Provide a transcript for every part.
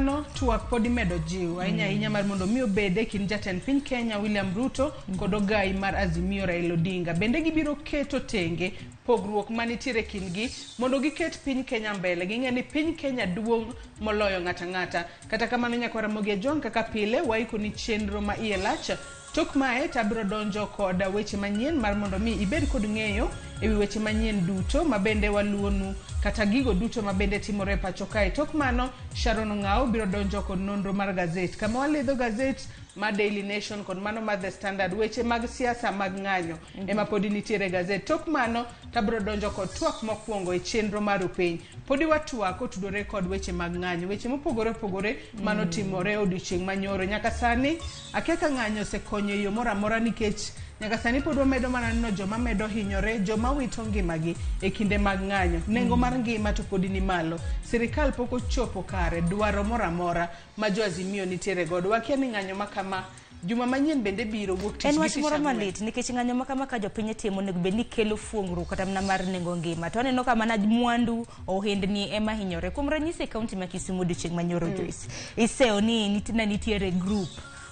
kamano twak pod imedo jiw ahinya ahinya mar mondo mi obed e kind jatend piny Kenya William Ruto kod ogai mar Azimio Raila Odinga. Bende gibiro keto tenge pogruok manitiere e kindgi mondo giket piny Kenya mbele. Ging'e ni piny Kenya duong' moloyo ng'ato ang'ata. Kata kamano nyakwar Ramogi Ajwang' kaka pile waikoni chenro ma iye lach. Tok mae to abiro donjo kod weche manyien mar mondo mi ibed kod ng'eyo ewi weche manyien duto ma bende waluwonu kata gigo duto ma bende timore e pacho kae. Tok mano Sharon Ong'awo biro donjo kod nonro mar gazet kama walidho gazet mar Daily Nation kod mano mar The Standard, weche mag siasa mag ng'anyo ema podi nitiere e gazet. Tok mano to abiro donjo kod twak mokwongo e chenro mar Rupiny. Podi watwak kotudore kod weche mag ng'anyo, weche mopogore opogore manotimore odiochieng' manyoro. Nyaka sani akia ka ng'anyo osekonyo e yo moro amora nikech nyaka sani pod wamedo mana neno joma medo hinyore, joma wito ngimagi e kinde mag ng'anyo. Nengo mar ngima to podi ni malo. Sirikal pok ochopo kare dwaro moro amora ma jo Azimio nitiere godo. Wakia ni ng'anyo ma kama juma manyien bende biro wuok tich En gi wach tich moro ang'wen. malit nikech ng'anyo ma kama ka jopiny timo onego bed ni kelo fuongruok kata mana mar nengo ngima. To aneno ka mana mwandu ohendni ema hinyore. Kuom ranyisi e kaunti ma Kisumu odiochieng' manyoro Joyce, iseyo ni ne nitiere group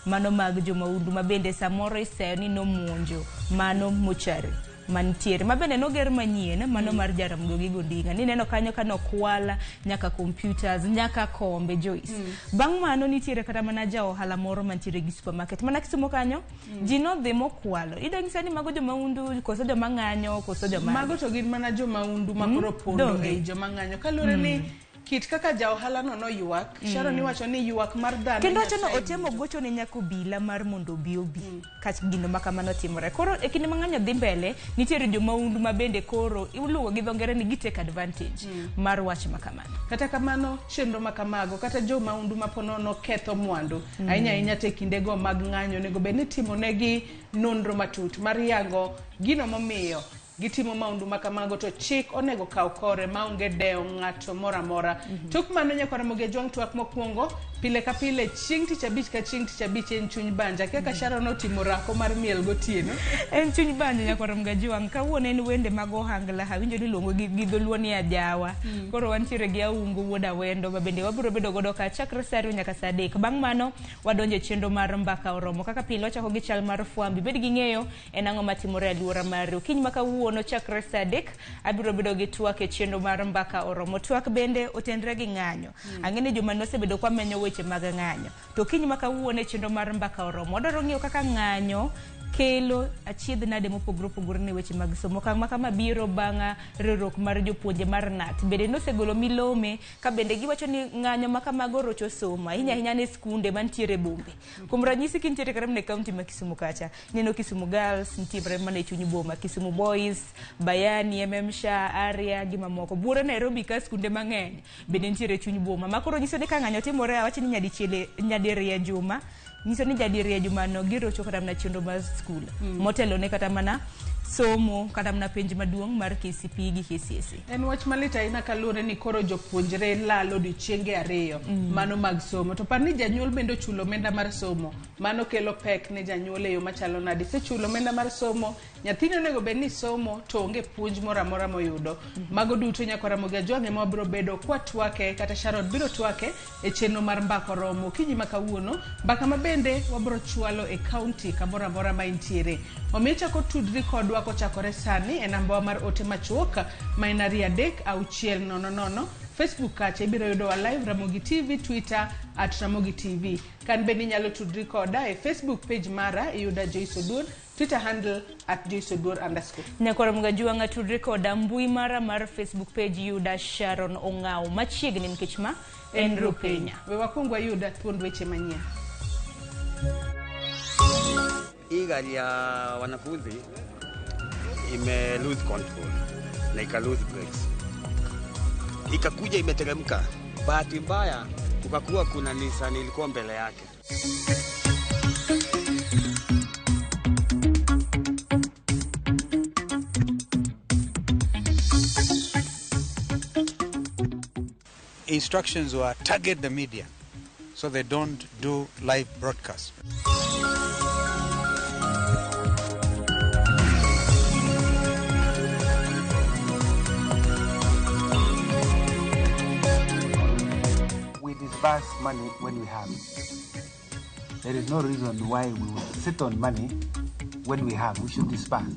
mano mag jomaundu ma bende samoro iseyo ni nomonjo mano mochari mantiere ma bende noger manyien mano mar Jaramogi Oginga Odinga. Nineno kanyo ka nokwal nyaka computers nyaka kombe Joyce. Bang' mano nitiere kata mana ja ohala moro mantiere gi supermarket mana Kisumu kanyo ji nodhi mokwalo. Ida nyisa ni mago jomaundu koso joma ng'anyo koso joma Mago to gin mana jomaundu ma koro pondo Donge. ei joma ng'anyo. Kaluwore ni kit kaka ja ohala no noywak, Sharon iwacho ni ywak mar dhano Kendo wacho no Nyasaye otemo winjo. gocho ne nyaka obila mar mondo obi obi ka gino ma kamano timore. Koro e kinde ma ng'anyo dhi mbele, nitiere jomaundu ma bende koro iluongo gi dho ngere ni gi take advantage mar wach ma kamano. Kata kamano chenro ma kamago kata jomaundu ma ponono ketho mwandu ahinya ahinya te kindego mag ng'anyo onego bed ni timonegi nonro matut mar yango gino momiyo gitimo maundu ma kamago to chik onego kaw kore maonge dewo ng'ato moro amora. Tok mano nyakwar Ramogi Ajwang' twak mokwongo pile ka pile chieng' tich abich ka chieng' tich abich en chuny banja. Kaka Sharon otimo rako mar miel gotieno. En chuny banja nyakwar Ramogi Ajwang'. Kawuono en wende mag ohangla. Awinjo ni iluongo gi dholuo ni ajawa. Koro wantiere gi Aungo wuod Awendo ma bende wabiro bedo godo ka chakre saa ariyo nyaka saa adek. Bang' mano wadonjo e chenro mar mbaka oromo. Kaka pile wachako gi chal mar fwambi. Bed gi ng'eyo en ang'o matimore e alwora mari. Okinyi ma kawuono chakre saa adek abiro bedo gi twak e chenro mar mbaka oromo. Twak bende otenre gi ng'anyo. Ang'e ni juma ni wasebedo kwa menyo weche mag ng'anyo. To okinyi ma kawuono e chenro mar mbaka oromo wadwaro ng'iyo kaka ng'anyo kelo achiedh nade mopogore opogore ne weche mag somo. Okang' ma kama biro bang' riwruok mar jopuonje mar KNUT. Bende nosegolo milome ka bende giwacho ni ng'anyo ma kamago rocho somo ahinya ahinya ne skunde mantiere e bombe. Kuom ranyisi kintiere kata mana e kaunti ma Kisumu kacha, ineno Kisumu Girls nitiere mana e chuny boma, Kisumu Boys, Bayani, MM Shah, Arya gi mamoko. Buore Nairobi ka skunde mang'eny bende nitiere e chuny boma. Ma koro nyiso ni ka ng'anyo timore awach ni nyadichiel nyadiriyo e juma, nyiso ni nyadiriyo e jumano girocho kata mana chenro mar skul motelo ne kata mana somo kata mana penj maduong' mar KCPE gi KCSE. En wach malit ahinya kaluwore ni koro jopuonjre lalo odiochienge ariyo mano mag somo. To par ni janyuol bende ochulo omenda mar somo. Mano kelo pek ne janyuol e yo machalo nade. Isechulo omenda mar somo, nyathini onego bed ni somo to onge puonj moro amora moyudo. Mago duto nyakwar Ramogi Ajwang' ema wabiro bedo kwatwake kata Sharon biro twake e chenro mar mbaka oromo okinyi ma kawuono. Mbaka ma bende wabiro chwalo e kaunti kamoro amora ma intiere. Omiyo ichako tudri kodwa kochakore sani e nambawa mar ote machuok ma en 2 3 6 0 0. Facebook kacha ibiro yudowa live Ramogi TV, Twitter at Ramogi TV. Kan bende inyalo tudri koda e Facebook page mara iyuda Joyce Oduor, Twitter handle at Joyce Oduor underscore. Nyakwar Ramogi Ajwang' tudri koda mbui mara mar Facebook page yuda Sharon Ong'awo machiegni nikech ma en Rupenya. We wakwong wayud thuond weche manyien. Hii gari ya wanafunzi ime lose control na ika lose brakes, ikakuja imeteremka. Bahati mbaya kukakuwa kuna Nissan ilikuwa mbele yake. Instructions were target the media so they don't do live broadcasts. We disburse money when we have. There is no reason why we would sit on money when we have. We should disburse.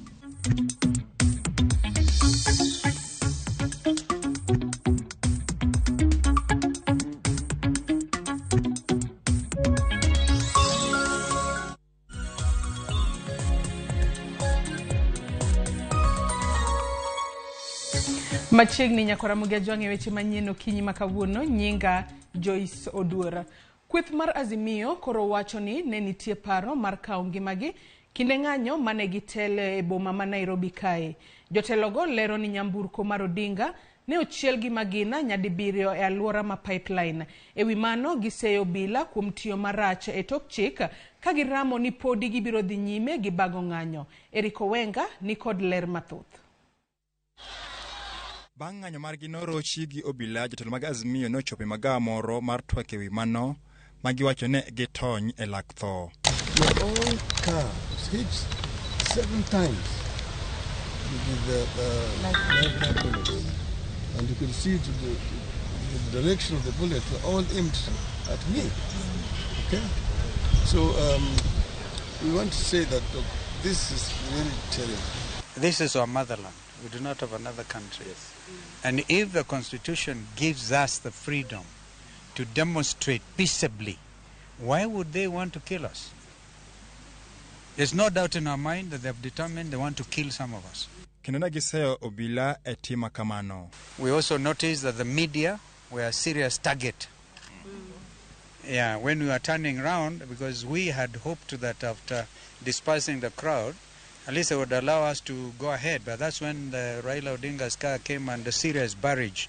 Machiegni nyakora Mugejwang' e weche manyien okinyi ma kawuono, nyinga Joyce Oduora. Kweth mar Azimio koro wacho ni ne nitie paro mar kawo ngimagi kinde ng'anyo mane gitele e boma ma Nairobi kae. Jotelogo lero ni nyamburko mar Odinga ne ochiel gi magina nyadibiriyo e alwora ma Pipeline. E wi mano, giseyo obila kuom tiyo marach e tok chik ka giramo ni podi gibiro dhi nyime gi bago ng'anyo. Eric Owenga ni kod ler mathoth. Bang' ng'anyo margi norochi gi obila, jotelo mag Azimio nochopo e magawa moro mar twak ewi mano ma giwacho ne gitony e lak tho. Your own car was hit 7 times with the live bullets. And you could see to the direction of the bullet were all aimed at me. Okay? So we want to say that, look, this is really terrible. This is our motherland. We do not have another country. Yes. And if the Constitution gives us the freedom to demonstrate peaceably, why would they want to kill us? There's no doubt in our mind that they have determined they want to kill some of us. Kendo ne giseyo obila e tima kamano. We also noticed that the media were a serious target. Yeah, when we were turning round, because we had hoped that after dispersing the crowd, at least they would allow us to go ahead. But that's when the Raila Odinga's car came and the serious barrage,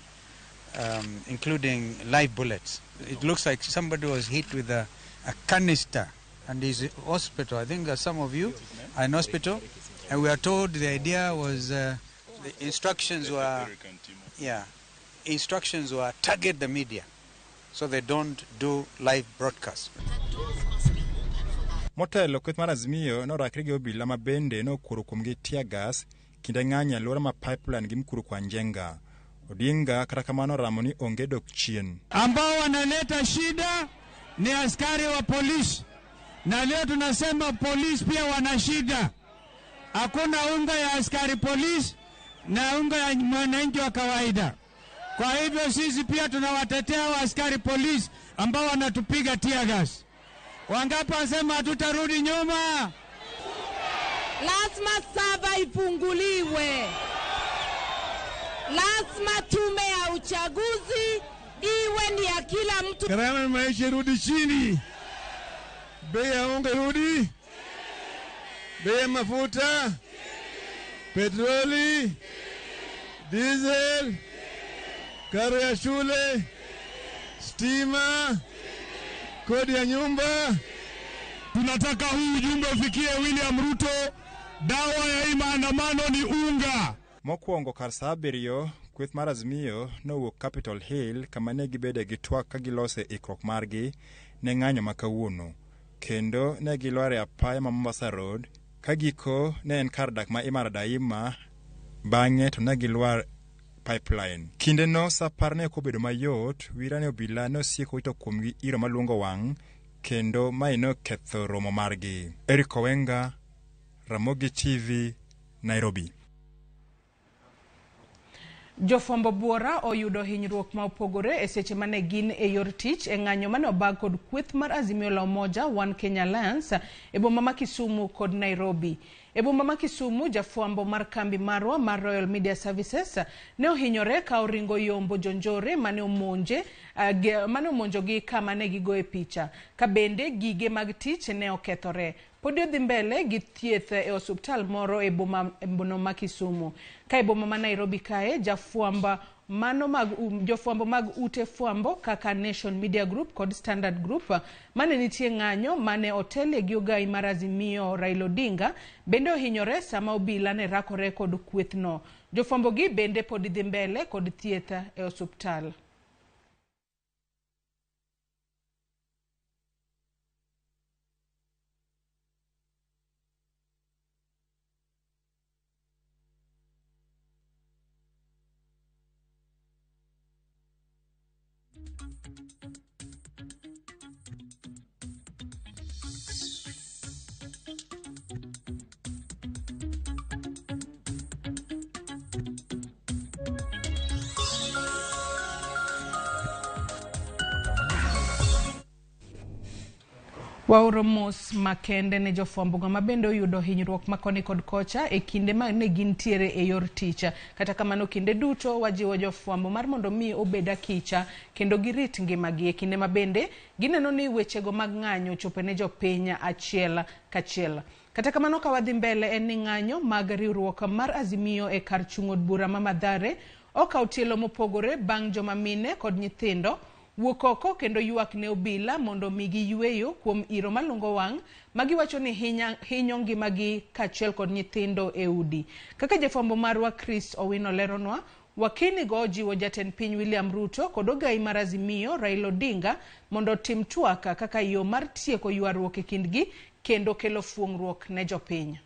including live bullets. It looks like somebody was hit with a canister and is in hospital. I think some of you are in hospital. And we are told the idea was, the instructions were, yeah, instructions were target the media so they don't do live broadcast. Motelo kweth mar Azimio norakre gi obila ma bende nokworo kuomgi tear gas kinde ng'anyo e alwora ma Pipeline gi Mukuru kwa Njenga. Odinga kata kamano oramo ni onge dok chien. Ambao wanaleta shida ni askari wa polisi, na leo tunasema polisi pia wana shida. Hakuna unga ya askari polisi na unga ya mwananchi wa kawaida. Kwa hivyo sisi pia tunawatetea wa askari polisi ambao wanatupiga tear gas. Wangapi wasema hatutarudi nyuma? Lazima saba ifunguliwe. Lazima tume ya uchaguzi iwe ni ya kila mtu. Gharama ya maisha irudi chini. Bei ya unga irudi. Bei ya mafuta, petroli, diesel, karo ya shule, stima, kodi ya nyumba. Tunataka huu ujumbe ufikie William Ruto. Dawa ya hii maandamano ni unga. Mokwongo kar saa 7 kweth mar Azimio nowuok Capitol Hill kama ne gibede gi twak ka gilose ikruok margi ne ng'anyo ma kawuono. Kendo ne gilwar e apaya ma Mombasa Road ka giko ne en kar dak ma Imara Daima, bang'e to ne gilwar Pipeline. Kindeno saa 10 ne ok obedo mayot, wira ne obila ne osieko wito kuomgi iro maluongo wang' kendo mae noketho romo margi. Eric Owenga, Ramogi TV, Nairobi. Jofwambo buora oyudo hinyruok ma opogore e seche mane gin e yor tich e ng'anyo mane obag kod kweth mar Azimio la Umoja One Kenya Alliance e boma ma Kisumu kod Nairobi. E boma ma Kisumu, jafwambo mar kambi marwa mar Royal Media Services ne ohinyore ka oringo yombo jonjore mane omonje mane omonjogi kama ne gigoye picha. Ka bende gige mag tich ne okethore. Pod odhi mbele gi thieth e osuptal moro e boma ma Kisumu. Ka e boma ma Nairobi kae, jafwambo mano mag jofwambo mag ute fwambo kaka Nation Media Group kod Standard Group mane nitie ng'anyo mane otelie gi ogai mar Azimio Raila Odinga bende ohinyore sama obila ne rakore kod kwethno. Jofwambo gi bende pod dhi mbele kod thieth e osuptal. Waoro mos makende ne jofwambogo ma bende oyudo hinyruok ma koni kod kocha e kinde ma ne gintiere e yor tich. Kata kamano kinde duto wajiwo jofwambo mar mondo mi obed akicha kendo girit ngimagi e kinde ma bende gineno ni wechego mag ng'anyo ochopo ne jopiny achiel kachiel. Kata kamano ka wadhi mbele en ni ng'anyo mag riwruok mar Azimio e kar chung' od bura ma Mathare okawo tielo mopogore bang' joma mine kod nyithindo wuok oko kendo ywak ne obila mondo migi yweyo kuom iro malungo wang' magiwacho ni hinyo ngimagi kaachiel kod nyithindo e udi. Kaka jafwambo marwa Chris Owino leronwa, wakini go ojiwo jatend piny William Ruto kod ogai mar Azimio Raila Odinga mondo otim twak kaka yo mar tieko ywaruok e kindgi kendo kelo fuong'ruok ne jopiny.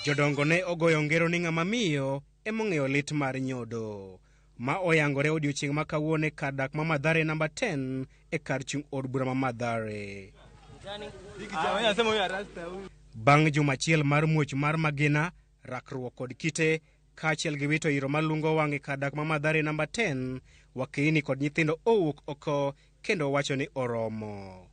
Jodongo ne ogoyo ngero ni ng'ama miyo emong'eyo lit mar nyodo. Ma oyangore odiochieng' ma kawuono e kar dak ma Mathare namba 10 e kar chung' od bura ma Mathare. Bang' juma achiel mar muoch mar magina, rakruok kod kite, kaachiel gi wito iro malungo wang' e kar dak ma Mathare namba 10, wakeini kod nyithindo owuok oko kendo wacho ni oromo.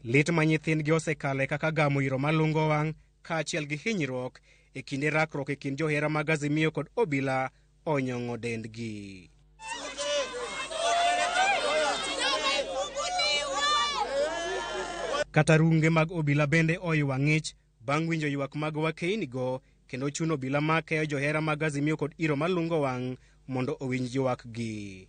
Lit ma nyithindgi osekale kaka gamo iro malungo wang' kaachiel gi hinyruok e kinde rakruok e kind johera mag Azimio kod obila onyong'o dendgi. Kata runge mag obila bende oywa ng'ich bang' winjo ywak mag wakeinigo kendo chuno obila makeyo johera mag Azimio kod iro malungo wang' mondo owinj ywakgi.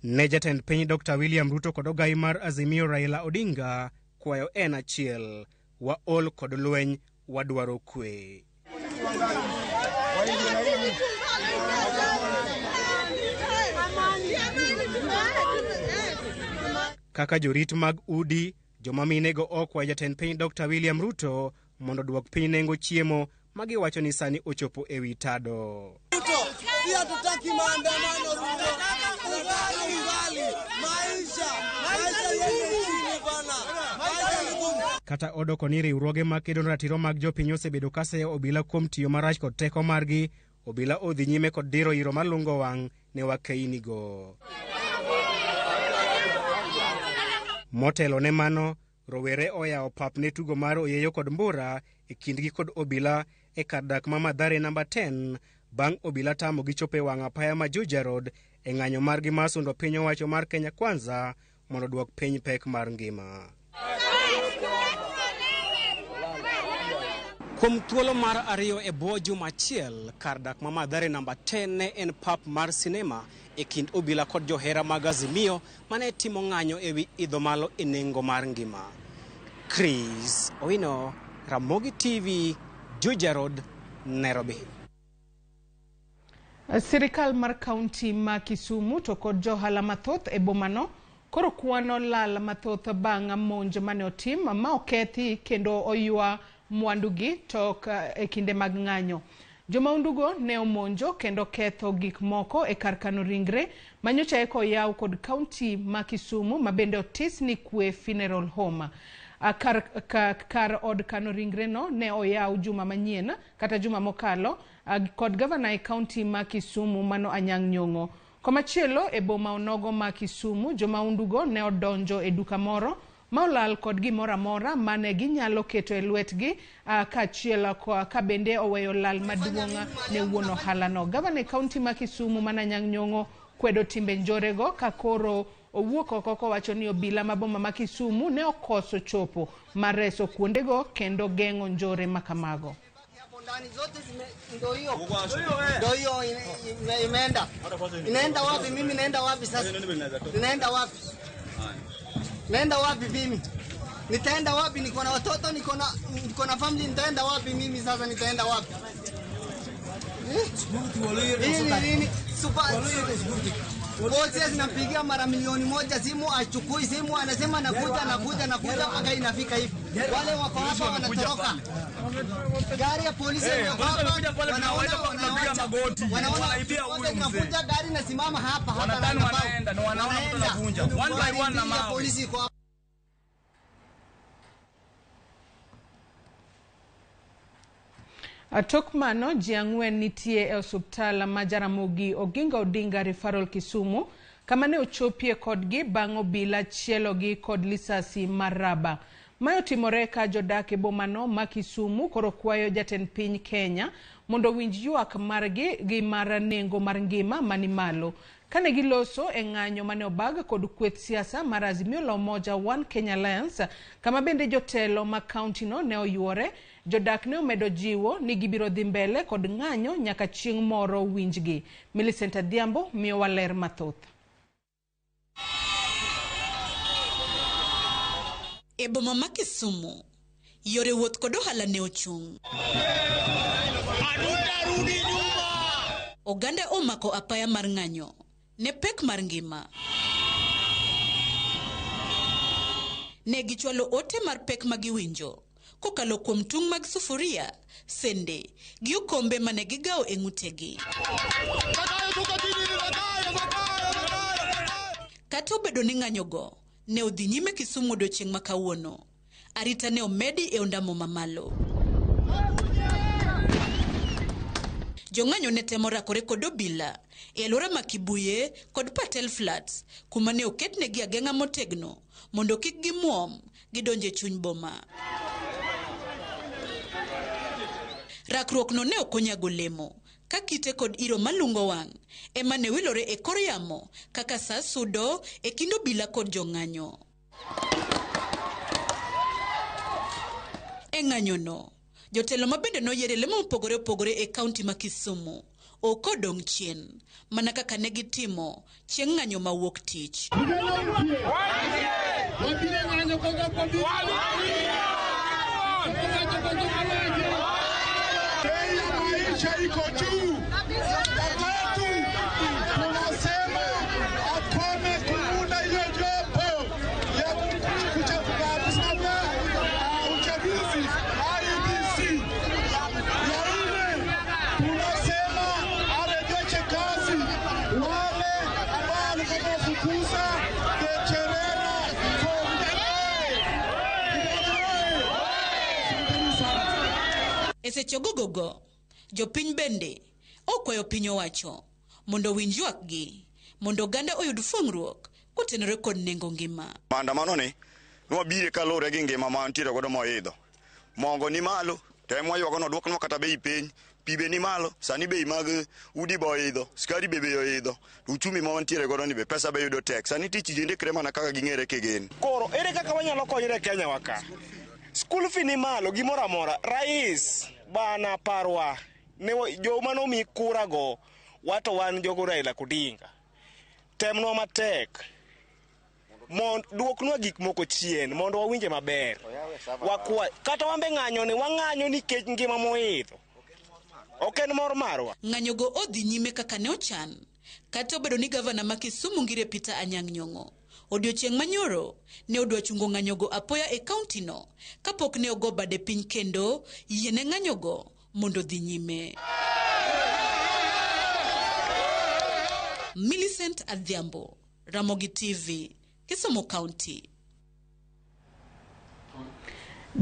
Ne jatend piny Dr. William Ruto kod ogai mar Azimio Raila Odinga kwayo en achiel, waol kod lweny, wadwaro kwe. Kaka jorit mag udi, joma minego okwayo jatend piny Dr. William Ruto mondo duok piny nengo chiemo ma giwacho ni sani ochopo e wi tado. Hatutaki maandamano Ruto. Ugali, maisha, maisha yende chini bana. Maisha ni gumu. Kata odoko ni riwruoge makedo ne ratiro mag jopiny osebedo kaseyo obila kuom tiyo marach kod teko margi, obila odhi nyime kod diro iro malungo wang' ne wakeinigo. Motelo ne mano, rowere oyawo pap ne tugo mar oyeyo kod mbura e kindgi kod obila e kar dak ma Mathare namba 10 bang' obila tamo gi chopo e wang' apaya ma Juja Road e ng'anyo margi mar sundo piny owacho mar Kenya Kwanza mondo duok piny pek mar ngima. Kuom thuolo mar ariyo e bwo juma achiel, kar dak ma Mathare namba 10 ne en pap mar sinema e kind obila kod johera mag Azimio mane timo ng'anyo e wi idho malo e nengo mar ngima. Chris Owino, Ramogi TV, Juja Road, Nairobi. Sirikal mar kaunti ma Kisumu to kod johala mathoth e bomano koro kwano lal mathoth bang' monj mane otim ma okethi kendo oywa mwandugi tok e kinde mag ng'anyo. Jomaundugo ne omonjo kendo ketho gik moko e kar kano ringre manyocha eka oyaw kod kaunti ma Kisumu ma bende otis ni Kwe Funeral Home. Kar od kano ringre no ne oyaw juma manyien kata juma mokalo kod gavana e kaunti ma Kisumu mano Anyang' Nyong'o. Komachielo e boma onogo ma Kisumu, jomaundugo ne odonjo e duka moro ma olal kod gimoro amora mane ginyalo keto e lwetgi kaachiel ka bende oweyo lal maduong' ne wuon ohalano. Gavana e kaunti ma Kisumu mano Anyang' Nyong'o kwedo timbe njorego ka koro owuok oko kowacho ni obila ma boma ma Kisumu ne okoso chopo mar reso kuondego kendo geng'o njore makamago. Ndio hiyo imeenda. Inaenda wapi mimi naenda wapi sasa? Ninaenda wapi? Naenda wapi mimi? Nitaenda wapi? Niko na watoto, niko na family, nitaenda wapi mimi sasa nitaenda wapi? Nini super wote zinampigia mara 1,000,000 simu, achukui simu, anasema nakuja nakuja nakuja mpaka inafika hivi. Wale wako hapa wanatoroka. Gari ya polisi wako hapa, wanaona wanaacha. Wanaona wanakuja gari na simama hapa hapa. Wanadhani wanaenda na wanaona mtu anavunja. One by one na mawe. Polisi iko hapa. Tok mano ji ang'wen nitie e osuptal ma Jaramogi Oginga Odinga Referral Kisumu kama ne ochopie kodgi bang' obila chielogi kod lisasi mar raba. Mae otimore ka jodak e bomano ma Kisumu koro kwayo jatend piny Kenya mondo owinj ywak margi gi mar nengo mar ngima mani malo. Kane giloso e ng'anyo mane obag kod kweth siasa mar Azimio la Umoja One Kenya Alliance, kama bende jotelo ma kaunti no ne oyuore, jodak ne omedo jiwo ni gibiro dhi mbele kod ng'anyo nyaka chieng' moro winjgi. Millicent Adhiambo miyowa ler mathoth. E boma ma Kisumu, yore wuoth kod ohala ne ochung'. Oganda omako apaya mar ng'anyo ne pek mar ngima. Ne gichwalo ote mar pek ma giwinjo kokalo kuom tung' mag sufuria, sende gi okombe mane gigawo e ng'utegi. Kata obedo ni ng'anyogo ne odhi nyime Kisumu odiochieng' ma kawuono, arita ne omedi e ondamo mamalo. Jong'anyo ne temo rakore kod obila e alwora ma Kibuye kod Patel Flats, kuma ne oketnegi ageng'a motegno mondo kik gimuom gidonj e chuny boma. Rakruok no ne ok onyago lemo, ka kite kod iro malungo wang' ema ne wilore e kor yamo kaka saa sudo e kind obila kod jong'anyo. E ng'anyono, jotelo mabende noyier e lemo mopogore opogore e kaunti ma Kisumu ok odong' chien, mana kaka ne gitimo chieng' ng'anyo ma wuok tich. Bei ya maisha iko juu. Ya tatu, tunasema akome kuunda hiyo jopo ya kusimamia uchaguzi IEBC. Ya nne, tunasema arejeshe kazi wale ambao alikuwa amewafukuza Cherera. E seche gogogo, jopiny bende okwayo piny owacho mondo owinj ywakgi mondo oganda oyud fweng'ruok kotenore kod nengo ngima. Maandamano ni nwabire kaluwore gi ngima ma wantiere godo moidho. Mogo ni malo, to ema waywago ni oduoknwa kata bei piny, pi be ni malo, sani bei mag udi be oidho, sukari be bei oidho, to uchumi ma wantiere godo ni be pesa be yudo tek. Sani tich ji ndikre mana kaka ging'ere kigin. Koro ere kaka wanyalo konyre e Kenya wa ka? School fee ni malo, gimoro amora. Rais bana parwa ne joma nomi kura go wato wan jogo Raila Odinga. Temnwa matek mondo duoknwa gik moko chien mondo wawinje maber. Wakwa kata wambe ng'anyo ni wang'anyo nikech ngima moidho. Ok en mor marwa. Ng'anyogo odhi nyime kaka ne ochan, kata obedo ni gavana ma Kisumu Ngire Peter Anyang' Nyong'o odiochieng' manyoro ne odwa chungo ng'anyogo apoya e kaunti no kapok ne ogo bade piny kendo yiene ng'anyogo mondo odhi nyime. Millicent Adhiambo, Ramogi TV, Kisumu County.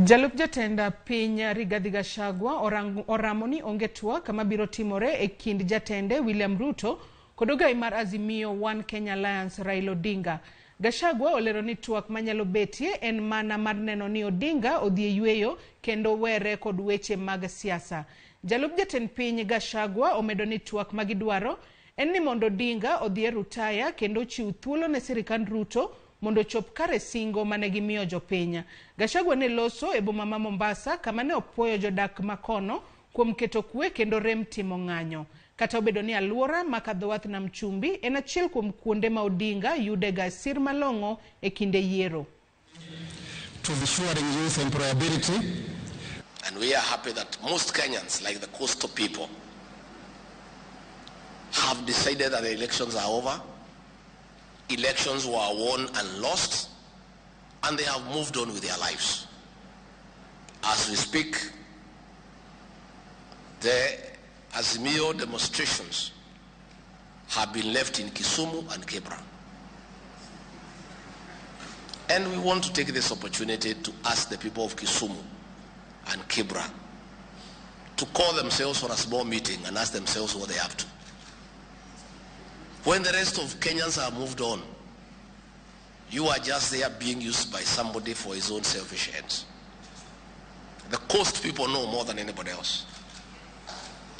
Jalup jatend piny Rigathi Gachagua oramo ni onge twak kama biro timore e kind jatende William Ruto kod ogai mar Azimio One Kenya Alliance Raila Odinga. Gachagua olero ni twak manyalo betie en mana mar neno ni Odinga odhi e yweyo kendo were kod weche mag siasa. Jalup jatend piny Gachagua omedo ni twak magidwaro en ni mondo Odinga odhi e rutaya kendo ochiw thuolo ne sirikand Ruto mondo ochop kare singo mane gimiyo jopiny. Gachagua ne loso e boma ma Mombasa kama ne opuoyo jodak makono kuom keto kwe kendo rem timo ng'anyo. Kata obedo ni alwora ma kadho wath Nam Chumbi en achiel kuom kuonde ma Odinga yudega sir malong'o e kinde yiero. To ensuring youth employability. And we are happy that most Kenyans, like the coastal people, have decided that the elections are over. Elections were won and lost, and they have moved on with their lives. As we speak, the Azimio demonstrations have been left in Kisumu and Kibra. And we want to take this opportunity to ask the people of Kisumu and Kibra to call themselves for a small meeting and ask themselves what they have to. When the rest of Kenyans have moved on, you are just there being used by somebody for his own selfish ends. The coast people know more than anybody else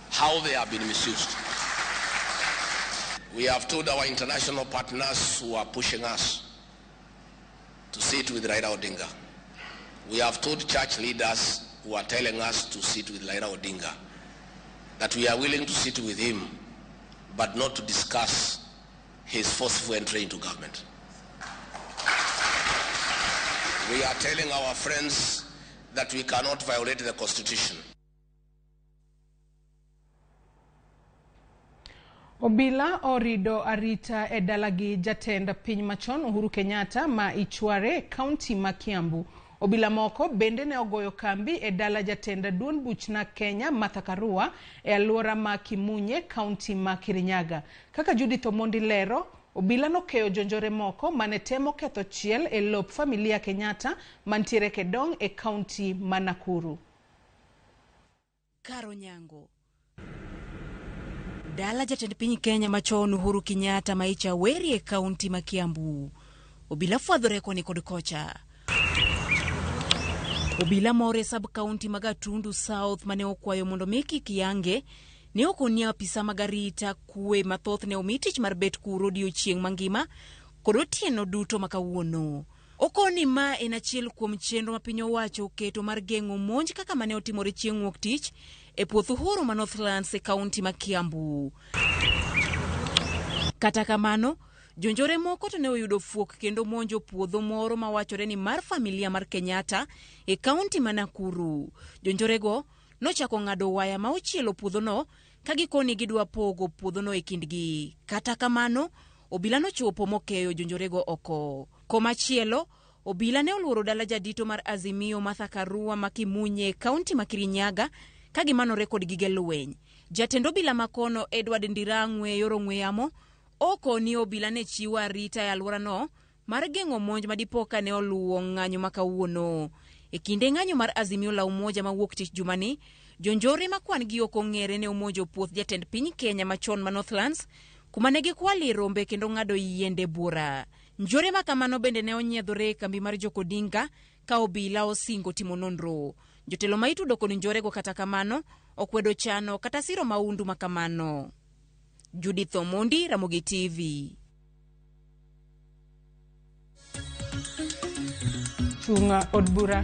how they have been misused. We have told our international partners who are pushing us to sit with Raila Odinga. We have told church leaders who are telling us to sit with Raila Odinga that we are willing to sit with him, but not to discuss his forceful entry into government. We are telling our friends that we cannot violate the constitution. Obila orido arita e dalagi jatend piny machon Uhuru Kenyatta ma Ichware, kaunti ma Kiambu. Obila moko bende ne ogoyo kambi e dala jatend duond buch na Kenya Martha Karua e alwora ma Kimunye, kaunti ma Kirinyaga. Kaka Judith Omondi lero, obila nokeyo jonjore moko mane temo ketho chiel e lop familia Kenyatta mantiere Kedong e kaunti ma Nakuru. Karo Nyango. Dala jatend piny Kenya machon Uhuru Kenyatta ma Ichaweri e kaunti ma Kiambu. Obila fwadhore koni kod kocha. Obila moro e sub kaunti ma Gatundu South mane okwayo mondo mi kik yange ne okonie apisa mag arita kwe mathoth ne omi tich mar bet kuro odiochieng' mangima kod otieno duto ma kawuono. Okoni ma en achiel kuom chenro ma piny owacho oketo mar geng'o monj kaka mane otimore chieng' wuok tich e puoth Uhuru ma Northlands e kaunti ma Kiambu. Kata kamano, jonjore moko to ne oyudo fuok kendo monjo puodho moro mawachore ni mar familia mar Kenyatta e kaunti ma Nakuru. Jonjorego nochako ng'ado waya ma ochielo puodhono ka gikoni gidwa pogo puodhono e kindgi. Kata kamano, obila nochopo mokeyo jonjorego oko. Komachielo, obila ne oluoro dala jadito mar Azimio Martha Karua ma Kimunye e kaunti ma Kirinyaga ka gimanore kod gige lweny. Jatend obila makono Edward Ndirang'we yor ong'we yamo okoni obila ne chiwo arita e alworano mar geng'o monj madipo ka ne oluwo ng'anyo ma kawuono. E kinde ng'anyo mar Azimio la Umoja mawuok tich jumani, jonjore ma kwan gi ok ong'ere ne omonjo puoth jatend piny Kenya machon ma Northlands kuma ne gikwale rombe kendo ng'ado yiende buora. Njore ma kamano bende ne onyiedhore e kambi mar Jok Odinga ka obila osingo timo nonro. Jotelo ma itudo kod njorego kata kamano okwedo chano kata siro maundu ma kamano. Judith Omondi, Ramogi TV. Chung' od bura.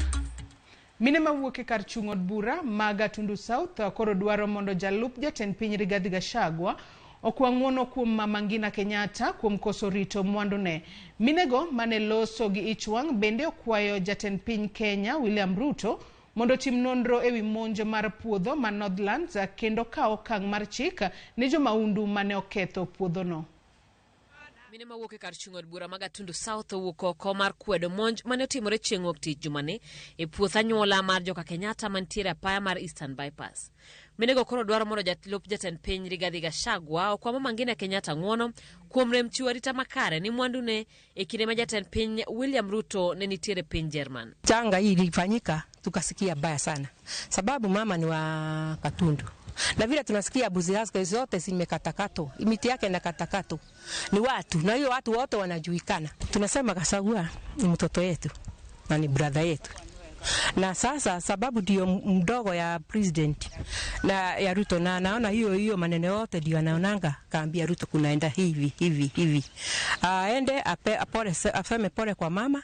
Mine mawuok e kar chung' od bura ma Gatundu South koro dwaro mondo jalup jatend piny Rigathi Gachagua okwa ng'uono kuom Mama Ngina Kenyatta kuom koso rito mwandune. Minego mane loso gi ich wang' bende okwayo jatend piny Kenya William Ruto mondo otim nonro ewi monj mar puodho ma Northlands kendo kaw okang' mar chik ne jomaundu mane oketho puodhono. Mine mawuok e kar chung' od bura ma Gatundu South owuok oko mar kwedo monj mane otimore chieng' wuok tich jumani e puoth anyuola mar joka Kenyatta mantiere apaya mar Eastern Bypass. Minego koro dwaro mondo jalup jatend piny Rigathi Gachagua okwa Mama Ngina Kenyatta ng'uono kuom rem chiwo arita makare ni mwandune e kinde ma jatend piny William Ruto ne nitiere piny Jerman. Changa hii ilifanyika tukasikia baya sana, sababu mama ni wa Katundu na vile tunasikia buzi zake zote zimekatakato, miti yake inakatakato ni watu, na hiyo watu wote wanajulikana. Tunasema Gachagua ni mtoto yetu na ni brother yetu, na sasa sababu ndio mdogo ya president na ya Ruto, na naona hiyo hiyo maneno yote ndio anaonanga, kaambia Ruto kunaenda hivi hivi hivi, aende apole, aseme pole kwa mama,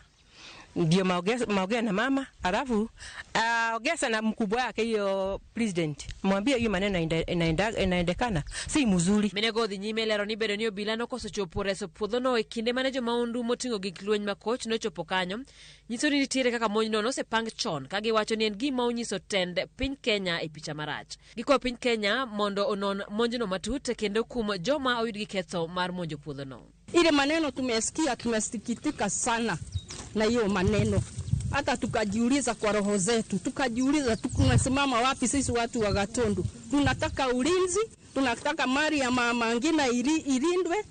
ndio maongea na mama, alafu ongeza na mkubwa wake hiyo president, mwambie hiyo maneno inaendekana si mzuri. Minego dhi nyime lero ni bedo ni obila nokoso chopo reso puodhono e kinde mane jomaundu moting'o gik lweny makoch nochopo kanyo nyiso ni nitiere kaka monjno nosepang chon ka giwacho ni en gima onyiso tend piny Kenya e picha marach. Gikwayo piny Kenya mondo onon monjno matut kendo kuom joma oyud gi ketho mar monjo puodhono. Ile maneno tumesikia, tumesikitika sana na hiyo maneno. Hata tukajiuliza kwa roho zetu, tukajiuliza tunasimama wapi sisi watu wa Gatundu. Tunataka ulinzi, tunataka mali ya Mama Ngina ilindwe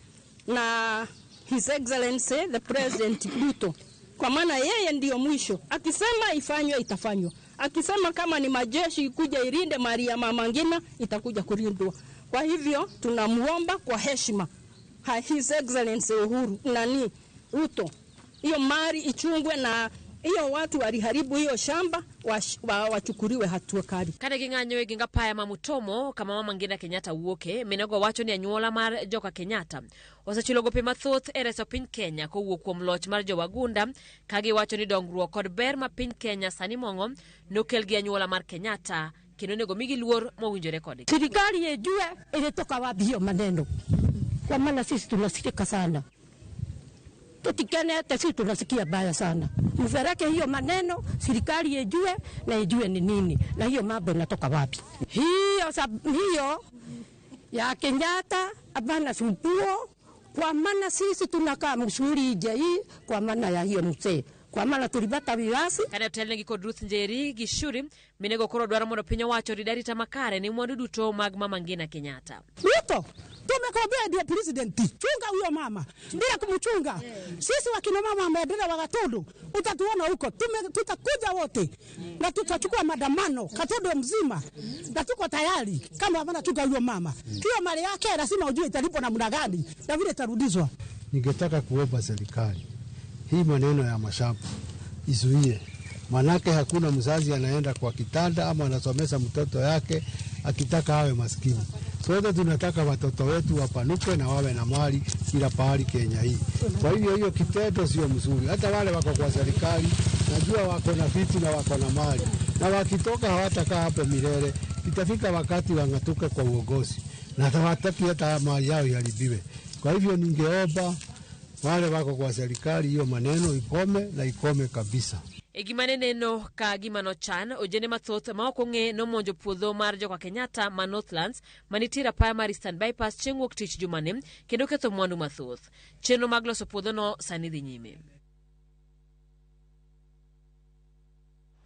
na His Excellency the President Ruto, kwa maana yeye ndiyo mwisho. Akisema ifanywe itafanywa, akisema kama ni majeshi ikuja ilinde mali ya Mama Ngina itakuja kulindwa. Kwa hivyo tunamuomba kwa heshima His Excellency Uhuru nani Ruto, hiyo mali ichungwe na hiyo watu waliharibu hiyo shamba wachukuliwe hatua kali. Kane ging'anyo e ging apaya ma Mutomo kama Mama Ngina Kenyatta wuoke, minego wacho ni anyuola mar joka Kenyatta osechulo gope mathoth e reso piny Kenya kowuok kuom loch mar jowagunda, ka giwacho ni dongruok kod ber ma piny Kenya sani mong'o nokel gi anyuola mar Kenyatta kendo onego migi luor mowinjore kodgi. Serikali ijue ilitoka wapi hiyo maneno, kwa maana sisi tunasikitika sana, tutikenete sisi tunasikia baya sana. Mfereke hiyo maneno, serikali ijue na ijue ni nini na hiyo mambo inatoka wapi. Hiyo ya Kenyatta abana supuo, kwa maana sisi tunakaa msuri nje hii kwa maana ya hiyo mzee, kwa maana tulipata viasi. Kane otelnegi kod Ruth Njeri gi Shuri, minego koro dwaro mondo piny owacho orid arita makare ni mwandu duto mag Mama Ngina Kenyatta. Ruto, tumekwambia ndiye president, chunga huyo mama bila kumchunga. Sisi wakina mama maendeleo wa Gatundu utatuona huko, tutakuja wote na tutachukua maandamano Gatundu mzima, na tuko tayari kama wanachunga huyo mama. Hiyo mali yake lazima ujue italipwa namna gani na vile itarudishwa. Ningetaka kuomba serikali hii maneno ya mashamba izuie, manake hakuna mzazi anaenda kwa kitanda ama anasomesha mtoto yake akitaka awe maskini. Sote tunataka watoto wetu wapanuke na wawe na mali kila pahali Kenya hii. Kwa hivyo hiyo kitendo sio mzuri. Hata wale wako kwa serikali najua wako na viti na wako na mali, na wakitoka hawatakaa hapo milele. Itafika wakati wang'atuke kwa uongozi na hawataki hata mali yao iharibiwe. Kwa hivyo ningeomba wale wako kwa serikali hiyo maneno ikome na ikome kabisa. E gima ne neno ka gima nochan, ojende mathoth ma ok ong'e nomonjo puodho mar joka Kenyatta ma Northlands manitiere apaya mar Eastern Bypass chieng' wuok tich jumani kendo ketho mwandu mathoth. Chenro mag loso puodhono sani dhi nyime.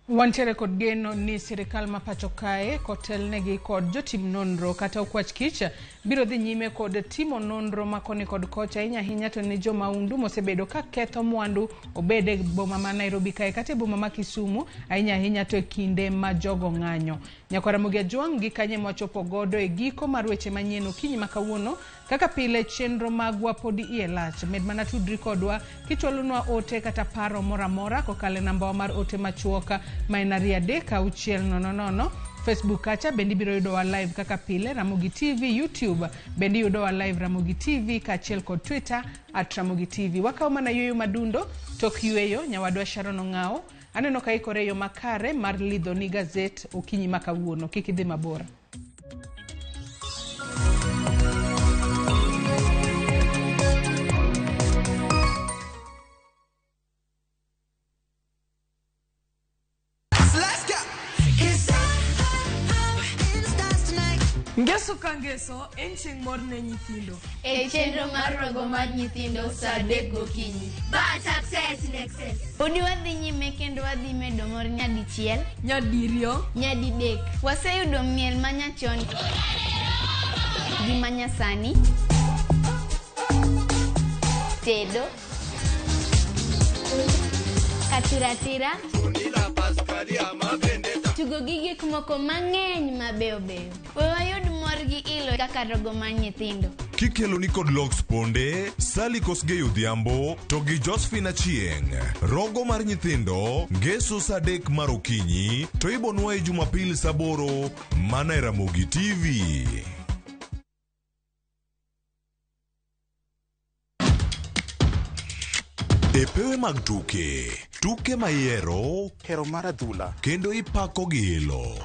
Wantiere kod geno ni sirikal ma pacho kae kotelnegi kod jotim nonro kata okwach kich biro dhi nyime kod timo nonro ma koni kod kocha, ahinya ahinya to ni jomaundu mosebedo ka ketho mwandu obed e boma ma Nairobi kae kata e boma ma Kisumu, ahinya ahinya to e kinde ma jogo ng'anyo. Nyakwar Ramogi Ajwang' gi kanye mwachopo godo e giko mar weche manyien okinyi ma kawuono. Kaka pile chenro magwa podi iye lach, med mana tudri kodwa kichwalonwa ote kata paro moro amora kokalo e nambawa mar ote machuoka ma en 2 3 6 0 0. Facebook kacha bende ibiro yudowa live kaka pile Ramogi TV, YouTube bende yudowa live Ramogi TV kaachiel kod Twitter @Ramogi TV. Wakawo mana yueyo madundo tok yueyo nyawadwa Sharon Ong'awo aneno ka ikore yo makare mar lidho ni gazet okinyi ma kawuono. Kik idhi mabor. Ngeso ka ngeso en chieng' mor ne nyithindo. E chenro mar rogo mar nyithindo saa 3 gokinyi. But success in excess. Podi wadhi nyime kendo wadhi medo mor nyadichiel, nyadiriyo, nyadidek. Waseyudo miel manyachon gi manyasani, tedo, katiratira, tugo gi gik moko mang'eny mabeyo beyo. We wayud mor gi ilo kaka rogo mar nyithindo. Kikelo ni kod Lox Ponde, Sally Kosgei Odhiambo to gi Josephine Achieng'. Rogo mar nyithindo ngeso saa 3 mar okinyi to ibonwa e Jumapil saa 8 mana e Ramogi TV. E pewe mag tuke, tuke mayiero, hero mar adhula, kendo ipako gi ilo.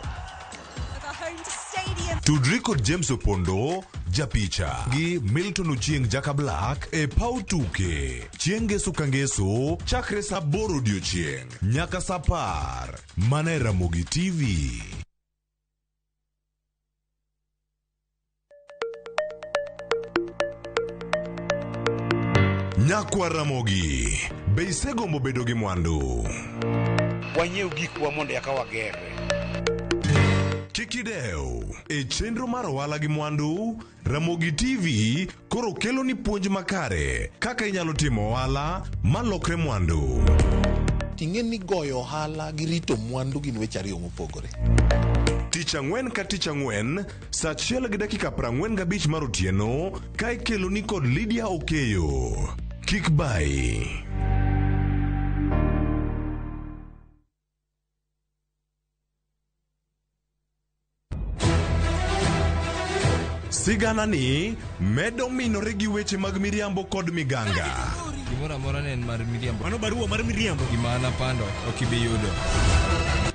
Tudri kod James Opondo, japicha, gi Milton Ochieng' Jaka Black e paw tuke. Chieng' ngeso ka ngeso, chakre saa 8 odiochieng' nyaka saa 10 mana e Ramogi TV. Nyakwar Ramogi, be isegombo bedo gi mwandu? Wanyiew gikwa mondo eka wagerre. Kik idew e chenro mar ohala gi mwandu, Ramogi TV koro kelo ni puonj makare kaka inyalo timo ohala malokre mwandu. Ting'e ni goyo ohala gi rito mwandu gin weche ariyo mopogore. Tich ang'wen ka tich ang'wen, saa achiel gi dakika 45 mar otieno, ka ikeloni kod Lydia Okeyo. Kik bayi. Sigana ni medo minore gi weche mag miriambo kod miganga. Gimoro amora ne en mar miriambo. Mano barua mar miriambo. Gima an apando ok ibi yudo.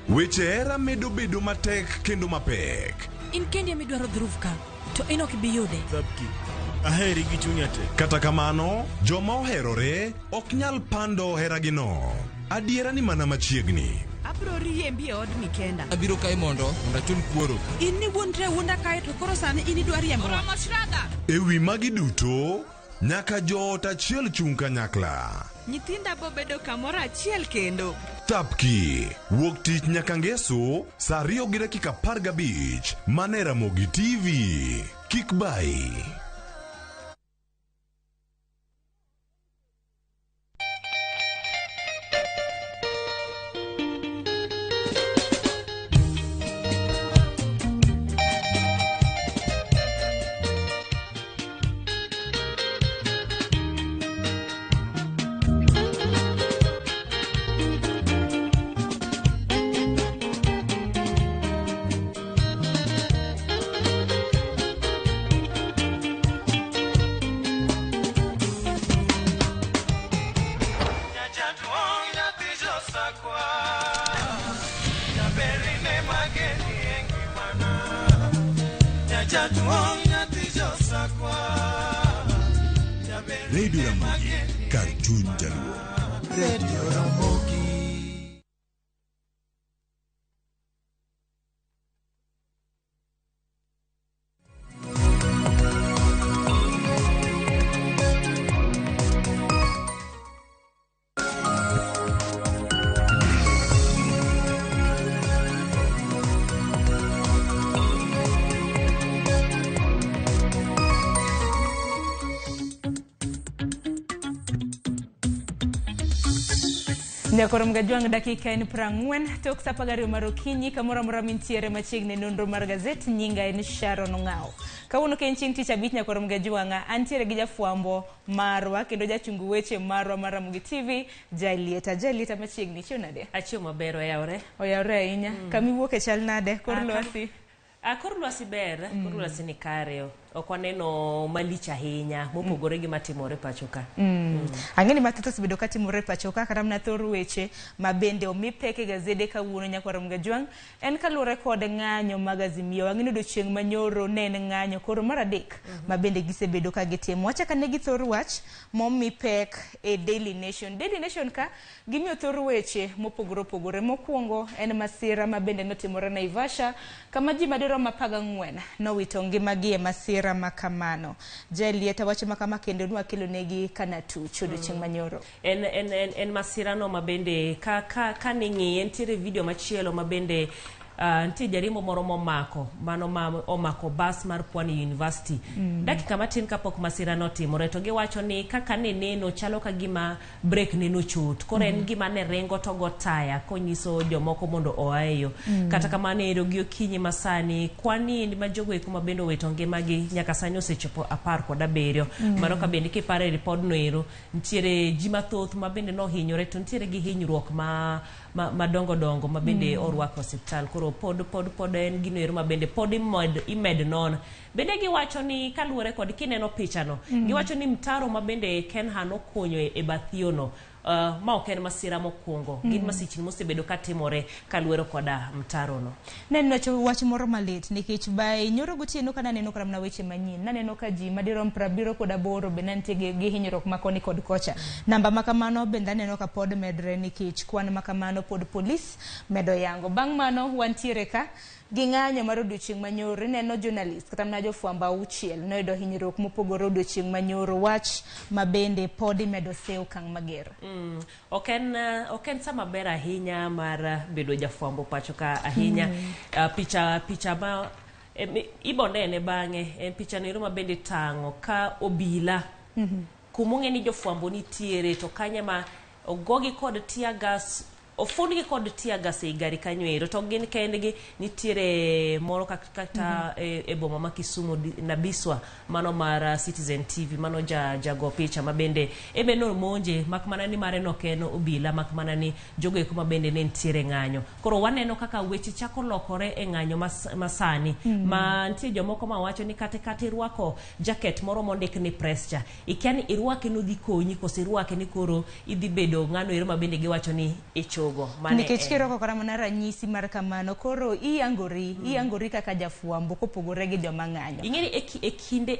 Weche hera medo bedo matek kendo mapek. In kendi ema idwaro dhruv ka, to in ok ibi yude. Aheri gi chunya te. Kata kamano, joma oherore ok nyal pando heragino. Adiera ni mana machiegni. Abro riembi e odni kenda. Abiro kae mondo achul kuoro. In niwuondri awuonda kae to koro sani in idwa riembowa. E wi magi duto, nyaka joot achiel chung' kanyakla. Nyithinda bo bedo kamoro achiel kendo. Thapki, wuok tich nyaka ngeso, saa 2:15, mana e Ramogi TV. Kik bayi. Radio Ramogi, kar chuny jaluo. Radio Ramogi. Nyakoro Mgajwang' dakika en 40 tok sa 12 mar okinyi kamoro amora mintiere machiegni nonro mar gazet nyinga en Sharon Ong'awo. Kawuono ka en chieng' tich abich Nyakoro Mgajwang' antiere gi jafwambo marwa kendo jachung weche marwa mar Ramogi TV Jailieta. Jailieta machiegni ichiew nade? Achiew maber oyawre. Oyawre ahinya. Kama iwuoke chal nade? Kor lwasi? Kor lwasi ber, kor lwasi ni kare. Ok waneno malich ahinya mopogore gi matimore pacho ka. Ang'e ni mathoth osebedo katimore pacho ka kata mana thor weche ma bende omi pek e gazede kawuono Nyakwar Mgajwang' en kaluwore kod ng'anyo mag Azimio. Ang'e ni odiochieng' manyoro ne en ng'anyo koro mar adek ma bende gisebedo ka gitimo. Wachak ane gi thor wach momi pek e Daily Nation. Daily Nation ka gimiyo thor weche mopogore opogore. Mokwongo en masira ma bende notimore Naivasha kama ji madirom 14 nowito ngimagi e masira makamano. Jaelieta wacho makama kendo nwakelo negi kanatuch odiochieng' manyoro. En masirano ma bende ka ning'iye nitiere video machielo ma bende nitie jariembo moro momako mano ma omako bas mar Pwani University. Dakika matin kapok masira notimore to giwacho ni kaka ne neno chalo ka gima brek ne nochot. Koro en gima ne ringo to go taya konyiso jomoko mondo oa e yo. Kata kamano ero gi okinyi masani kwani ma jogo eko ma bende owito ngimagi nyaka sani osechopo 17. Mano ka bende kiparo e ripodno ero nitiere ji mathoth ma bende nohinyore to nitiere gi hinyruok ma madongo dongo ma bende orwako osiptal. Koro pod en gino ero ma bende pod imed non. Bende giwacho ni kaluwore kod kineno pichano, giwacho ni mtaro ma bende Kenha nokunyo e bath yo no, ma ok en masira mokwongo. Gin masichni mosebedo katimore kaluwore koda mtaro no. Neno wach moro malit nikech by nyoro gotieno ka naneno kata mana weche manyien, naneno ka ji madirom 78 be nitie gi hinyruok ma koni kod kocha. Namba ma kamano bende aneno ka pod medre nikech kwan ma kamano pod polis medo yango. Bang' mano wantiere ka gi ng'anyo mar odiochieng' manyoro. Ineno journalist kata mana jofwambo 6 noyudo hinyruok mopogore odiochieng' manyoro, wach ma bende pod imedo se okang' mager. Ok en ok en sama ber ahinya mar bedo jafwambo pacho ka ahinya. Picha ma ibo nene bang'e en picha no ma bende tang'o ka obila kumong'e ni jofwambo nitiere to kanye ma ogogi kod tear gas, ofundgi kod tear gas ei gari kanyo ero, to gin kendgi nitiere moro kata e boma ma Kisumu, Nabiswa mano mar Citizen TV, mano jago picha ma bende ebe nomonje, mak mana ni mare no ok en obila, mak mana ni jogo eko ma bende ne nitiere ng'anyo. Koro waneno kaka weche chako lokore e ng'anyo masani ma nitie jomoko mawacho ni kata irwako jacket moro mondik ni press cha, ikia ni irwake nodhi konyi koso irwake ni koro idhi bedo ng'ano ero ma bende giwacho ni ichogo. Mane Nikech en. Kirwako kata mana ranyisi mar kamano, koro iyangori, iyangori kaka jafwambo kopogore gi joma ng'anyo. Ing'eni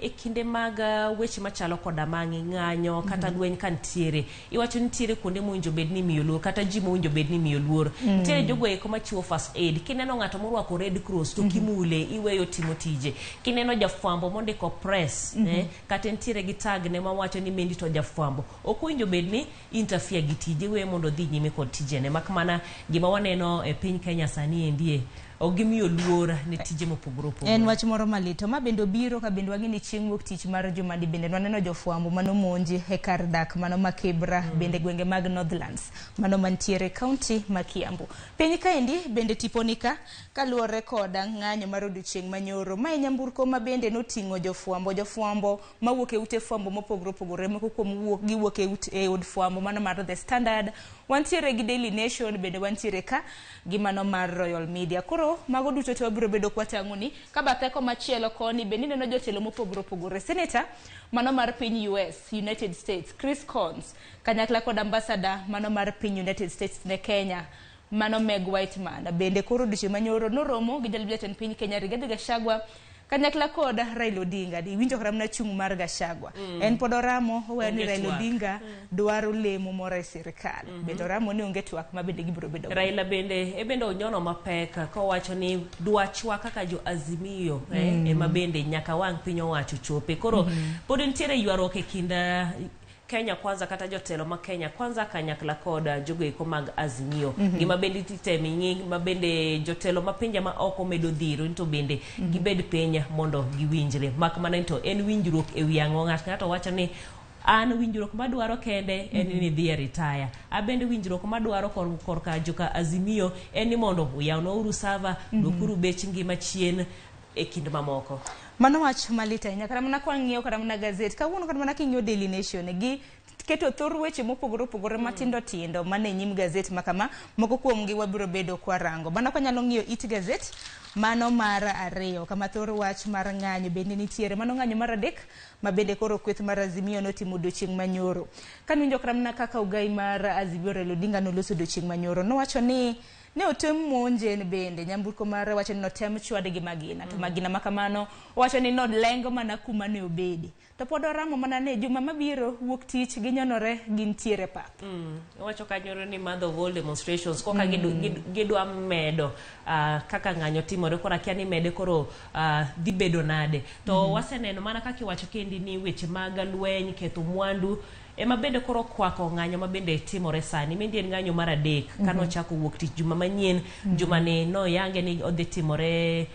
e kinde mag weche machalo koda mag ng'anyo kata lweny ka nitiere, iwacho nitiere kuonde mowinjo bed ni imiyo luor kata ji mowinjo bed ni imiyo luor. Nitiere jogo eko machiwo first aid. Kineno ng'ato morwako Red Cross to kimule iweyo timo tije. Kineno jafwambo mondiko press, kata nitiere gi tag ne mawacho ni mendi to jafwambo, ok owinjo bed ni interfere gi tije, iweyo mondo odhi nyime kod tijene. Mak mana gima waneno e piny Kenya sani endie, ok gimiyo luor ne tije mopogore opogore. En wach moro malit. To ma bende obiro ka bende wang'e ni chieng' wuok tich mar jumani bende nwaneno jofwambo manomonji e kar dak mano ma Kibra, bende gwenge mag Northlands mano mantiere kaunti ma Kiambu. Piny kaendi bende tiponi ka kaluwore kod ng'anyo mar odiochieng' manyoro, ma e nyamburko ma bende noting'o jofwambo mawuok e ute fwambo mopogore opogore. Moko kuom wuok giwuok e od fwambo mano mar The Standard, wantiere gi Daily Nation, bende wantiere ka gi mano mar Royal Media. Koro mago duto te wabiro bedo kwatang'oni. Ka bathe komachielo koni bende ineno jotelo mopogore opogore. Senator mano mar piny US, United States, Chris Coons, kanyakla kod ambassador mano mar piny United States ne Kenya, mano Meg Whitman, bende koro odiochieng' manyoro noromo gi jalup jatend piny Kenya Rigathi Gachagua kanyakla kod Raila Odinga. Iwinjo kata mana chung' mar Gachagua. En pod oramo oweyo ni Onge Raila twak. Odinga dwaro lemo moro e sirikal. Bende oramo ni onge twak ma bende gibiro bedo godo. Raila bende ebende onyono mapek kowacho ni dwachwa kaka jo Azimio ema bende nyaka wang' piny owacho chope. Koro pod nitiere ywaruok e kind Kenya Kwanza kata jotelo ma Kenya Kwanza kanyakla kod jogo eko mag Azimio. Gima bende itemo ng'i ma bende jotelo ma pinje ma oko medo dhiro ni to bende gibed piny mondo giwinjre. Mak mana ni to en winjruok e wi ang'o? Ng'ato wacho ni an winjruok madwaro kende en ni dhi e retire. Abende winjruok madwaro korka joka Azimio en ni mondo uyawnwa uru server, dwokuru bech ngima chien e kind mamoko. Mano wach malit ahinya. Kata mana kwang'iyo kata mana gazet kawuono, kata mana king'iyo Daily Nation, gi keto thor weche mopogore opogore matindo tindo mane nyim gazet ma kama, moko kuomgi wabiro bedo kwarango. Mano kwanyalo ng'iyo it gazet mano mar ariyo, kama thor wach mar ng'anyo bende nitiere. Mano ng'anyo mar adek ma bende koro kweth mar Azimio notimo odiochieng' manyoro. Kaniwinjo kata mana kaka ogai mar Azimio Raila Odinga noloso odiochieng' manyoro, nowacho ni ne otem monje en bende nyamburko mare, wacho ni notem chwade gi magina, to magina ma kamano owacho ni nolengo mana kuma ne obede. To pod oramo mana ne juma mabiro wuok tich ginyonore gintiere pap. Owacho kanyo ni mother of all demonstrations koka gidwa medo kaka ng'anyo timore. Koro akia ni mede koro dhi bedo nade to waseneno mana kaka iwacho kendi ni weche mag lweny, ketho mwandu ema bende koro kwako ng'anyo ma bende timore sani. Mendi en ng'anyo mar adek kanochako wuok tich juma manyien. Juma ni noyange ni odhi timore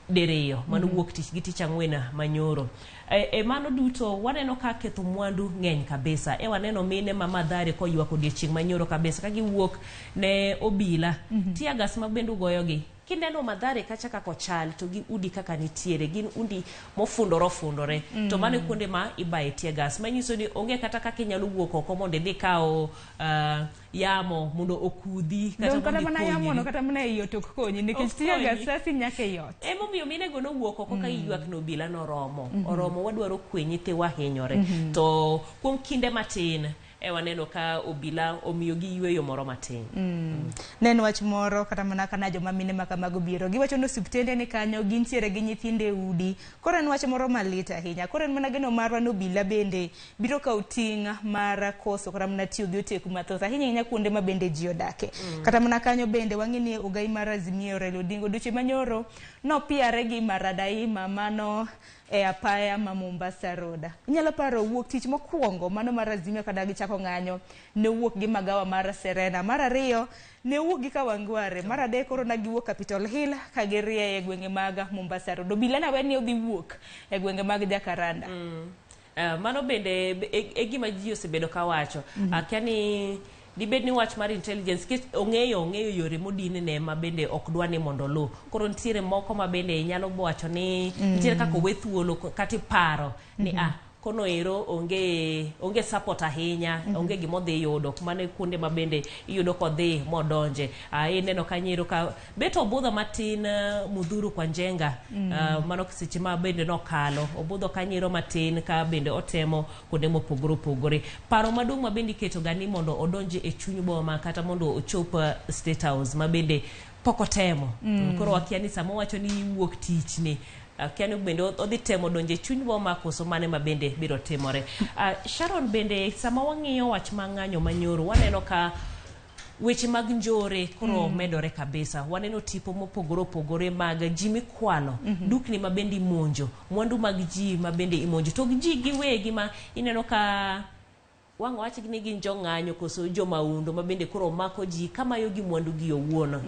diriyo, mano wuok tich gi tich ang'wen manyoro. E mano duto waneno ka ketho mwandu ng'eny kabisa. Waneno mine ma Mathare koywak odiochieng' manyoro kabisa ka giwuok ne obila, tear gas ma bende ugoyogi. Kineno Mathare kacha kaka ochal to gi udi kaka nitiere, gin udi mofundore ofundore, to mano e kuonde ma ibaye tear gas, manyiso ni onge kata kaka inyalo wuok oko mondo idhi kaw yamo mondo okudhi kata Dong' kata mondo mana yamono ikonyri. Kata mana ei ot ok konyi nikech Ok tear gas konyi. sasi nyaka ei ot. Emomiyo minego nowuok oko ka giywak ne obila noromo, oromo, wadwaro kwe, nyithiwa hinyore. To kuom kinde matin e waneno ka obila omiyogi yweyo moro matin. Ne en wach moro kata mana kana joma mine ma kamago biro giwacho ni osiptende ni kanyo gintiere gi nyithindo e udi. Koro en wach moro malit ahinya. Koro en mana geno marwa ni obila bende biro kawo ting' mar koso kata mana tiyo gi oteku mathoth ahinya ahinya kuonde ma bende ji odake. Kata mana kanyo bende wang'e ni ogai mar Azimio Raila Odinga odiochieng' manyoro nopiare gi Maradaima mano e apaya ma Mombasa Road. Inyalo paro wuok tich mokwongo mano mar Azimio kada gichako ng'anyo ne owuok gi magawa mar Serena. Mar ariyo ne owuok gi Kawangware. Mar adek koro ne giwuok Capitol Hill ka girieyo e gwenge mag Mombasa Road. Obila nawe ni odhi wuok e gwenge mag Jacaranda. Mano bende e gima ji osebedo kawacho. Akia ni dibed ni wach mar intelligence nikech ong'eyo yore modinne ma bende ok dwa ni mondo oluw. Koro nitiere moko ma bende nyalo wacho ni nitiere kaka owe thuolo kata iparo ni kono ero onge support ahinya, onge gima odhi yudo. Mano e kuonde ma bende iyudo kodhi modonje. Ineno kanyo ero ka bet obudho matin Mudhuru kwa Njenga, mano seche ma bende nokalo obudho kanyo ero matin ka bende otemo kuonde mopogore opogore. Paro maduong' ma bende iketo ga ni mondo odonje e chuny boma kata mondo ochop State House ma bende pok otemo. Koro wakia ni sama owacho ni wuok tich ni akia ni bende odhi temo donjo e chuny boma koso mane ma bende biro timore. Sharon, bende sama wang'iyo wach ma ng'anyo manyoro waneno ka weche mag njore koro medore kabisa. Waneno tipo mopogore opogore mag ji mikwalo, dukni ma bende imonjo, mwandu mag ji ma bende imonjo, to ji giwegi ma ineno ka wang' wach ni gin jong'anyo koso jomaundo ma bende koro mako ji kamayo gi mwandu gi owuon.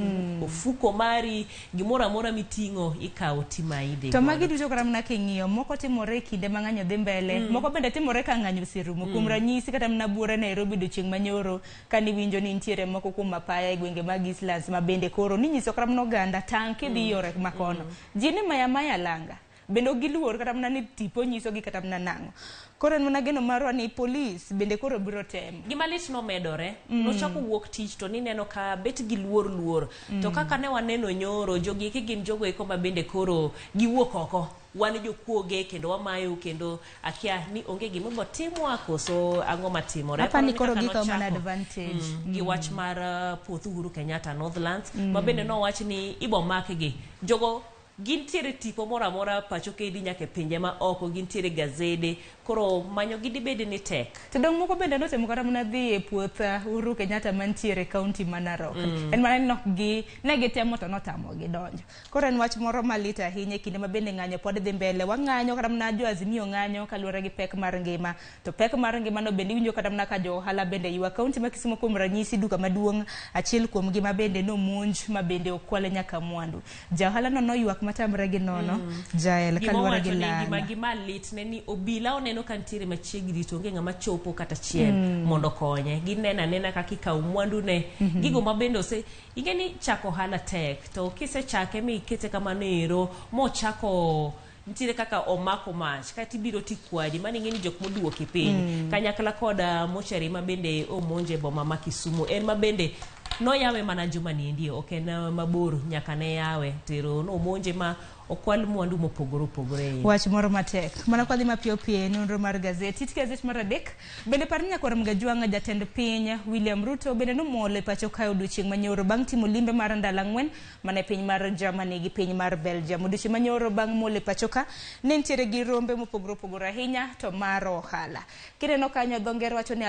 Ofuko mari, gimoro amora miting'o ikawo timayi dhi To magi godo. duto kata mana king'iyo, moko timore e kinde ma ng'anyo dhi mbele, moko bende timore ka ng'anyo oserumo. Kuom ranyisi kata mana buore Nairobi odiochieng' manyoro kane iwinjo ni nitiere moko kuom apaya e gwenge mag Eastlands ma bende koro ninyiso kata mana oganda tang' kidhi yore makono. Ji ni maya maya langa. Bende ok giluor kata mana ni tipo nyisogi kata mana nang'o. Koro en mana geno marwa ni polis bende koro biro temo. Gima lit nomedore, nochako wuok tich to nineno ka bet gi luor luor. To kaka ne waneno nyoro, jogi eki gin jogo eko ma bende koro giwuok oko. Wan jokuoge kendo wamayo kendo akia ni onge gima ibo timwa koso ang'o matimore. Apa ni koro Kaka gikawo mana nochako, advantage. Gi wach mar puoth Uhuru Kenyatta Northlands, ma bende nowach ni ibo makgi. Jogo gintiere tipo moro amora pacho kedi nyaka e pinje ma oko, gintiere gazede, koro manyo gi dibed ni tek. To dong moko bende notemo kata mana dhi e puoth Uhuru Kenyatta mantiere e kaunti ma Narok. En mana ni nok gi ne gitemo to notamogi donjo. Koro en wach moro malit ahinya e kinde ma bende ng'anyo pod dhi mbele. Wang'anyo kata mana jo Azimio ng'anyo kaluwore gi pek mar ngima. To pek mar ngima no bende iwinjo kata mana ka jo ohala bende ywak. Kaunti ma Kisumu kuom ranyisi duka maduong' achiel kuom gi ma bende nomonj ma bende okwale nyaka mwandu. Ja ohala no noywak matamre gi nono. Jael Gima kaluwore gi owacho ni lala. gima lit ne ni obila oneno ka nitiere machiegni to onge ng'ama chopo kata achiel mondo okonye. Gineno anena kaka ikawo mwandu ne. Gigo ma bende ose ing'e ni chako ohala tek to kisechake mikete kamano ero mochako nitiere kaka omako mach kata ibiro tikwadi mano ing'e ni jok moduoki piny. Kanyakla kod mochari ma bende omonje e boma ma Kisumu en ma bende noyawe mana juma niendi ok en mabor nyaka ne yawe tero nomonje ma okwal mwandu mopogore opogore e iye. Wach moro matek. Mana kwa dhi mapiyo piyo e nonro mar gazet. It gazet mar adek. Bende par ni nyakwar Mgajwang' jatend piny William Ruto bende nomol e pacho kae odiochieng' manyoro bang' timo limbe mar ndalo ang'wen mana e piny mar Germany gi piny mar Belgium. Odiochieng' manyoro bang' mol e pacho ka ne nitiere gi rombe mopogore opogore ahinya to mar ohala. Kineno kanyo dho ngere wacho ni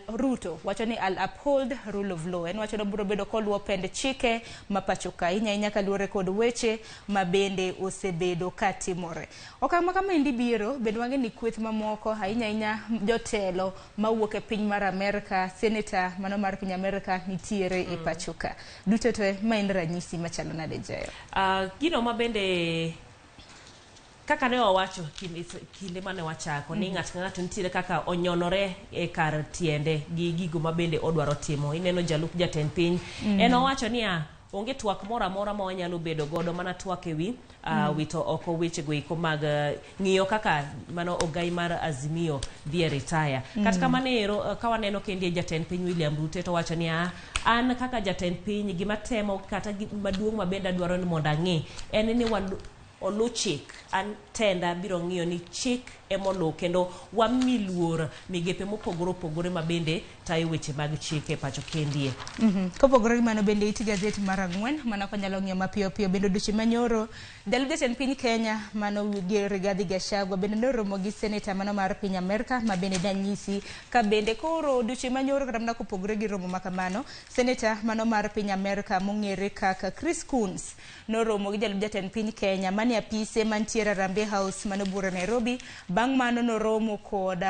Ruto wacho ni I'll uphold rule of law. En wacho ni obiro bedo koluwo pend chike ma pacho ka ahinya ahinya kaluwore kod weche ma bende osebedo katimore. Okang' ma kamaendi biro bende wang'e ni kweth mamoko ahinya ahinya jotelo mawuok e piny mar Amerka, seneta mano mar piny Amerka nitiere e pacho ka. Duto te ma en ranyisi machalo nade Jael? Gino ma bende kaka ne wawacho kinde mane wachako ni ng'ato ka ng'ato nitiere kaka onyonore e kar tiende gi gigo ma bende odwaro timo. Ineno jalup jatend piny en owacho niya onge twak moro amora ma wanyalo bedo godo mana twak ewi wito oko weche go eko mag ng'iyo kaka mano ogai mar Azimio dhi e retire. Kata kamano ero ka waneno kendi jatend piny William Ruto to wacho niya an kaka jatend piny gima temo kata maduong' ma bende adwaro ni mondo ang'i en ni olu chik. An tenda biro ng'iyo ni chik emolu kendo wami luor migepe mopogore opogore ma bende tayo weche mag chik e pacho kendie. Kopogore gi mano bende iti gazet mar ang'wen mana kwanyalo ng'iyo mapiyo piyo bende odiochieng' manyoro jalup jatend piny Kenya mano Rigathi Gachagua bende noromo gi seneta mano mar piny Amerka ma bende nanyisi ka bende koro odiochieng' manyoro kata mana kopogore gi romo makamano seneta mano mar piny Amerka mong'ere kaka Chris Coons noromo gi jalup jatend piny Kenya mani manie apise mantiere Harambee House mano buore Nairobi. Bang' mano noromo kod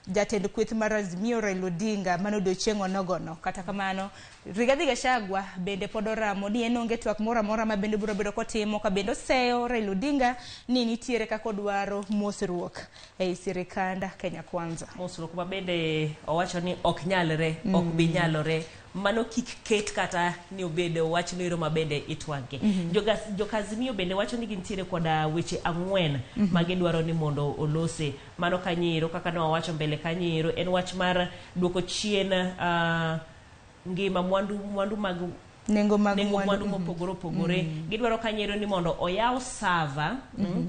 jatend kweth mar Azimio Raila Odinga mano odiochieng' onogono. Kata kamano, Rigathi Gachagua bende pod oramo ni en onge twak moro amora ma bende biro bedo kotimo ka bende oseyo Raila Odinga ni nitiere kaka odwaro mosruok ei sirikand Kenya Kwanza. Mosruok ma bende owacho ni ok nyalre, ok bi nyalore. Mano kik ket kata ni obed wach noero ma bende itwage. Joka Azimio bende wacho ni gintiere koda weche 4 ma gidwaro ni mondo olose. Mano kanyiero kaka ne wawacho mbele kanyiero en wach mar duoko chien ngima mwandu mag nengo mag nengo mwandu mopogore opogore. Gidwaro kanyiero ni mondo oyaw server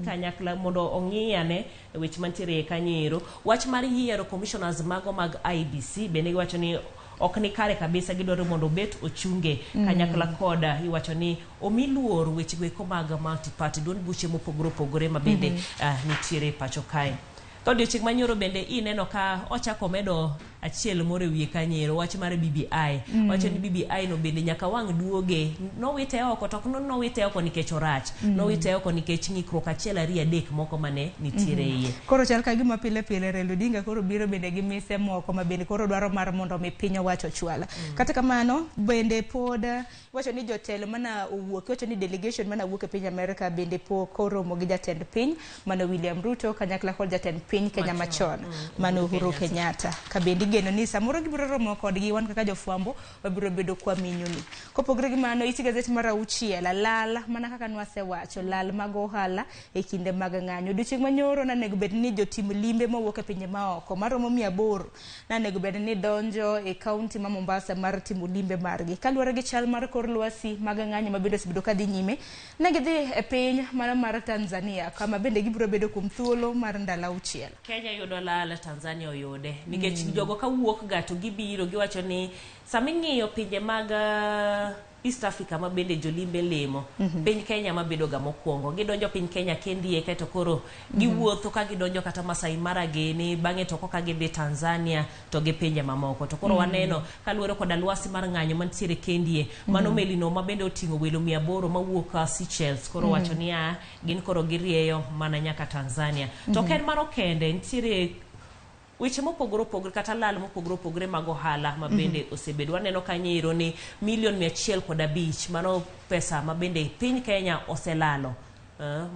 kanyakla mondo ong'iyane weche mantiere kanyiero. Wach mar yiero commissioners mago mag IEBC bende giwacho ni ok ni kare kabisa, gidwaro mondo obet ochunge kanyakla koda iwacho ni omi luor weche goeko mag multi-party, duond buche mopogore opogore ma bende nitiere pacho kae. Ka odiochieng' manyoro bende ineno ka ochako medo achiel moro e wiye kanyiero, wach mar BBI. Wacho ni BBI no bende nyaka wang' duoge nowite oko, to ok nowite oko nikech orach. Nowite oko nikech ng'ikruok achiel ariyo adek moko mane nitiere iye. Koro chal ka gima pile pile Raila Odinga koro biro bende gi mise moko ma bende koro dwaro mar mondo mi piny owacho ochwal. Kata kamano bende pod iwacho ni jotelo mana owuok, iwacho ni delegation mana wuok e piny Amerika bende pok oromo gi jatend piny mano William Ruto kanyakla kod jatend piny Kenya machon mano Uhuru Kenyatta. Ka bende igeno ni samoro gibiro romo kodgi, wan kaka jofwambo wabiro bedo kwa minyoni. Kopogore gi mano, iti gazet mar 6, lal mana kaka nwasewacho, lal mag ohala e kinde mag ng'anyo. Odiochieng' manyoro nanego bed ni jotim limbe mowuok e pinje maoko maromo 800 nanego bed ni donjo e kaunti ma Mombasa mar timo limbe margi. Kaluwore gi chal mar kor lwasi mag ng'anyo ma bende osebedo kadhi nyime, ne gidhi e piny mana mar Tanzania kama bende gibiro bedo kuom thuolo mar ndalo 6. Kenya yudo lal, Tanzania oyude nikech jogo kawuok ga to gibiro giwacho ni sama ing'iyo pinje mag East Africa ma bende jolimbe limo, piny Kenya mabedo ga mokwongo. Gidonjo piny Kenya kendie, kaeto koro giwuotho ka gidonjo kata Masai Mara gini, bang'e to koka gidhi Tanzania to gi pinje mamoko. To koro waneno kaluwore koda lwasi mar ng'anyo mantiere kendie, mano melino ma bende oting'o welo 800 mawuok Seychelles koro wacho niya gin koro girieyo mana nyaka Tanzania. To ok en mano kende, nitiere weche mopogore opogore kata lal mopogore opogore mag ohala ma bende osebedo. Waneno kanyo ni milion 105, mano pesa ma bende piny Kenya oselalo.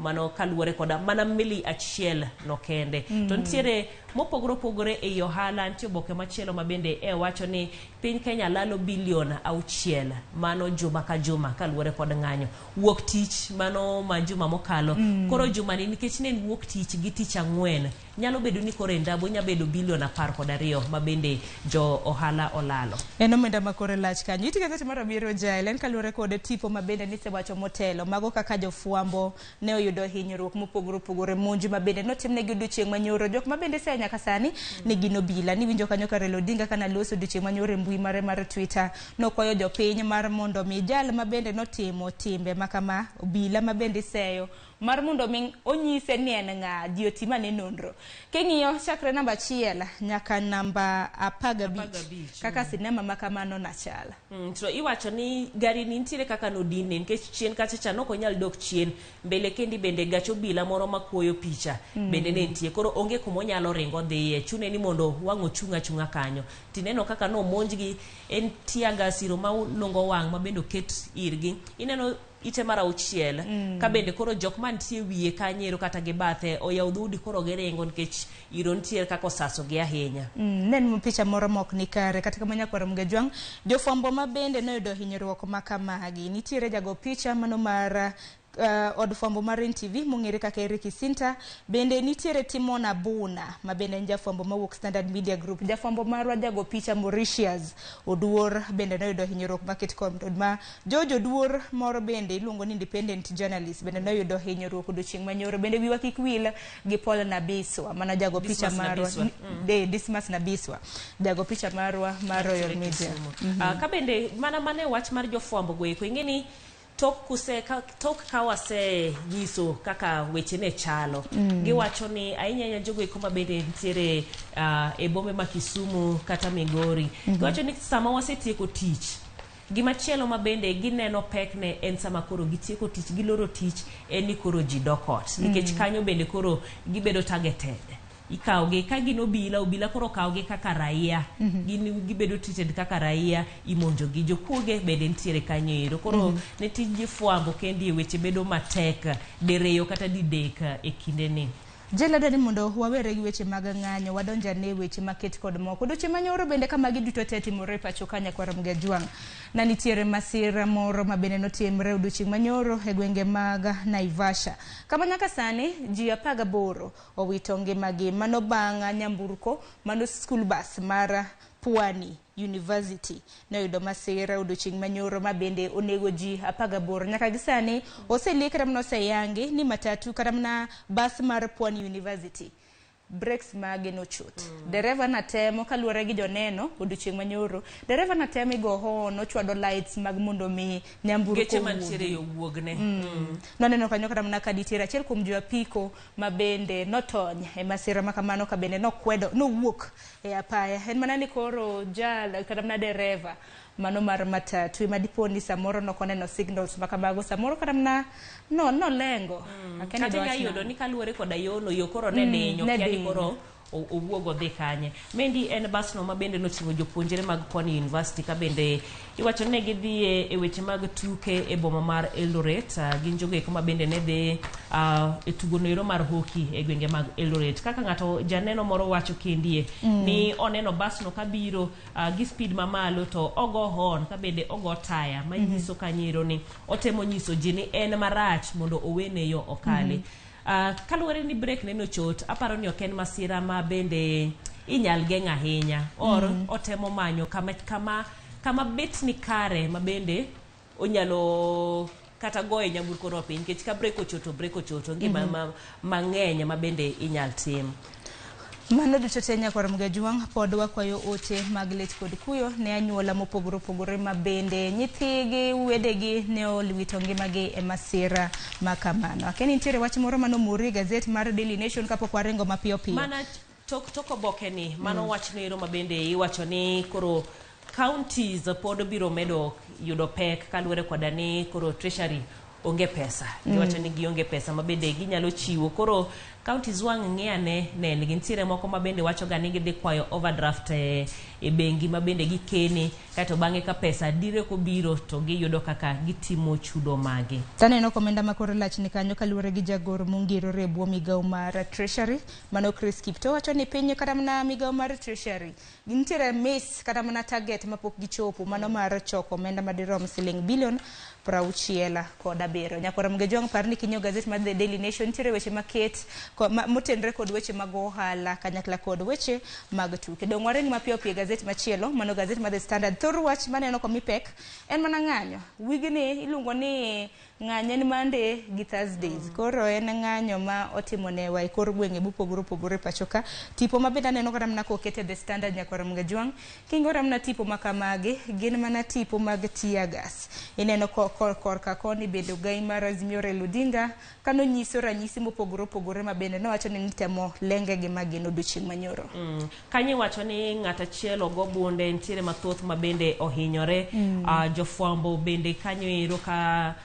Mano kaluwore koda mana meli achiel no kende. To nitiere mopogore opogore ei ohala. Nitie oboke machielo ma bende e wacho ni piny Kenya lalo bilion 6 mano juma ka juma kaluwore kod ng'anyo. Wuok tich mano ma juma mokalo. Koro juma ni nikech ne en wuok tich gi tich ang'wen, nyalo bedo ni koro e ndabo nyalo bedo bilion 12 ma bende jo ohala olalo. En omenda ma kore lach kanyo. Iti gazeti mar 7 Jael, en kaluwore kod tipo ma bende nisewacho motelo. Mago kaka jofwambo ne oyudo hinyruok mopogore opogore, monj ma bende notimnegi odiochieng' manyoro. Jok ma bende seyo nyaka sani ni gin obila. Niwinjo kanyo ka Raila Odinga kana loso odiochieng' manyoro e mbui mare mar Twitter, nokwayo jopiny mar mondo mi jal ma bende notimo timbe makama, obila ma bende iseyo mar mondo mi onyise ni en ng'a, ji otim ane nonro. King'iyo chakre namba 1 nyaka namba 15, kaka sinema ma kamano nachal. To iwacho ni gari ni nitiere kaka nodinne nikech chien kacha cha nok onyal dok chien, mbele kendi bende gach obila moro makuoyo picha bende ne nitie, koro onge kuma onyalo ringo dhiye, chune ni mondo wang' ochung' achung'a kanyo. Tineno kaka nomonjgi en tear gas iro ma lungo wang' ma bende oket irgi. Ineno ite mar 6 ka bende koro jok mantie wiye kanyo kata gi bathe oyawo dhoudi koro giringo nikech iro nitiere kaka osasogi ahinya. Ne en picha moro mok ni kare. Kata kamano, nyakwar Mgajwang', jofwambo ma bende noyudo hinyruok ma kamagi nitiere jago picha mano mar od fwambo mar NTV mong'ere kaka Eric Isinta, bende nitiere Timon Abuna ma bende en jafwambo mawuok Standard Media Group, jafwambo marwa jago picha Mauritius Oduor bende noyudo hinyruok maket kod ma George Oduor moro bende iluongo ni independent journalist bende noyudo hinyruok odiochieng' manyoro. Bende wiwa kik wil gi Paul Nabiswa mano jago picha Dismas marwa Nabiswa. De Dismas Nabiswa, jago picha marwa mar Royal Media. Ka bende mana e wach mar jofwambo go eko, ing'e ni tok ka wasenyiso kaka weche ne chalo, giwacho ni ahinya ahinya jogo eko ma bende nitiere e bombe ma Kisumu kata Migori, giwacho ni sama wasetieko tich Gimachielo ma bende gineno pekne en sama koro gitieko tich, giloro tich, en ni koro ji dok ot. Nikech kanyo bende koro gibedo targeted. Ikawogi ka gin obila, obila koro okawogi kaka raia. Gin gibedo treated kaka raia, imonjogi. Jokuoge bende nitiere kanyo ero. Koro ne tij fwambo kendi weche bedo matek diriyo kata didek e kindeni. Jela dwani mondo wawere gi weche mag ng'anyo, wadonj ane weche maket kod moko. Odiochieng' manyoro bende ka magi duto te timore e pacho ka nyakwar Mgajwang'. Na nitiere masira moro ma bende notimre odiochieng' manyoro e gwenge mag Naivasha. Kama nyaka sani ji 18 owito ngimagi. Mano bang' nyamburko, mano school bus mar Pwani University noyudo masira odiochieng' manyoro ma bende onego ji 18. Nyaka gi sani oselie kata mana oseyangi ni matatu kata mana bus mar Pwani University brakes mage nochot. Dereva natemo kaluwore gi joneno odiochieng' manyoro. Dereva natemo igo horn ochwado lights mag mondo mi nyamburko Geche owuogi. mantiere yo wuogne. Noneno kanyo kata mana ka nitiere achiel kuom jo apiko ma bende notony e masira ma kamano ka bende nokwedo nowuok e apaya. En mana ni koro jal kata mana dereva mano mar matatu ema dipo ni samoro nokoneno signals ma kamago, samoro kata mana no nolengo. Akia ni Kata inya dwach yudo nang'o. ni kaluwore koda yono, yo koro ne dinyo, ne kia ni dinyo. koro owuog odhi kanye. Mendi en bas no ma bende noting'o jopuonjre mag Pwani University ka bende iwacho ni ne gidhi e weche mag tuke e boma mar Eldoret. Gin jogo eko ma bende ne dhi e tugo noero mar hockey e gwenge mag Eldoret. Kaka ng'ato janeno moro wacho kendie ni oneno bas no kabiro gi speed mamalo to ogo horn ka bende ogo taya manyiso kanyo ni otemo nyiso ji ni en marach mondo owene yo okali. Kaluwore ni brek ne nochot, aparo ni ok en masira ma bende inyal geng' ahinya. Or otemo manyo kama bet ni kare ma bende onyalo kata goye nyamburko no piny, nikech ka brek ochoto, brek ochoto, ngima mang'eny ma bende inyal tim. Mano duto te nyakwar Mgajwang' pod wakwayo ote mag lit kod kuyo ne anyuola mopogore opogore ma bende nyithigi, wedegi ne olwito ngimagi e masira ma kamano. Akia ni nitiere wach moro manomori e gazet mar Daily Nation kapok waringo mapiyo piyo. Mana tok oboke ni, mano wach noero ma bende iwacho ni koro counties pod biro medo yudo pek kaluwore koda ni koro treasury onge pesa. Giwacho ni gionge pesa ma bende ginyalo chiwo. Koro counties wang' ng'i ane nen gi nitiere moko ma bende wacho ga ni gidhi kwayo overdraft e bengi ma bende gikene, kaeto bang'e ka pesa dire kobiro to giyudo kaka gitimo chudo magi. Taneno komenda ma kore lach ni kanyo kaluwore gi jagoro mongirore e bwo migawo mar Treasury mano Chris Kiptoo wacho ni piny kata mana migawo mar Treasury nitiere miss kata mana target mapok gichopo mano mar choko omenda madirom siling bilion 67. Nyakwar Mgejwang' par ni kinyiewo gazet mar The Daily Nation nitiere weche maket motenre kod weche mag ohala kanyakla kod weche mag tuke. Dong' waring mapiyo piyo e gazet machielo mano gazet mar The Standard. Thor wach maneno komi pek en mana ng'anyo. Wigni iluongo ni ng'anyo en Monday gi Thursdays. Koro en ng'anyo ma otimo newa e kor gwenge mopogore opogore e pacho ka. Tipo ma bende aneno kata mana koket e The Standard nyakwar Mgejwang'. Kingo mana tipo ma kamagi gin mana tipo mag tear gas. Ineno korka koni bende ogai mar Azimio Raila Odinga kanonyiso ranyisi mopogore opogore ma bende nowacho ni nitemo lenge gi magin odiochieng' manyoro. Kanyo iwacho ni ng'at achiel ogo bunde, nitiere mathoth ma bende ohinyore. Jofwambo bende kanyo ero ka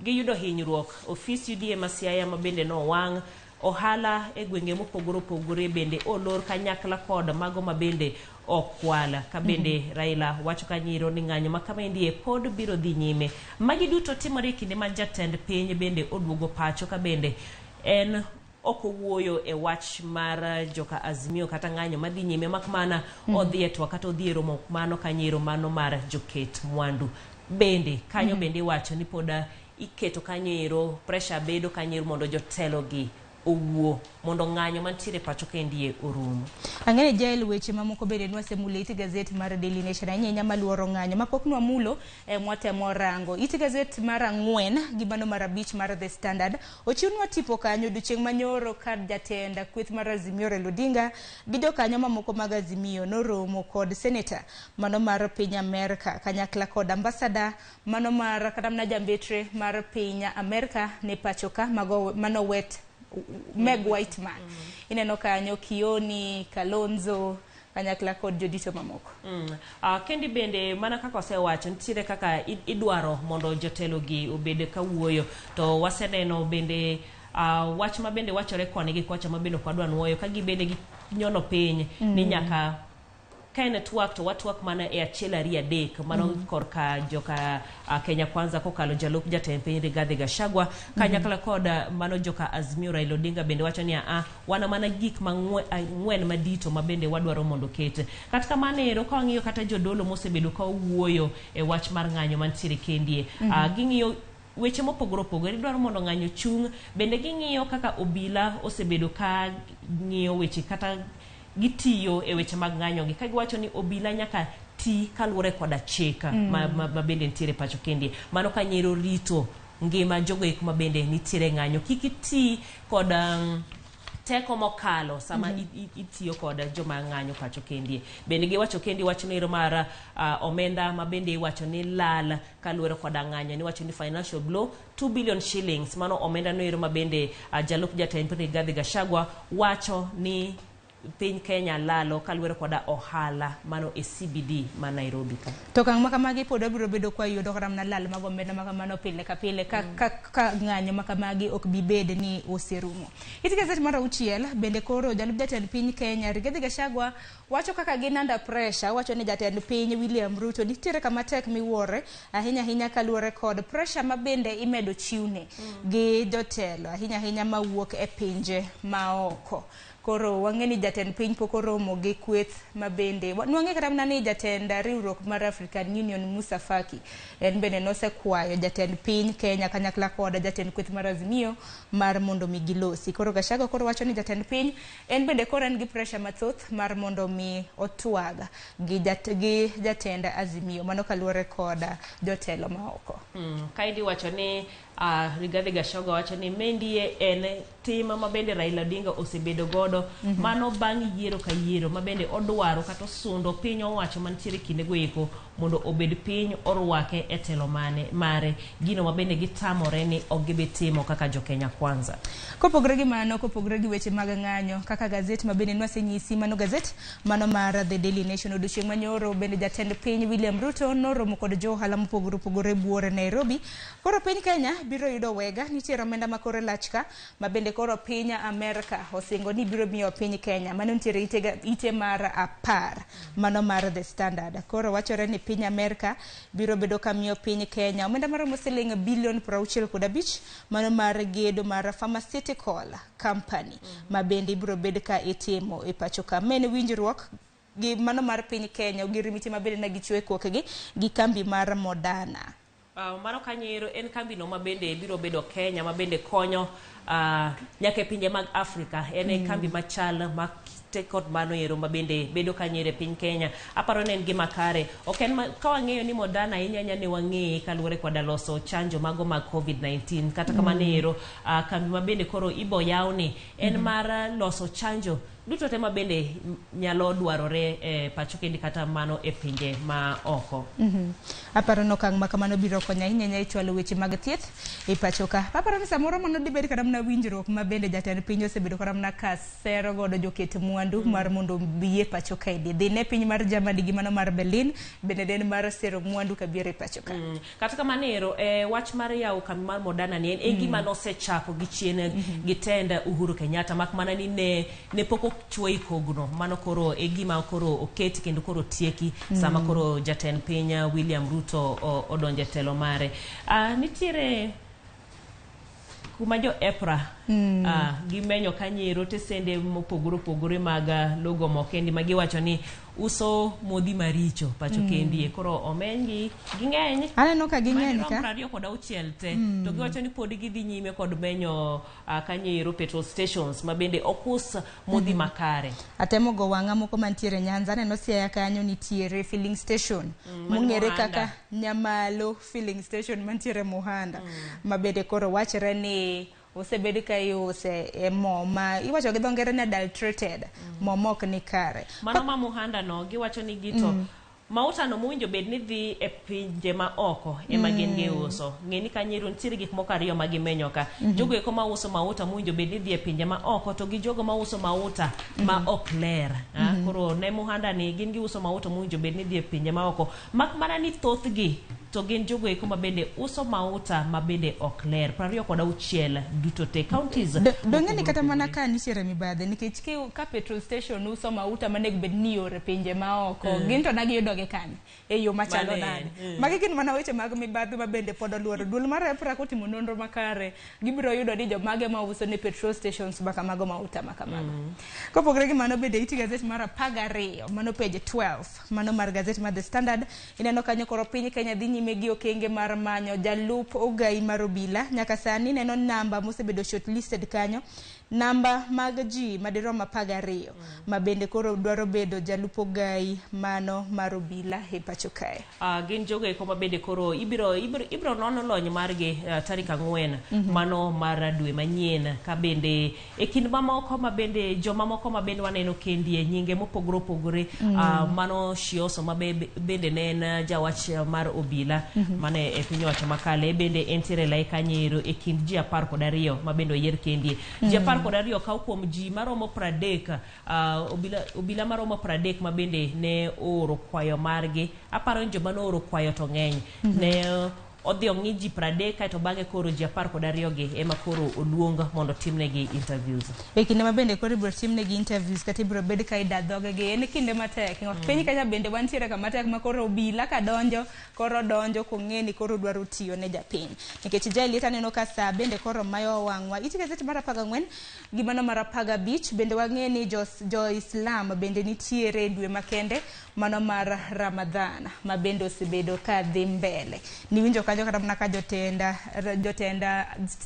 giyudo hinyruok. Ofis UDA ma Siaya ma bende nowang', ohala e gwenge mopogore opogore bende olor kanyakla kod mago ma bende okwal. Ka bende Raila wacho kanyo ni ng'anyo ma kamaendi pod biro dhi nyime. Magi duto timore e kinde ma jatend piny bende oduogo pacho ka bende en ok owuoyo e wach mar joka Azimio kata ng'anyo madhi nyime, mak mana odhi e twak kata odhi e romo mano kanyo mano mar joket mwandu. Bende kanyo bende iwacho ni pod iketo kanyo ero pressure bedo kanyo ero mondo jotelo gi owuo mondo ng'anyo mantiere pacho kendie orum. Ang'e ni jael weche mamoko bende nwasemulo it gazet mar Daily Nation ahinya ahinya maluoro ng'anyo mapok nwamulo mwatemo rango. It gazet mar 4 gi mano mar 5 mar The Standard ochiwnwa tipo kanyo odiochieng' manyoro ka jatend kweth mar Azimio Raila Odinga gi jokanyo mamoko mag Azimio noromo kod seneta mano mar piny Amerka kanyakla kod ambasada mano mar kata mana jambetre mar piny Amerka ne pacho ka mano wet Meg Whitman. Ineno kanyo Kioni, Kalonzo, kanyakla kod jodito mamoko. Kendi bende mana kaka osewacho nitiere kaka idwaro mondo jotelo gi obed ka wuoyo, to waseneno bende wach ma bende wachore koni gi kocha ma bende ok wadwa nuoyo ka gibende ginyono piny ni nyaka ka en twak to watwak mana e 1 2 3 mano korka joka Kenya Kwanza kokalo jalup jatend piny Rigathi Gachagua kanyakla kod mano joka Azimio Raila Odinga bende wacho ni wana mana gik mang'wen madito ma bende wadwaro mondo ket. Kata kamano ero ka wang'iyo kata jodolo mosebedo ka wuoyo e wach mar ng'anyo mantiere kendie, ging'iyo weche mopogore opogore, idwaro mondo ng'anyo chung', bende ging'iyo kaka obila osebedo ka ng'iyo weche kata gitiyo e weche mag ng'anyo gi ka giwacho ni obila nyaka ti kaluwore koda chik ma bende nitiere pacho kendi. Mano ka nyero rito ngima jogo eko ma bende nitiere ng'anyo, kik iti kod teko mokalo sama itiyo kod joma ng'anyo pacho kendi. Bende giwacho kendi wach nero mar omenda ma bende iwacho ni lal kaluwore koda ng'anyo, niwacho ni financial blow 2 billion shillings, mano omenda noero ma bende jalup jatend piny Rigathi Gachagua wacho ni piny Kenya lalo kaluwore koda ohala mano e CBD ma Nairobi ka. To okang' ma kamagi pod wabiro bedo kwa yudo kata mana lal mag omenda ma kamano pile ka pile ka ng'anyo ma kamagi ok bi bed ni oserumo. It gazet mar 6 bende koro jalup jatend piny Kenya Rigathi Gachagua wacho kaka gin under pressure, wacho ni jatend piny William Ruto nitiere kama tek miwuore ahinya ahinya kaluwore kod pressure ma bende imedo chiwne gi jotelo ahinya ahinya mawuok e pinje maoko. Koro wang'e ni jatend piny pok oromo gi kweth ma bende nwang'e kata mana ni jatend riwruok mar African Union Musa Faki en bende nosekwayo jatend piny Kenya kanyakla kod jatend kweth mar Azimio mar mondo mi gilosi. Koro Gachagua koro wacho ni jatend piny en bende koro en gi pressure mathoth mar mondo mi otwag gi jatend Azimio mano kaluwore kod jotelo maoko. Kaendi wacho ni Rigathi Gachagua wacho ni mendie en tim ma bende Raila Odinga osebedo godo mano bang' yiero ka yiero ma bende odwaro kata osundo piny owacho mantiere kinde go eko mondo obed piny orwake e telo mare, gino ma bende gitamore ni ok gibi timo kaka jo Kenya Kwanza. Kopogore gi mano, kopogore gi weche mag ng'anyo kaka gazet ma bende nwasenyisi, mano gazet mano mar The Daily Nation odiochieng' manyoro bende jatend piny William Ruto noromo kod jo ohala mopogore opogore buore Nairobi. Koro piny Kenya biro yudo wega, nitiere omenda ma kore lach ka ma bende koro piny Amerka osingo ni biro miyo piny Kenya. Mano nitiere ite mar 10 mano mar The Standard. Koro wachore ni piny Amerka biro bedo ka miyo piny Kenya omenda maromo siling bilion 65 mano mar gedo mar pharmaceutical company ma bende biro bed ka itimo e pacho ka. Men winjruok gi mano mar piny Kenya ogirimiti ma bende ne gichwe kokgi gi kambi mar Moderna. Mano kanyero en kambi no ma bende biro bedo Kenya ma bende konyo nyaka e pinje mag Afrika. En e kambi machal ma kod mano ero ma bende bedo kanyere piny Kenya. Aparo ni en gima kare. Ok en ka wang'eyo ni Moderna ahinya ahinya ne wang'eye kaluwore koda loso chanjo mago mag COVID-19. Kata kamano ero kambi ma bende koro ibo yawni en mar loso chanjo duto te ma bende nyalo dwarore e pacho kendi kata mano e pinje ma oko. Aparo ni okang' ma kamano biro konyo ahinya ahinya e chwalo weche mag thieth e pacho ka. Aparo ni samoro mano dibed kata mana winjruok ma bende jatend piny osebedo kata mana ka sero godo joket mwandu mar mondo obi e pacho kaendi. Dhi ne piny mar Germany gi mano mar Berlin bende en mar sero mwandu kabiro e pacho ka. Kata kamano ero wach mar yawo kambi mar Moderna ni en gima nosechako gi chien gi tend Uhuru Kenyatta, mak mana ni ne pok ochwoyi kogno. Mano koro e gima koro oketi kendo koro tieki sama koro jatend piny William Ruto odonjo e telo mare. Nitiere kuma jo EPRA gimenyo kanyero tesende mopogore opogore mag logo mokendi ma giwacho ni uso modhi maricho pacho kendi. Koro omenygi ging'eny. Aneno ka ging'eny ka. 26 te. To giwacho ni pod gidhi nyime kod menyo kanyero petrol stations ma bende ok us modhi makare. Atemo go wang'a moko mantiere Nyanza, aneno Siaya kanyo nitiere filling station mong'ere kaka Nyamalo filling station mantiere Muhanda ma bende koro wachre ni osebed ka iuse e mo ma iwacho gi dho ngere ni adulterated, mo mok ni kare. Mano ma Muhanda no giwacho ni gito Mauta no mowinjo bed ni dhi e pinje ma oko ema gin giuso. Ng'e ni kanyo nitiere gik moko ariyo ma gimenyo ka. Jogo eko mauso mauta mowinjo bed ni dhi e pinje ma oko to gi jogo mauso mauta ma ok ler. Koro ne Muhanda ni gin giuso mauta mowinjo bed ni dhi e pinje ma oko. Mak mana ni thothgi to gin jogo eko ma bende uso mauta ma bende ok ler. 26 duto te counties. Dong'e ni kata mana ka nitiere mibadhi nikech ka petrol station uso mauta manego bed ni ioro e pinje ma oko, gin to nagiyudogi kanye e yo machalo nade? Magi gin mana weche mag mibadhi ma bende pod oluoro. Duol mar EPRA kotimo nonro makare, gibiro yudo ni jomage mauso ne petrol stations makamago mauta makamago. Kopogore gi mano bende iti gazet mar 12, mano page 12, mano mar gazet mar The Standard, ineno kanyo koro piny Kenya dhi nyime gi okenge mar manyo jalup ogai mar obila. Nyaka sani neno namba mosebedo shortlisted kanyo, namba mag ji madirom 12 ma bende koro dwaro bedo jalup ogai mano mar obila e pacho kae. Gin jogo eko ma bende koro ibiro nono lony margi tarik 4 mano mar dwe manyien, ka bende e kind mamoko ma bende jomamoko ma bende waneno kendie nyinge mopogore opogore. Mano Shioso ma bende ne en jawach mar obila mane e piny owacho makale bende entiere lai kanyo e kind ji 12 ma bende oyier kendie. Ji 12 okaw kuom ji maromo 30, obila maromo 30 ma bende ne ooro kwayo margi. Aparo ni joma nooro kwayo to ng'eny. Ne odhi ong'i ji 30 kaeto bang'e koro ji 12 gi ema koro oluong mondo timnegi interviews. E kinde ma bende koro ibiro timnegi interviews kata ibiro bed ka ida dhogegi, en kinde matek. Piny Kenya bende wantiere kama tek ma koro obila ka donjo, koro donjo kong'e ni koro dwaro tiyo ne japiny. Nikech Jael aneno ka saa bende koro mayo wang'wa. Iti gazet mar 14 gi mano mar 15 bende wang'e ni jo Islam bende nitiere dwe makende mano mar Ramadhan ma bende osebedo ka dhi mbele. Niwinjo kanyo kata mana ka jotenda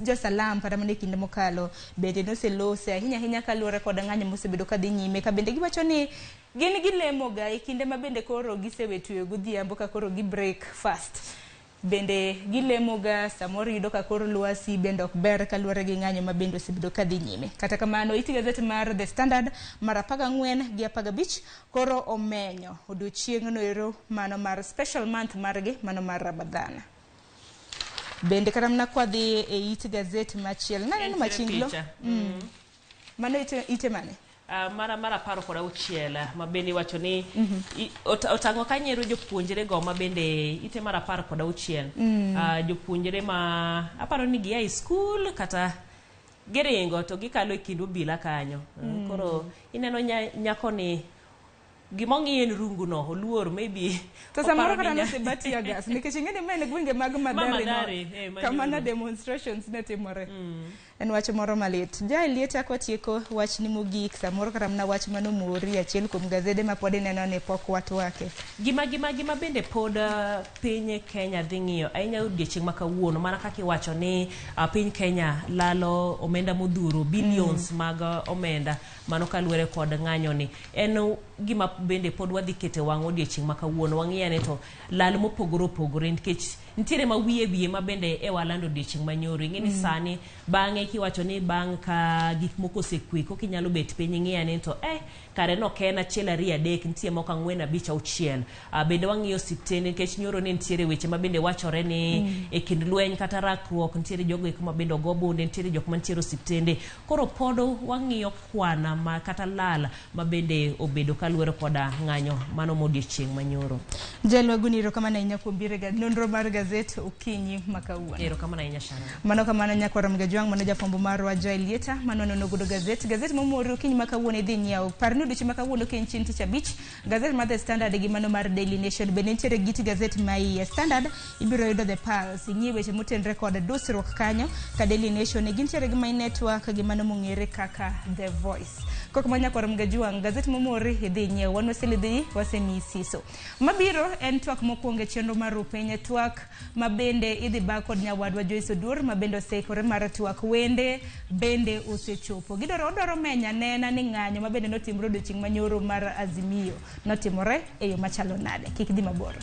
josalam kata mana e kinde mokalo bende noselose ahinya ahinya kaluwore kod ng'anyo mosebedo ka dhi nyime, ka bende giwacho ni gin gilemoga e kinde ma bende koro gisewe tweyo godhiambo ka koro gi break fast. Bende gilemoga samoro yudo ka kor lwasi bende ok ber kaluwore gi ng'anyo ma bende osebedo ka dhi nyime. Kata kamano iti gazet mar The Standard mar 14 gi 15 koro omenyo odiochieng'no ero mano mar special month margi mano mar Ramadhan. Bende kata mana kwadhi e it gazet machielo naneno machinglo. Mano ite mane? Mara 16 ma bende iwacho ni otang'o kanyo jopuonjre go ma bende ite mar 16. Jopuonjre ma aparo ni gia e skul kata giringo to gikalo e kind obila kanyo. Koro ineno nyako ni gimong'i en rungu no oluor maybe. To samoro kata noseba tear gas nikech ing'e ni ma en gwenge mag Mathare no kama na demonstrations ne timore. En wach moro malit. Jaelieta kwatieko wachni mogik, samoro kata mana wach manomori achiel kuom gazede ma pod ineno ni pok watwake. Gima bende pod piny Kenya dhi ng'iyo ahinya odiechieng' ma kawuono, mana kaka iwacho ni piny Kenya lalo omenda modhuro billions mag omenda mano kaluwore kod ng'anyo ni en gima bende pod wadhi kete wang' odiechieng' ma kawuono. Wang'iyo ane to lal mopogore opogore nikech nitiere ma wiye ma bende e walando odiechieng' manyoro. Ing'e ni sani bang'e kiwacho ni bang' ka gik moko osekwe koka inyalo bet piny ing'iyo ane to kare no ok en 1 2 3 nitie moko 4 5 6. Bende wang'iyo osiptende nikech nyoro ne nitiere weche ma bende wachore ni e kind lweny kata rakruok nitiere jogo eko ma bende ogo bunde, nitiere jok mantiere osiptende. Koro pod wang'iyo kwana ma kata lal ma bende obedo kaluwore koda ng'anyo mano modiechieng' manyoro. Jalwaguni, erokamano ahinya kuom biro e nonro mar gazet okinyi ma kawuono. Erokamano ahinya Sharon. Mano kamano nyakwar Mgajwang', mano jafwambo marwa Joel Lieta mano nono godo gazet momori okinyi ma kawuono idhi nyiewo. Par ni odiochieng' ma kawuono ka en chieng' tich abich, gazet mar The Standard gi mano mar Daily Nation bende nitiere gi it gazet ma iye. Standard ibiro yudo The Pulse, ing'i weche motenre kod dusruok kanyo, ka Daily Nation gintiere gi My Network gi mano mong'ere kaka The Voice. Kok ma nyakwar Mgajwang', gazet momori idhi nyiewo, wan waselidhi wasemiyi siso. Mabiro en twak mokwongo e chenro mar Rupiny, twak ma bende idhi ba kod nyawadwa Joyce Oduor ma bende oseikore mar twak, wende bende osechopo. Gidwaro odwaro menya nena ni ng'anyo ma bende notimore odiochieng' manyoro mar Azimio notimore e yo machalo nade. Kik dhi mabor.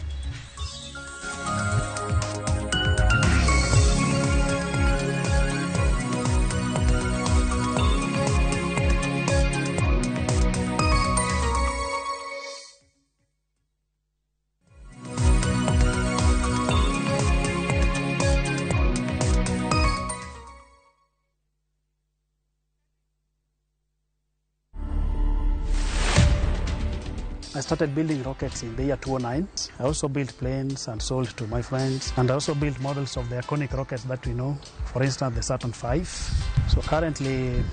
I started building rockets in the year 2009. I also built planes and sold to my friends. And I also built models of the iconic rockets that we know, for instance, the Saturn V. So currently,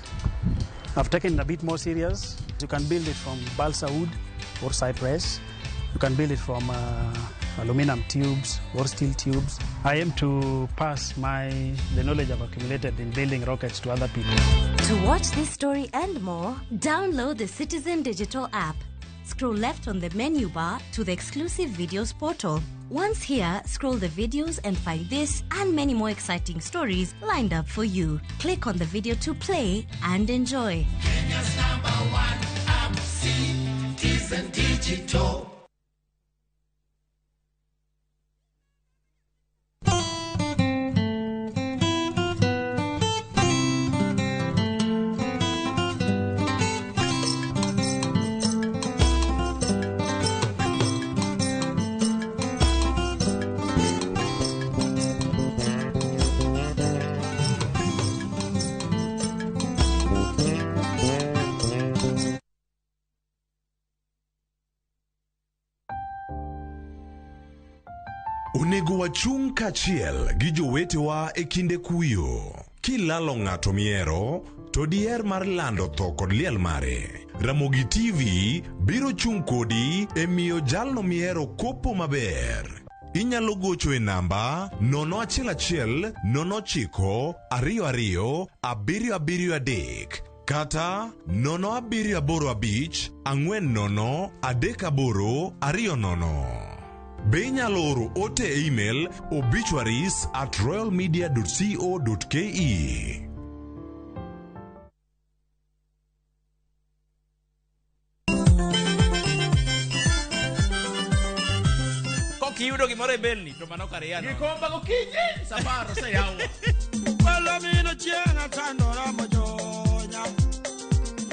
I've taken it a bit more serious. You can build it from balsa wood or cypress. You can build it from aluminum tubes or steel tubes. I aim to pass the knowledge I've accumulated in building rockets to other people. To watch this story and more, download the Citizen Digital app. Scroll left on the menu bar to the exclusive videos portal. Once here, scroll the videos and find this and many more exciting stories lined up for you. Click on the video to play and enjoy. Kenya's number one app, Citizen Digital. Onego wachung' kaachiel gi jowetewa e kinde kuyo. Kilalo ng'ato mihero, to diher mar lando tho kod liel mare. Ramogi TV biro chung' kodi e miyo jalno mihero kopo maber. Inyalo gocho e namba 011 09 22 773 kata 0785 40 38 20. Be inyalo oro ote e email obituaries@royalmedia.co.ke. Kokiyudo gimoro e belni to mano kar yano. Gikomba gokinyi safar oseyaw. Palomino chieng' atandora mojonya.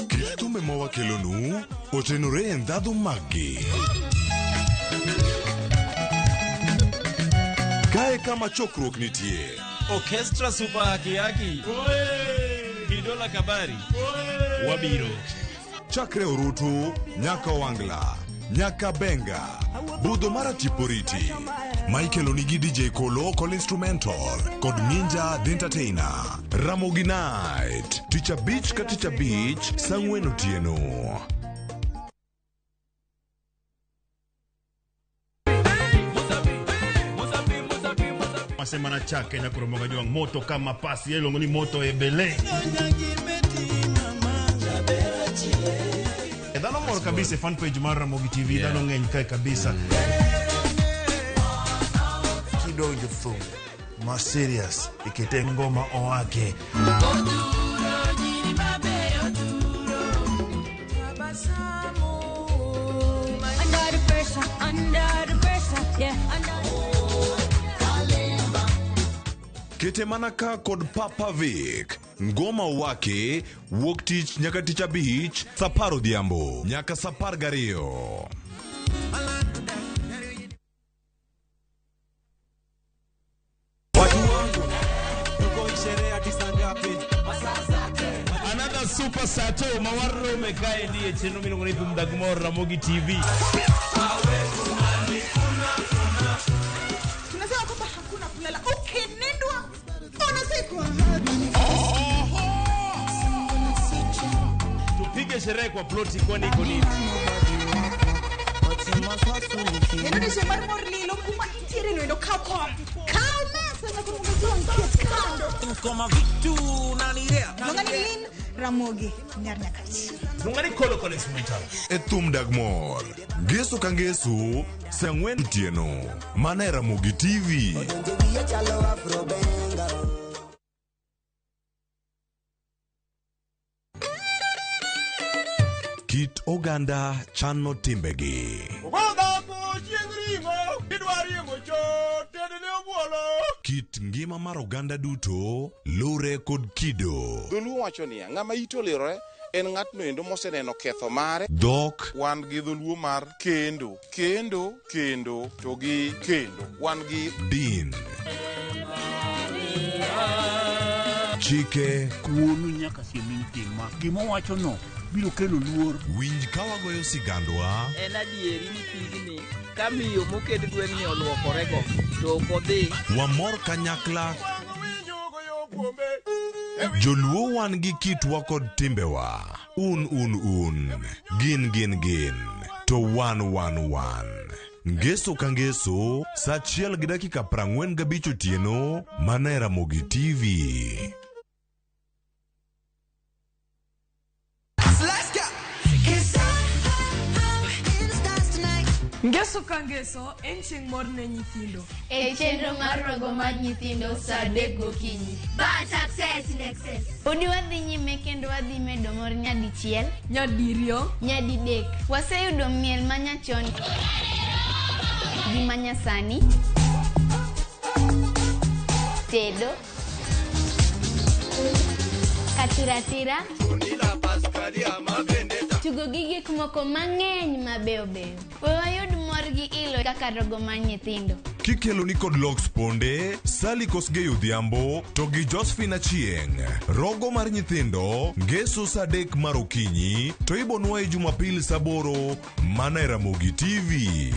Kit thumbe ma wakelonu otenore e ndhadhu maggi. Kae kama chokruok nitie. Orchestra Super Haki Haki. Kidola Kabari. Wabiro. Chakre Orutu, nyaka Wangla, nyaka Benga, budho mar Atiporiti. Michael onigi DJ Kolo kod instrumental kod Ninja the Entertainer. Ramogi Night, tich abich ka tich abich, saa ang'wen otieno. Masema chake na kuromoga jwang moto kama pasi yelongo ni moto ebele. Dhano mor kabisa fan page mar Ramogi TV, dhano ng'eny kae kabisa. Kidonjo thum ma serious ikete ngoma owake. Under the pressure, under the pressure, yeah, under. Kete mana ka kod Papa Vic. Ngoma wake wuok tich nyaka tich abich saa apar odhiambo nyaka saa apar gariyo. Another super sato mawarome kae ndiye chenro miluongo ni Thum Dag Mor Ramogi TV. Tunasema kwamba hakuna kulala. Ukinindwa unazikwa. Tupige sherehe kwa ploti kwani iko nini? Neno ni shemar mor lilo kuma intiere no endo kaw kom. Kaw mesa na kumugazua nkiet kando. Koma vitu nanirea. Longani lin Ramogi nyar nyakach. Longani kolo kolo instrumental. E Thum Dag Mor. Ngeso ka ngeso saa ang'wen otieno. Mana e Ramogi TV. Kit oganda chano timbegi. Kit ngima mar oganda duto lure kod kido. Dholuo wacho niya, ng'ama ite olirore en ng'atno endo moseneno ketho mare. Dhok. Wan gi dholuo mar kendo, kendo, kendo, to gi kendo. Wan gi din. Chike. Wuonu nyaka siem ni tim ma. Gima owacho no Biro kelo luor. Winj ka wagoyo sigandwa. En adieri ni pigni ka miyo moket gweng'ni oluokorego to ok odhi. Wamor kanyakla. Joluo wan gi kitwa kod timbewa. Un un un. Gin gin gin. To wan wan wan. Ngeso ka ngeso, sa achiel gi dakika 45 otieno, mana e Ramogi TV. Let's go. 'Cause I'm in the stars tonight. Ngeso ka ngeso en chieng' mor ne nyithindo. E chenro mar rogo mar nyithindo saa 3 gokinyi. But success in excess. Podi wadhi nyime kendo wadhi medo mor nyadichiel, nyadiriyo, nyadidek. Waseyudo miel manyachon gi manyasani, tedo, katiratira, tugo gi gik moko mang'eny mabeyo beyo. We wayud mor gi ilo kaka rogo mar nyithindo. Kikelo ni kod Lox Ponde, Sally Kosgei Odhiambo, to gi Josephine Achieng'. Rogo mar nyithindo, ngeso sa 3 mar okinyi, to ibonwaye Jumapil sa 8, mana e Ramogi TV.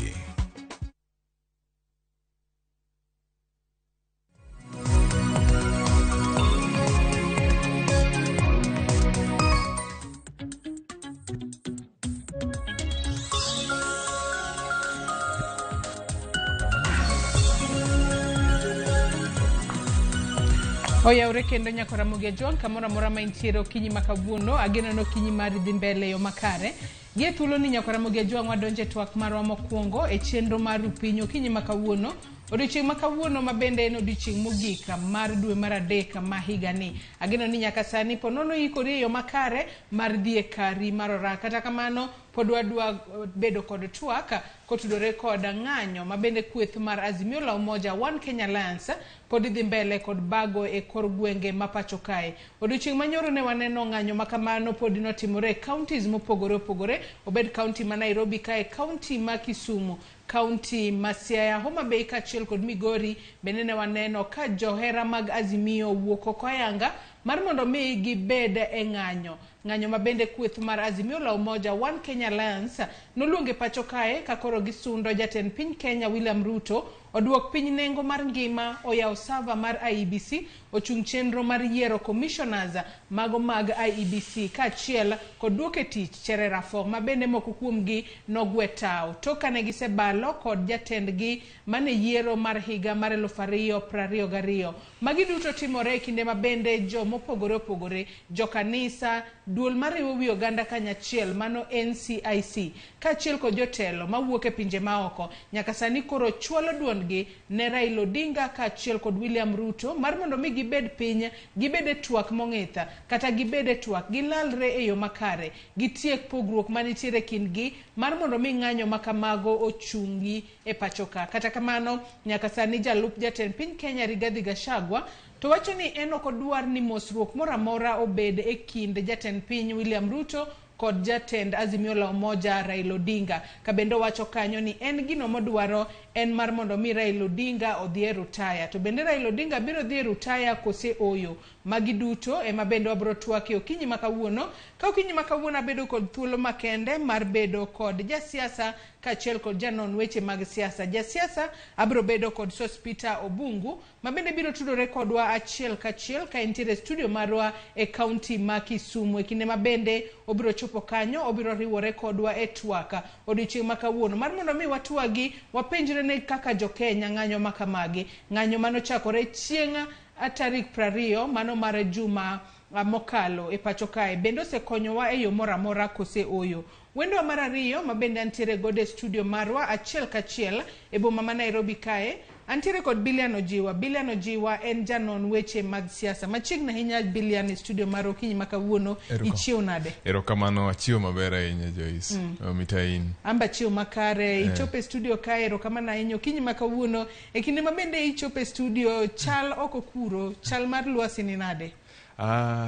Oyawre kendo nyako Ramogi Ajwang' kamoro amora ma intiere okinyi ma kawuono ageno ni okinyi mari dhi mbele e yo makare. Gi e thuolo ni nyako Ramogi Ajwang' wadonjo e twak marwa mokwongo e chenro mar Rupiny okinyi ma kawuono. Odiochieng' ma kawuono ma bende en odiochieng' mogik mar dwe mar 3 ma higani. Ageno ni nyaka sani po nono ikori e yo makare mar dhi e kari mar orak. Kata kamano pod wadwa bedo kod twak kotudore kod ng'anyo ma bende kweth mar Azimio la Umoja One Kenya Alliance pod dhi mbele kod bago e kor gwenge ma pacho kae. Odiochieng' manyoro ne waneno ng'anyo ma kamano pod notimore e counties mopogore opogore, obed county ma Nairobi kae, county ma Kisumu, county ma Siaya, Homa Bay kaachiel kod Migori. Bende ne waneno ka johera mag Azimio wuok oko ayanga mar mondo mi gibed e ng'anyo. Ng'anyo ma bende kweth mar Azimio la Umoja One Kenya Alliance noluonge pacho kae ka koro gisundo jatend piny Kenya William Ruto oduok piny nengo mar ngima, oyaw sava mar IEBC, ochung chenro mar yiero commissioners mago mag IEBC kaachiel kod duok e tich Chere Rafo ma bende moko kuomgi nogwe tao tok kane gisebalo kod jatendgi mane yiero mar higa mar 2022. Magi duto timore e kinde ma bende jo mopogore opogore, jokanisa, duol mariwo wi oganda kanyachiel mano NCIC kaachiel kod jotelo mawuok e pinje maoko nyaka sani koro chwalo duondgi ne Raila Odinga kaachiel kod William Ruto mar mondo mi gibed piny, gibed e twak mong'ith kata gibed e twak gilalre e yo makare, gitiek pogruok manitiere kindgi mar mondo mi ng'anyo ma kamago ochungi e pacho ka. Kata kamano nyaka sani jalup jatend piny Kenya Rigathi Gachagua to wacho ni en ok odwar ni mosruok moro amora obed e kind jatend piny William Ruto kod jatend Azimio la Umoja Raila Odinga. Ka bende owacho kanyo ni en gino modwaro en mar mondo mi Raila Odinga odhi e rutaya. To bende Raila Odinga biro dhi e rutaya kose oyo? Magi duto ema bende wabiro twak e okinyi ma kawuono. Ka okinyi ma kawuono abedo kod thuolo makende mar bedo kod jasiasa kaachiel kod janon weche mag siasa. Jasiasa abiro bedo kod Sospeter Obungu ma bende biro tudore kodwa achiel kachiel ka entiere studio marwa e kaunti ma Kisumu. E kinde ma bende obiro chopo kanyo, obiro riwore kodwa e twak odiochieng' ma kawuono mar mondo mi watwagi, wapenjre ne kaka jo-Kenya ng'anyo ma kamagi. Ng'anyo manochakore chieng' tarik 20 mano mar juma mokalo e pacho kae bende osekonyowa e yo moro amora kose oyo. Wendwa mar ariyo ma bende antiere godo e studio marwa achiel kachiel e boma ma Nairobi kae, antiere kod Bilian Ojiwa. Bilian Ojiwa en janon weche mag siasa. Machiegni ahinya Bilian e studio mar okinyi ma kawuono. Ichiew nade? Erokamano, achiew maber ahinya Joyce. Omita in. Amba chiew makare. Ichopo e studio kae, erokamano ahinya. Okinyi ma kawuono, e kinde ma bende ichopo e studio, chal oko kuro, chal mar lwasi ni nade?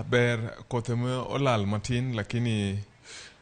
Ber, koth ema olal matin lakini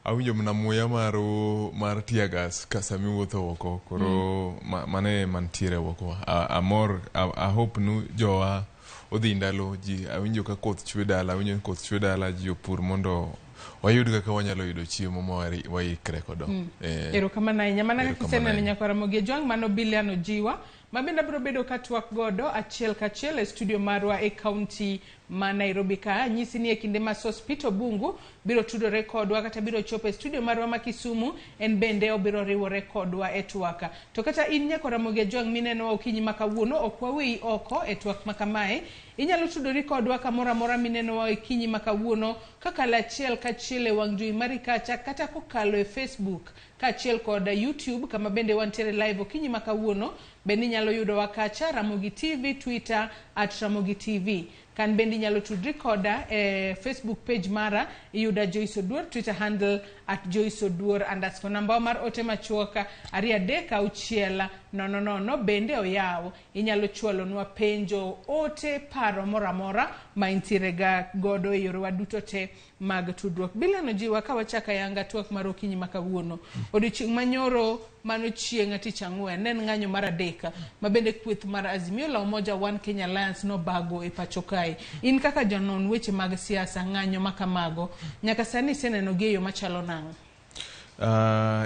awinjo mana muya mar tear gas ka sama iwuotho oko koro mano e mantiere oko. Amor, I hope nu jowa odhi ndalo ji awinjo ka koth chwe dala, awinjo ni koth chwe dala ji opur mondo wayud kaka wanyalo yudo chiemo ma waikre kodo. Erokamano ahinya. Mana kaka Erokamano iseneno ahinya. nyakwar Ramogi Ojwang', mano Bilian Ojiwa, ma bende abiro bedo ka twak godo achiel kachiel e studio marwa e kaunti ma Nairobi ka. Anyisi ni e kinde ma Sospeter Obungu biro tudore kodwa kata biro chopo e studio marwa ma Kisumu, en bende obiro riwore kodwa e twak. To kata in nyakwar Ramogi Ojwang' minenowa okinyi ma kawuono, ok waweyi oko e twak ma kamae. Inyalo tudori kodwa kamoro amora minenowa okinyi ma kawuono kakalo achiel kachiel e wang' jowi mari kacha, kata kokalo e Facebook kaachiel kod YouTube kama bende wantiere live okinyi ma kawuono. Bende inyalo yudowa kacha Ramogi TV, Twitter at Ramogi TV. Kan bende inyalo tudri koda e Facebook page mara, iyuda Joyce Oduor, Twitter handle at Joyce Oduor underscore. Namba mar ote machuok 236 00 bende oyaw. Inyalo chwalonwa penjo, ote, paro moro amora ma intiere ga godo e yorewa duto te mag tudruok. Bilian Ojiwa, ka wachako ayanga twak mar okinyi ma kawuono. Odiochieng' manyoro mano chieng' tich ang'wen ne en ng'anyo mar adek ma bende kweth mar Azimio la Umoja One Kenya Alliance nobago e pacho kae. In kaka janon weche mag siasa, ng'anyo ma kamago nyaka sani iseneno gi e yo machalo nang'o?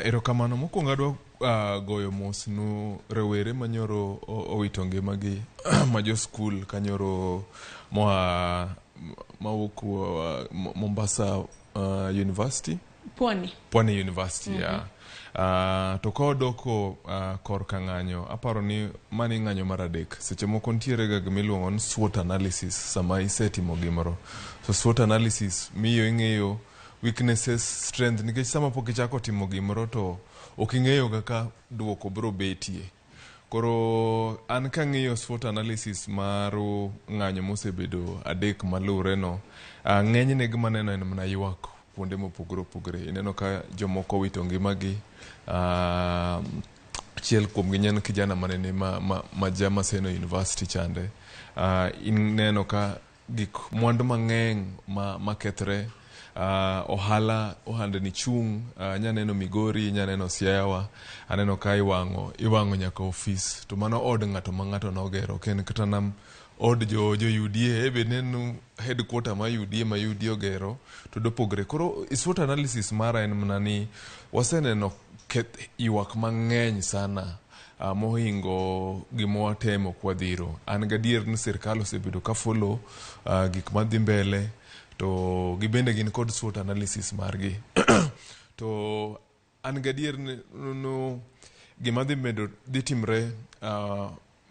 Erokamano. Mokwongo adwa goyo mos nu rowere manyoro owito ngimagi ma jo skul kanyoro moa mawuok Mombasa University. Pwani. Pwani University, yeah. To ka odoko korka ng'anyo, aparo ni mani ng'anyo mar adek. Seche moko nitiere ga gima iluongo ni SWOT analysis sama isetimo gimoro. So SWOT analysis miyo ing'eyo weaknesses, strength, nikech sama pok ichako timo gimoro to ok ing'eyo kaka duoko biro betie. Koro an kang'iyo SWOT analysis mar ng'anyo mosebedo adek malure no, ng'enyne gima aneno en mana ywak kuonde mopogore opogore. Ineno ka jomoko owito ngimagi, achiel kuomgi en kijana manene ma ja Maseno University chande. Ineno ka gik mwandu mang'eny makethre, ohala ohandni chung', anya neno Migori, inya neno Siaya, aneno ka iwang'o nyaka ofis. To mano od ng'ato ma ng'ato nogero, ok en kata na od jo UDA, bed ni en headquarter ma UDA ma UDA ogero to dopogre. Koro SWOT analysis mara en mana ni waseneno ywak mang'eny sana mohingo gima watemo kwadhiro. An gadier ni sirkal osebedo ka follow gik madhi mbele to gibende gin kod SWOT analysis margi. To an gadier ni no, gima dhi medo dhi timre,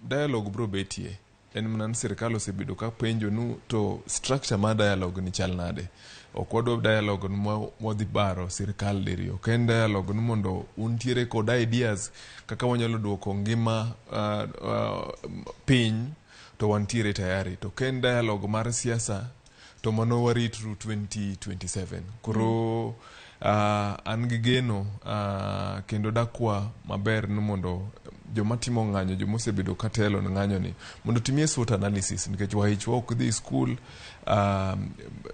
dialogue biro betie. En mana ni sirkal osebedo ka penjo nu to structure mar dialogue ni chal nade. Ok wadwa dialogue mwadhi baro sirkal diriyo. Ok en dialogue ni mondo untiere kod ideas kaka wanyalo duoko ngima piny to wantiere tayari. To ka en dialogue mar siasa to mano waritru 2027. Koro an gi geno kendo dakwa maber ni mondo joma timo ng'anyo, joma osebedo ka telo ne ng'anyo ni mondo otimie SWOT analysis nikech wahichwa ok dhi skul.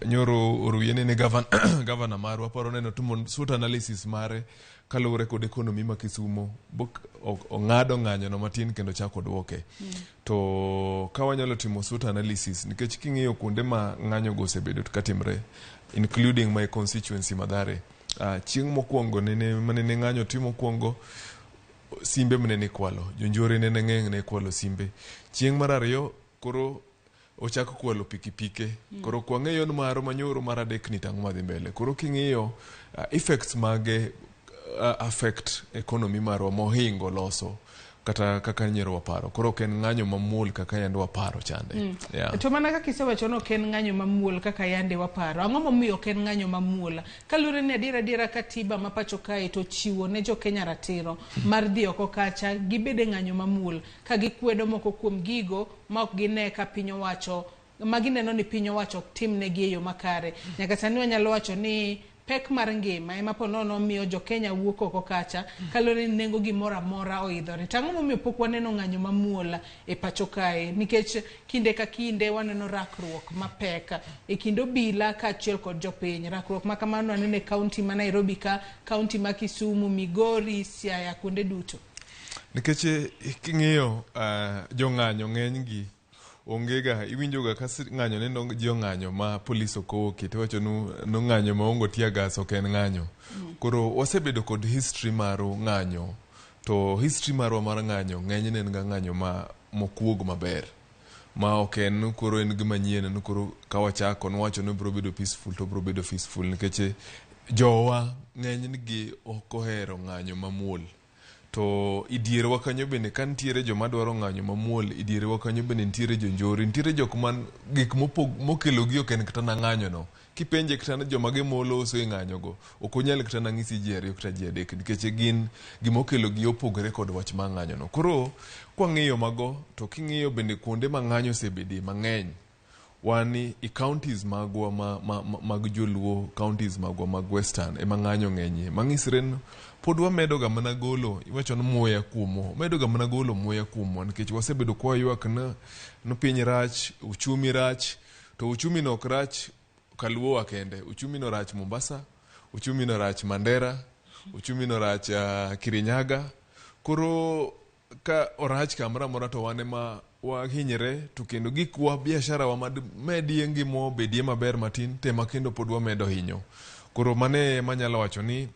Nyoro Oruye nene governor marwa paro neno timo SWOT analysis mare kaluwore kod economy ma Kisumo bok ong'ado ng'anyo no matin kendo chako duoke. To ka wanyalo timo SWOT analysis nikech king'iyo kuonde ma ng'anyo go osebedo katimre, including my constituency Mathare, chieng' mokwongo nene manene ng'anyo timo mokwongo simbe manene ikwalo, jonjore nene ng'eny ne kwalo simbe. Chieng' mar ariyo koro ochako kwalo pikipike. Koro ok wang'eyo ni maro manyoro mar adek ni tang'o madhi mbele. Koro king'iyo effects mage affect economy marwa mohingo loso kata kaka nyero waparo. Koro ok en ng'anyo mamuol kaka yande waparo chande. Yeah. To mana kaka isewacho ni ok en ng'anyo mamuol kaka yande waparo. Ang'o momiyo ok en ng'anyo mamuol? Kaluwore ni adier adiera katiba ma pacho kae to chiwo ne jo Kenya ratiro mar dhi oko kacha gibed e ng'anyo mamuol ka gikwedo moko kuom gigo ma ok gine ka piny owacho ma gineno ni piny owacho ok timnegi e yo makare. Nyaka sani wanyalo wacho ni pek mar ngima ema po nono miyo jo Kenya wuok oko kacha kaluwore ni nengo gimoro amora oidhore. To ang'o momiyo pok waneno ng'anyo mamuol e pacho kae? Nikech kinde ka kinde waneno rakruok mapek e kind obila kaachiel kod jopiny. Rakruok ma kamano waneno e kaunti ma Nairobi ka, kaunti ma Kisumu, Migori, Siaya, kuonde duto. Nikech king'iyo jong'anyo ng'eny gi Onge ga iwinjo ga ka ng'anyo nendo ji ong'anyo ma polis ok owuokie tiwacho nu ng'anyo maongo tear gas ok en ng'anyo. Koro wasebedo kod history mar ng'anyo to history marwa mar ng'anyo ng'enyne en ga ng'anyo ma mokuog maber. Ma ok en koro en gima nyien ni koro ka wachako nwawacho ni obiro bedo peaceful to obiro bedo peaceful nikech jowa ng'enygi ok ohero ng'anyo mamuol. To idierwa kanyo bende ka nitiere joma dwaro ng'anyo mamuol, idierwa kanyo bende nitiere jonjore, nitiere jok man gik mokelogi ok en kata na ng'anyo no. Kipenje kata joma gimoloso e ng'anyo go, ok onyal kata na ng'isi ji ariyo kata ji adek nikech gin gimokelogi opogore kod wach mar ng'anyo no. Koro kwang'iyo mago to king'iyo bende kuonde ma ng'anyo osebedie mang'eny, wan i counties magwa mag joluo, counties magwa mag western ema ng'anyo ng'enyie. Mang'isre ni pod wamedo ga mana golo, iwacho ni muya kuomwa, wamedo ga mana golo muya kuomwa nikech wasebedo kwa ywak ni piny rach, uchumi rach, to uchumi no ok rach kaluowa kende, uchumi no rach Mombasa, uchumi no rach Mandera, uchumi no rach Kirinyaga. Koro ka orach kamoro amora to wan ema wahinyre to kendo gikwa biashara wa medie ngima obedie maber matin tema kendo pod wamedo hinyo. Koro mane ema anyalo wacho ni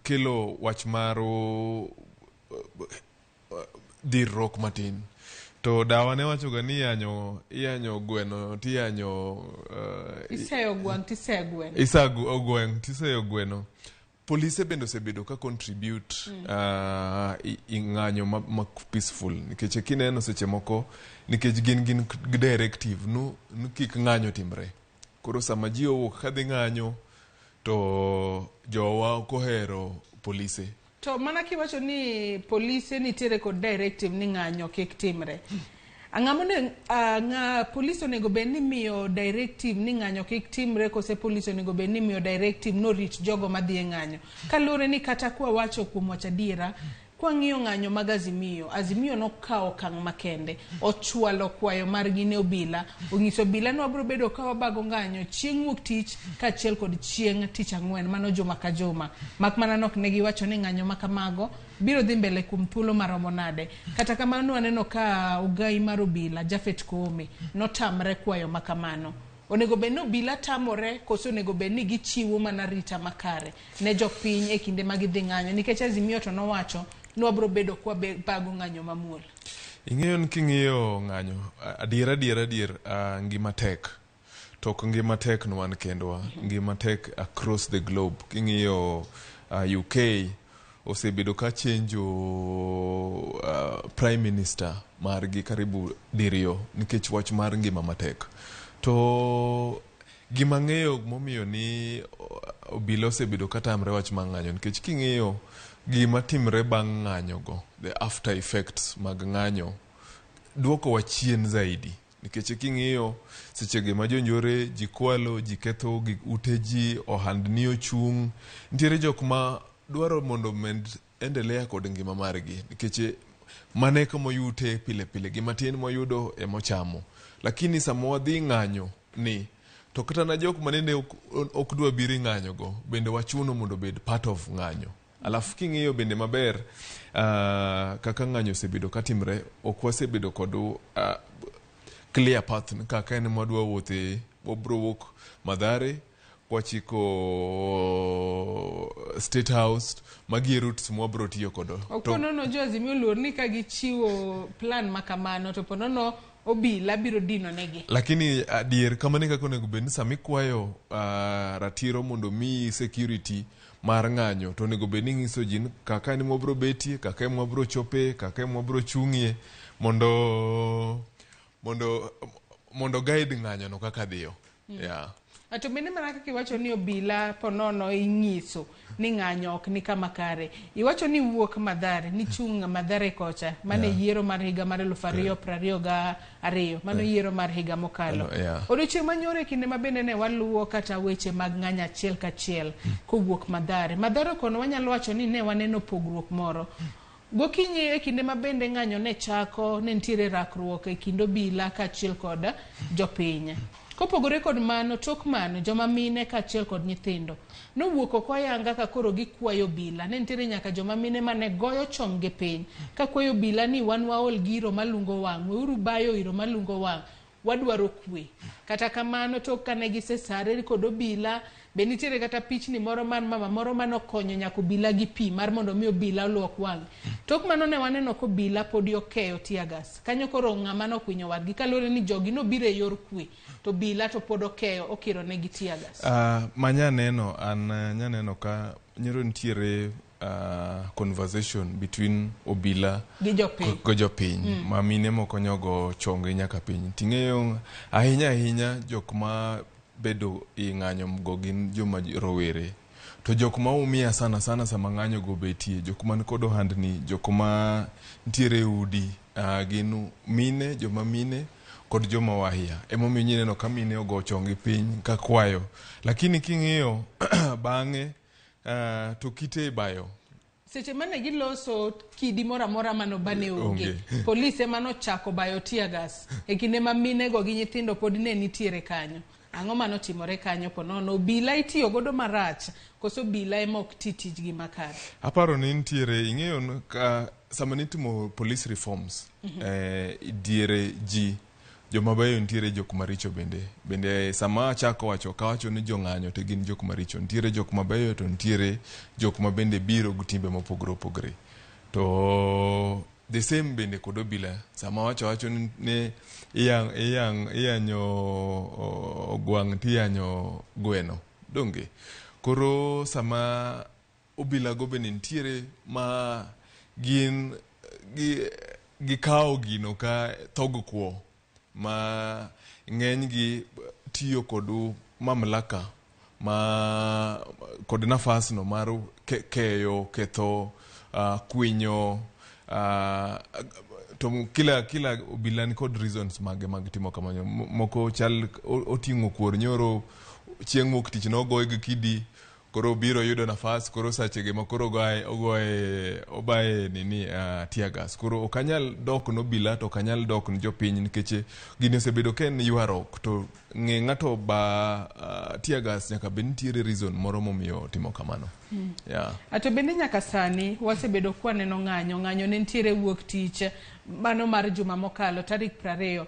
kelo wach mar dhirruok matin. To dawa ne wacho ga ni iyanyo gweno tiyanyo iseyo gwang' tiseyo gweno. Isago gweng' tiseyo gweno. Polise bende osebedo ka contribute i ng'anyo ma peaceful nikech kineno seche moko nikech gin directive nu kik ng'anyo timre. Koro sama ji owuok kadhi ng'anyo to jowa ok ohero polise. To mana kiwacho ni polise nitiere kod directive ni ng'anyo kik timre. Ang'ama polise onego bed ni miyo directive ni ng'anyo kik timre kose polise onego bed ni miyo directive no rit jogo madhi e ng'anyo. Kaluwore ni kata kwa wacho kuom wach adiera, kwang'iyo ng'anyo mag Azimio, Azimio nokawo okang' makende, ochwalo kwayo margi ne obila, onyiso obila ni wabiro bedo ka wabago ng'anyo chieng' wuok tich kaachiel kod chieng' tich ang'wen, mano juma ka juma. Mak mana nok ne giwacho ni ng'anyo ma kamago biro dhi mbele kuom thuolo maromo nade. Kata kamano waneno ka ogai mar obila Japhet Koome notamre kwayo ma kamano. Onego bed ni obila tamore koso onego bed ni gichiwo mana rita makare ne jopiny e kinde ma gidhi ng'anyo, nikech Azimio to nowacho ni wabiro bedo kwa bago ng'anyo mamuol. Ing'eyo ni king'iyo ng'anyo adier ngima tek. To ok ngima tek ni wan kendwa, ngima tek across the globe. King'iyo UK osebedo ka chenjo prime minister margi karibu diriyo nikech wach mar ngima matek. To gima ng'eyo momiyo ni obila osebedo ka tamre wach mar ng'anyo nikech king'iyo gima timre bang' ng'anyo go, the after effects mag ng'anyo duoko wa chien zaidi. Nikech king'iyo seche ma jonjore ji kwalo, ji ketho gik ute ji, ohandni ochung', nitiere jok ma dwaro mondo med endelea kod ngima margi nikech mane kama oyute pile pile, gima tin moyudo emochamo. Lakini sama wadhi ng'anyo ni to kata na jok manende ok dwa biro ng'anyo go bende wachuno mondo obed part of ng'anyo. Alafu king'iyo bende maber kaka ng'anyo osebedo katimre, ok wasebedo kod clear path kaka en mwadwa wuothe, wabro wuok Mathare kwachiko State House, magi e routes mwabro tiyo kodo. Ok nono jo Azimio luor ni ka gichiwo plan makamano to ponono obila biro dino negi. Lakini adier kamano kaka onego bed ni sama ikwayo ratiro mondo miyi security mar ng'anyo to onego bed ni ing'iso ji ni kaka en mwabro betie, kaka en mwabro chope, kaka en mwabro chung'ie mondo guide ng'anyo no kaka dhiyo. Yeah. To bende mana kaka iwacho ni obila ponono ing'iso ni ng'anyo ok ni kama kare. Iwacho ni wuok Mathare, ni chung' Mathare kocha, mane yiero mar higa mar 2022, mano yiero mar higa mokalo. Odiochieng' manyoro e kinde ma bende ne waluwo kata weche mag ng'anyo achiel kachiel kowuok Mathare. Mathare kono wanyalo wacho ni ne waneno pogruok moro. Gokinyi e kinde ma bende ng'anyo ne chako, ne nitiere rakruok e kind obila kaachiel kod jopiny. Kopogore kod mano, tok mano, joma mine kaachiel kod nyithindo nowuok oko ayanga ka koro gikwayo obila. Ne nitiere nyaka joma mine mane goyo chonggi piny ka kwayo obila ni wan waol gi iro malungo wang', weuru bayo iro malungo wang', wadwaro kwe. Kata kamano tok kane gisesare kod obila, be nitiere kata pichni moro man mama moro manokonyo nyaka obila gi pi mar mondo mi obila oluok wang'e. Tok mano ne waneno ka obila podi okeyo tear gas. Kanyo koro ng'ama nokwinyo wadgi kaluwore ni jogi nobiro e yor kwe to obila to pod okeyo okiro negi tear gas. Manya neno an nyaneno ka nyoro nitiere conversation between obila Gi jopiny. go jopiny ma mine moko nyogo chonggi nyaka piny. Ting'eyo ahinya ahinya jok ma bedo i ng'anyo go gin joma rowere. To jok ma umia sana sana sama ng'anyo go betie, jok man kod ohandni, jok ma ntiere e udi, gin mine, joma mine kod joma wahia. Emomiyo ineno ka mine ogo chonggi piny ka kwayo. Lakini king'iyo bang'e to kite ibayo. Seche mane giloso kidi moro amora mano bane onge. Onge. Polis ema nochako bayo tear gas e kinde ma minego gi nyithindo pod ne nitiere kanyo. Ang'o manotimore kanyo ponono? Obila itiyo godo marach koso obila ema ok ti tijgi makare? Aparo ni nitiere ing'eyo ka sama nitimo police reforms diere ji joma beyo nitiere jok maricho bende. Bende sama achako wacho kawacho ni jong'anyo to gin jok maricho. Nitiere jok mabeyo to nitiere jok ma bende biro gi timbe mopogore opogore. To the same bende kod obila sama wacho wacho ni iyanyo ogwang' tiyanyo gweno donge koro sama obila go bende nitiere ma gin gikawo gino ka thog kwo ma ng'eny gi tiyo kod mamlaka ma kod nafas no mar keyo ketho kwinyo to kila obila ni kod reasons mage mag timo kamano. Moko chal oting'o kuor nyoro chieng' wuok tich nogoye gi kidi koro biro yudo nafas koro sachege ma koro ogoye obaye nini tear gas. Koro ok anyal dok no obila to ok anyal dok ne jopiny nikech gini osebedo ka en ywaruok to ng'e ng'ato ba tear gas nyaka bed nitiere reason moro momiyo timo kamano. Yeah. Ato bende nyaka sani wasebedo kwaneno ng'anyo, ng'anyo ne nitiere wuok tich mano mar juma mokalo tarik 20.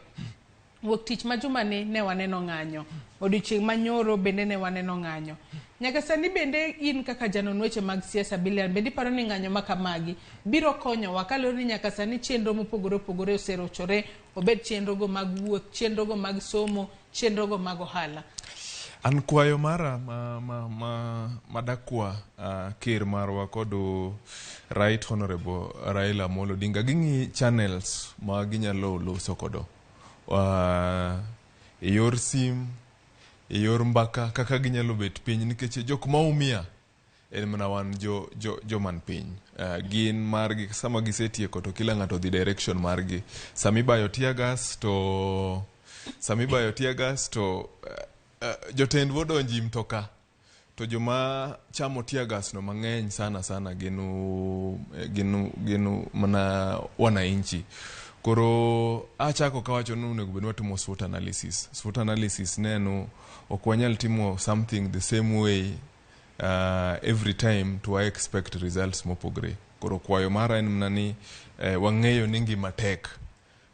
Wuok tich ma juma ni ne waneno ng'anyo. Odiochieng' manyoro bende ne waneno ng'anyo. Nyaka sani bende in kaka janon weche mag siasa Bilian, bende iparo ni ng'anyo ma kamagi biro konyowa kaluwore ni nyaka sani chenro mopogore opogore oserochore, obed chenro go mag wuoth, chenro go mag somo, chenro go mag ohala. An kwayo mara ma dakwa ker marwa kod Right Honorable Raila Amolo Odinga ging'i channels ma ginyalo loso kodo e yor sim, e yor mbaka kaka ginyalo bet piny nikech jok ma umia en mana wan jo man piny. Gin margi sama gisetieko to kila ng'ato dhi direction margi. Sama ibayo tear gas to sama ibayo tear gas to jotendwa odonjo i mtoka to joma chamo tear gas no mang'eny sana sana gin mana wananchi. Koro achako kawacho ni onego bed ni watimo SWOT analysis. SWOT analysis neno ok wanyal timo something the same way every time to I expect results mopogre. Koro kwayo mara en mana ni wang'eyo ni ngima tek.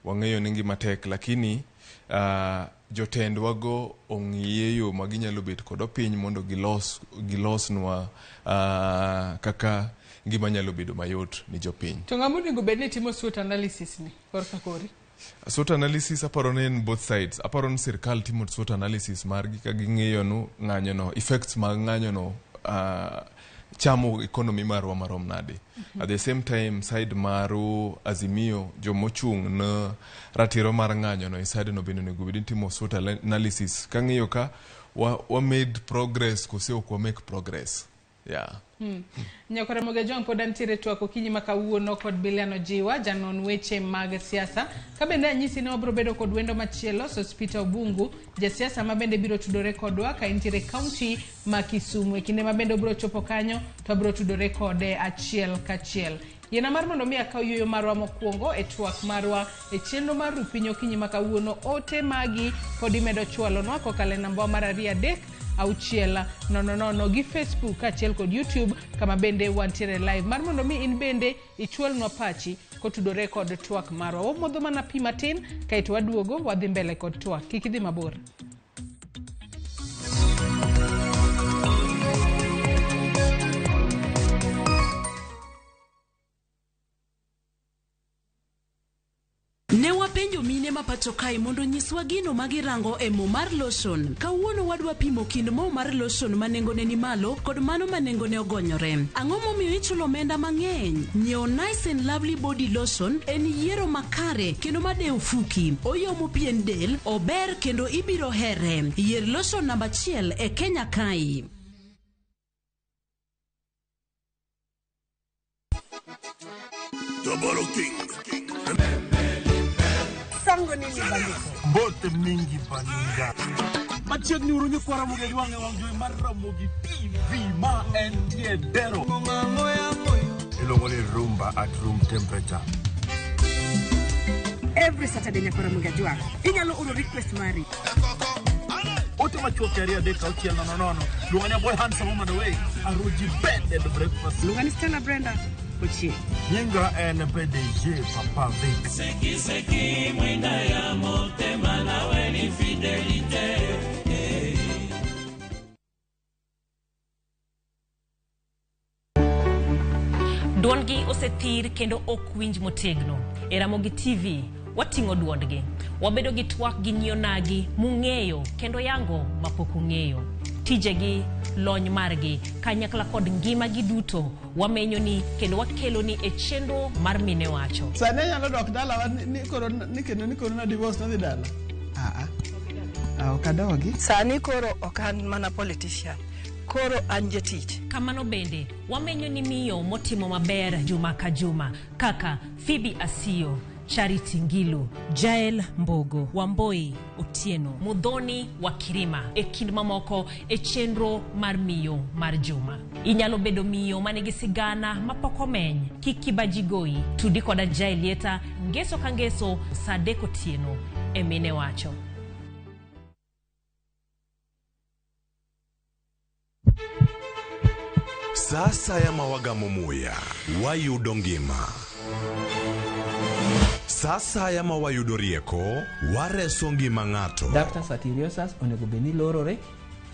Wang'eyo ni ngima tek lakini jotendwa go ong'iye yo ma ginyalo bet kodo piny mondo gilosnwa kaka ngima nyalo bedo mayot ni jopiny. To ng'ama onego bed ni timo SWOT analysis ni korka kori? SWOT analysis aparo ni en both sides. Aparo ni sirkal timo SWOT analysis margi ka ging'iyo nu ng'anyo no effects mag ng'anyo no chamo economy marwa marom nade. At the same time side maru Azimio jomochung' ne ratiro mar ng'anyo no e side no bende onego bed ni timo SWOT analysis kang'iyo ka wa made progress kose ok wa make progress. Yeah. Nyakore Mogejong pod antiere twak okinyi ma kawuono kod Bilian Ojiwa, janon weche mag siasa. Ka bende anyisi ni wabiro bedo kod wendo machielo, Sospeter Obungu, jasiasa ma bende biro tudore kodwa ka entiere kaunti ma Kisumu. E kinde ma bende obiro chopo kanyo, to wabiro tudore kode achiel kachiel. Yiena mar mondo mi akaw yueyo marwa mokwongo e twak marwa e chenro mar Ru Piny okinyi ma kawuono. Ote magi pod imedo chwalonwa kokalo e namba mar 2 3 6 0 0 gi Facebook kaachiel kod YouTube kama bende wantiere live mar mondo mi in bende ichwalnwa pachi kotudore kod twak marwa. Wamodho mana pi matin kaeto waduogo wadhi mbele kod twak. Kik idhi mabor. Ne wapenjo mine ma pacho kae mondo onyiswa gino ma girango e mo mar lotion. Kawuono wadwa pimo kind mo mar lotion ma nengone ni malo kod mano ma nengone ogonyore. Ang'o momiyo ichulo omenda mang'eny? Nyiewo Nice and Lovely Body Lotion en yiero makare kendo madewo fuki. Oyomo pien del, ober kendo ibiro here. Yier lotion namba achiel e Kenya kae. Toboro King. Sango nini bandiko? Mbote mingi baninga. Machiegni uru nyikwa Ramogi Ajwang' e wang' jowi mar Ramogi TV ma entie Dero. Iluongo ni rumba at room temperature. Every Saturday nyaka Ramogi Ajwang'. Inyalo oro request mari. Ote machuok 2 3 6 0 0. Luonga ni Boy Handsome Woman Away. Aruji Bed and Breakfast. Luonga ni Stella Brenda Ochieng. Nyinga en PDG Papa Vic. Seki seki mwinda ya motema nawe ni fidelite. Duondgi osethir kendo ok winj motegno. E Ramogi TV, wating'o duondgi. Wabedo gi twak gi nyionagi mung'eyo kendo yango mapok ung'eyo. Tijegi, lony margi, kanyakla kod ngimagi duto wamenyoni kendo wakeloni e chenro mar Mine Wacho. Sani anyalo dok dalawa ni koro ni kendo ni koro na divorce nadhi dala. Ah, ok adogi. Sani koro ok an mana politician, koro an jatich. Kamano bende, wamenyo ni miyo motimo maber juma ka juma kaka Phoebe Asiyo, Charity Ngilu, Jael Mbogo, Wamboi Otieno, Muthoni wa Kirima e kind mamoko e chenro mar miyo mar juma. Inyalo bedo miyo manigi sigana mapok omeny, kik kibaji goyi, tudi koda Jael Lieta ngeso ka ngeso saa 3 otieno e Mine Wacho. Sa asaya ma wagamo muya, wayudo ngima. Sa asaya ma wayudo rieko, wareso ngima ng'ato. Ductus arteriosus onego bed ni lorore,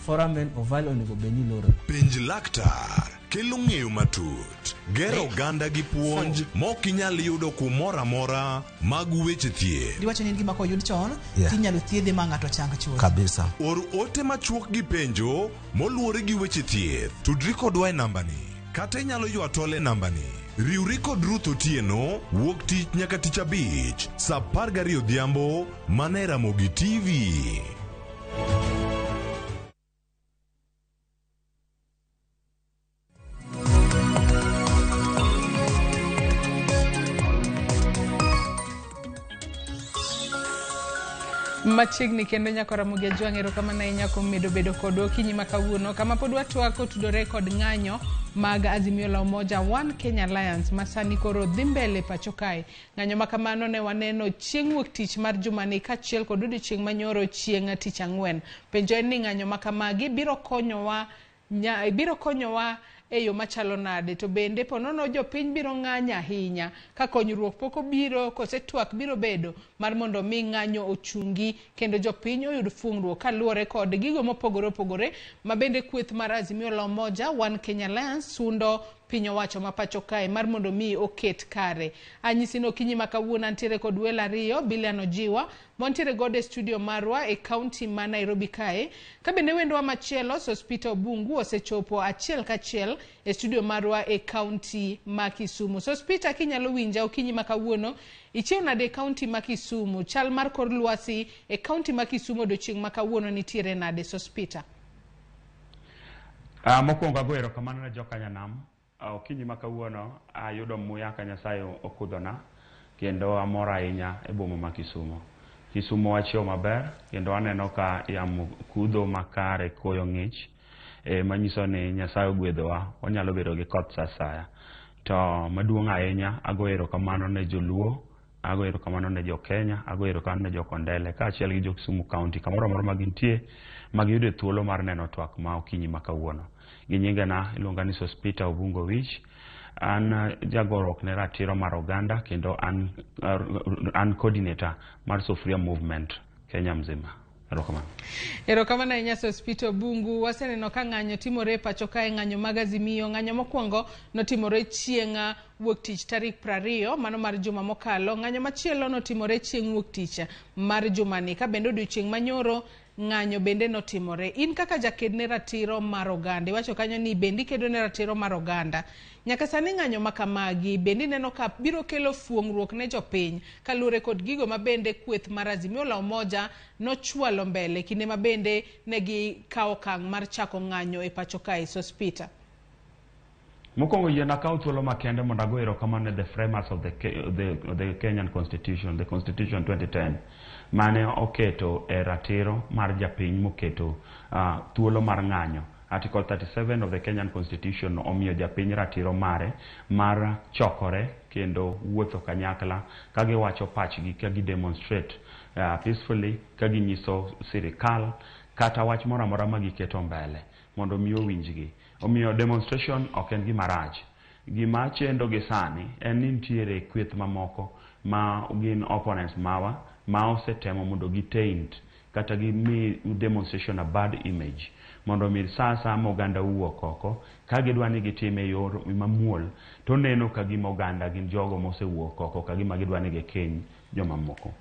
foramen ovale onego bed ni lorore. Penj laktar kelo ng'eyo matut, gero oganda gi puonj mok inyal yudo kumoro amora mag weche thieth. Diwacho ni en gima koyud chon, Yeah. tinyalo thiedhe ma ng'ato chang chuth. Kabisa. Or ote machuok gi penjo moluwore gi weche thieth. Tudri kodwa e nambani kata inyalo ywa tol e nambani. Riwri kod Ruth Otieno wuok tich nyaka tich abich saa 12 odhiambo mana e Ramogi TV. Machiegni kendo nyako Ramogi Ajwang' erokamano ahinya kuom medo bedo kodwa okinyi ma kawuono kama pod watwak kotudore kod ng'anyo mag Azimio la Umoja One Kenya Alliance ma sani koro dhi mbele pacho kae. Ng'anyo ma kamano ne waneno chieng' wuok tich mar jumani kaachiel kod odiochieng' manyoro chieng' tich ang'wen. Penjo en ni ng'anyo ma kamagi biro konyowa biro konyowa e yo machalo nade, to bende ponono jopiny biro ng'anyo ahinya ka konyruok pok obiro kose twak biro bedo mar mondo mi ng'anyo ochungi kendo jopiny oyud fungruok kaluwore kod gigo mopogore opogore ma bende kweth mar Azimio la Umoja One Kenya Alliance sundo piny owacho ma pacho kae mar mondo mi oket kare. Anyisi ni okinyi ma kawuono antiere kod welo ariyo, Bilian Ojiwa mantiere godo e studio marwa e kaunti ma Nairobi kae, ka bende wendwa machielo Sospeter Obungu osechopo achiel kachiel e studio marwa e kaunti ma Kisumu. Sospeter, kinyalo winja okinyi ma kawuono, ichiew nade e kaunti ma Kisumu? Chal mar kor lwasi e kaunti ma Kisumu odiochieng' ma kawuono nitiere nade, Sospeter? Mokwongo ago erokamano ne jokanyanam. Okinyi ma kawuono ayudo muya ka Nyasaye okudhona kendo amor ahinya e boma ma Kisumu. Kisumu wachiew maber kendo aneno ka yamo kudho makare, koyo ng'ich, manyiso ni Nyasaye ogwedhowa, wanyalo bedo gi koth sa asaya. To maduong' ahinya, ago erokamano ne joluo, ago erokamano ne jo Kenya, ago erokamano ne jo Kondele, kaachiel gi jo Kisumu County, kamoro amora ma gintie, ma giyudo thuolo mar neno twak ma okinyi ma kawuono. Gi nyingena iluonga ni Sospeter Obungo Wich. An jagorruok ne ratiro mar oganda kendo an coordinator mar Sufuria Movement Kenya mzima. Erokamano. Erokamano ahinya Sospeter Obungu. Waseneno ka ng'anyo timore e pacho kae, ng'anyo mag Azimio. Ng'anyo mokwongo notimore chieng' wuok tich tarik 20, mano mar juma mokalo. Ng'anyo machielo notimore chieng' wuok tich mar jumani. Ka bende odiochieng' manyoro ng'anyo bende notimore. In kaka jaked ne ratiro mar oganda, iwacho kanyo ni bende ikedo ne ratiro mar oganda. Nyaka sani ng'anyo ma kamagi bende ineno ka biro kelo fuong'ruok ne jopiny kaluwore kod gigo ma bende kweth mar Azimio la Umoja nochwalo mbele kinde ma bende ne gikawo okang' mar chako ng'anyo e pacho kae. Sospeter. Mokwongo yiena akaw thuolo makende mondo ago erokamano ne the framers of the Kenyan Constitution, the Constitution 2010, mane oketo e ratiro mar japiny moketo thuolo mar ng'anyo. Article 37 of the Kenyan Constitution omiyo japiny ratiro mare mar chokore kendo wuotho kanyakla ka giwacho pachgi, ka gi demonstrate peacefully, ka ginyiso sirikal kata wach moro amora ma giketo mbele mondo mi owinjgi. Omiyo demonstration ok en gima rach. Gima chendo gi sani en ni nitiere kweth mamoko ma gin opponents mawa ma osetemo mondo gi taint kata gimi demonstration a bad image mondo mi sa asaya ma oganda owuok oko ka gidwa ni gitime e yor mamuol to neno ka gima oganda gin jogo mosewuok oko ka gima gidwa ni gikiny jomamoko.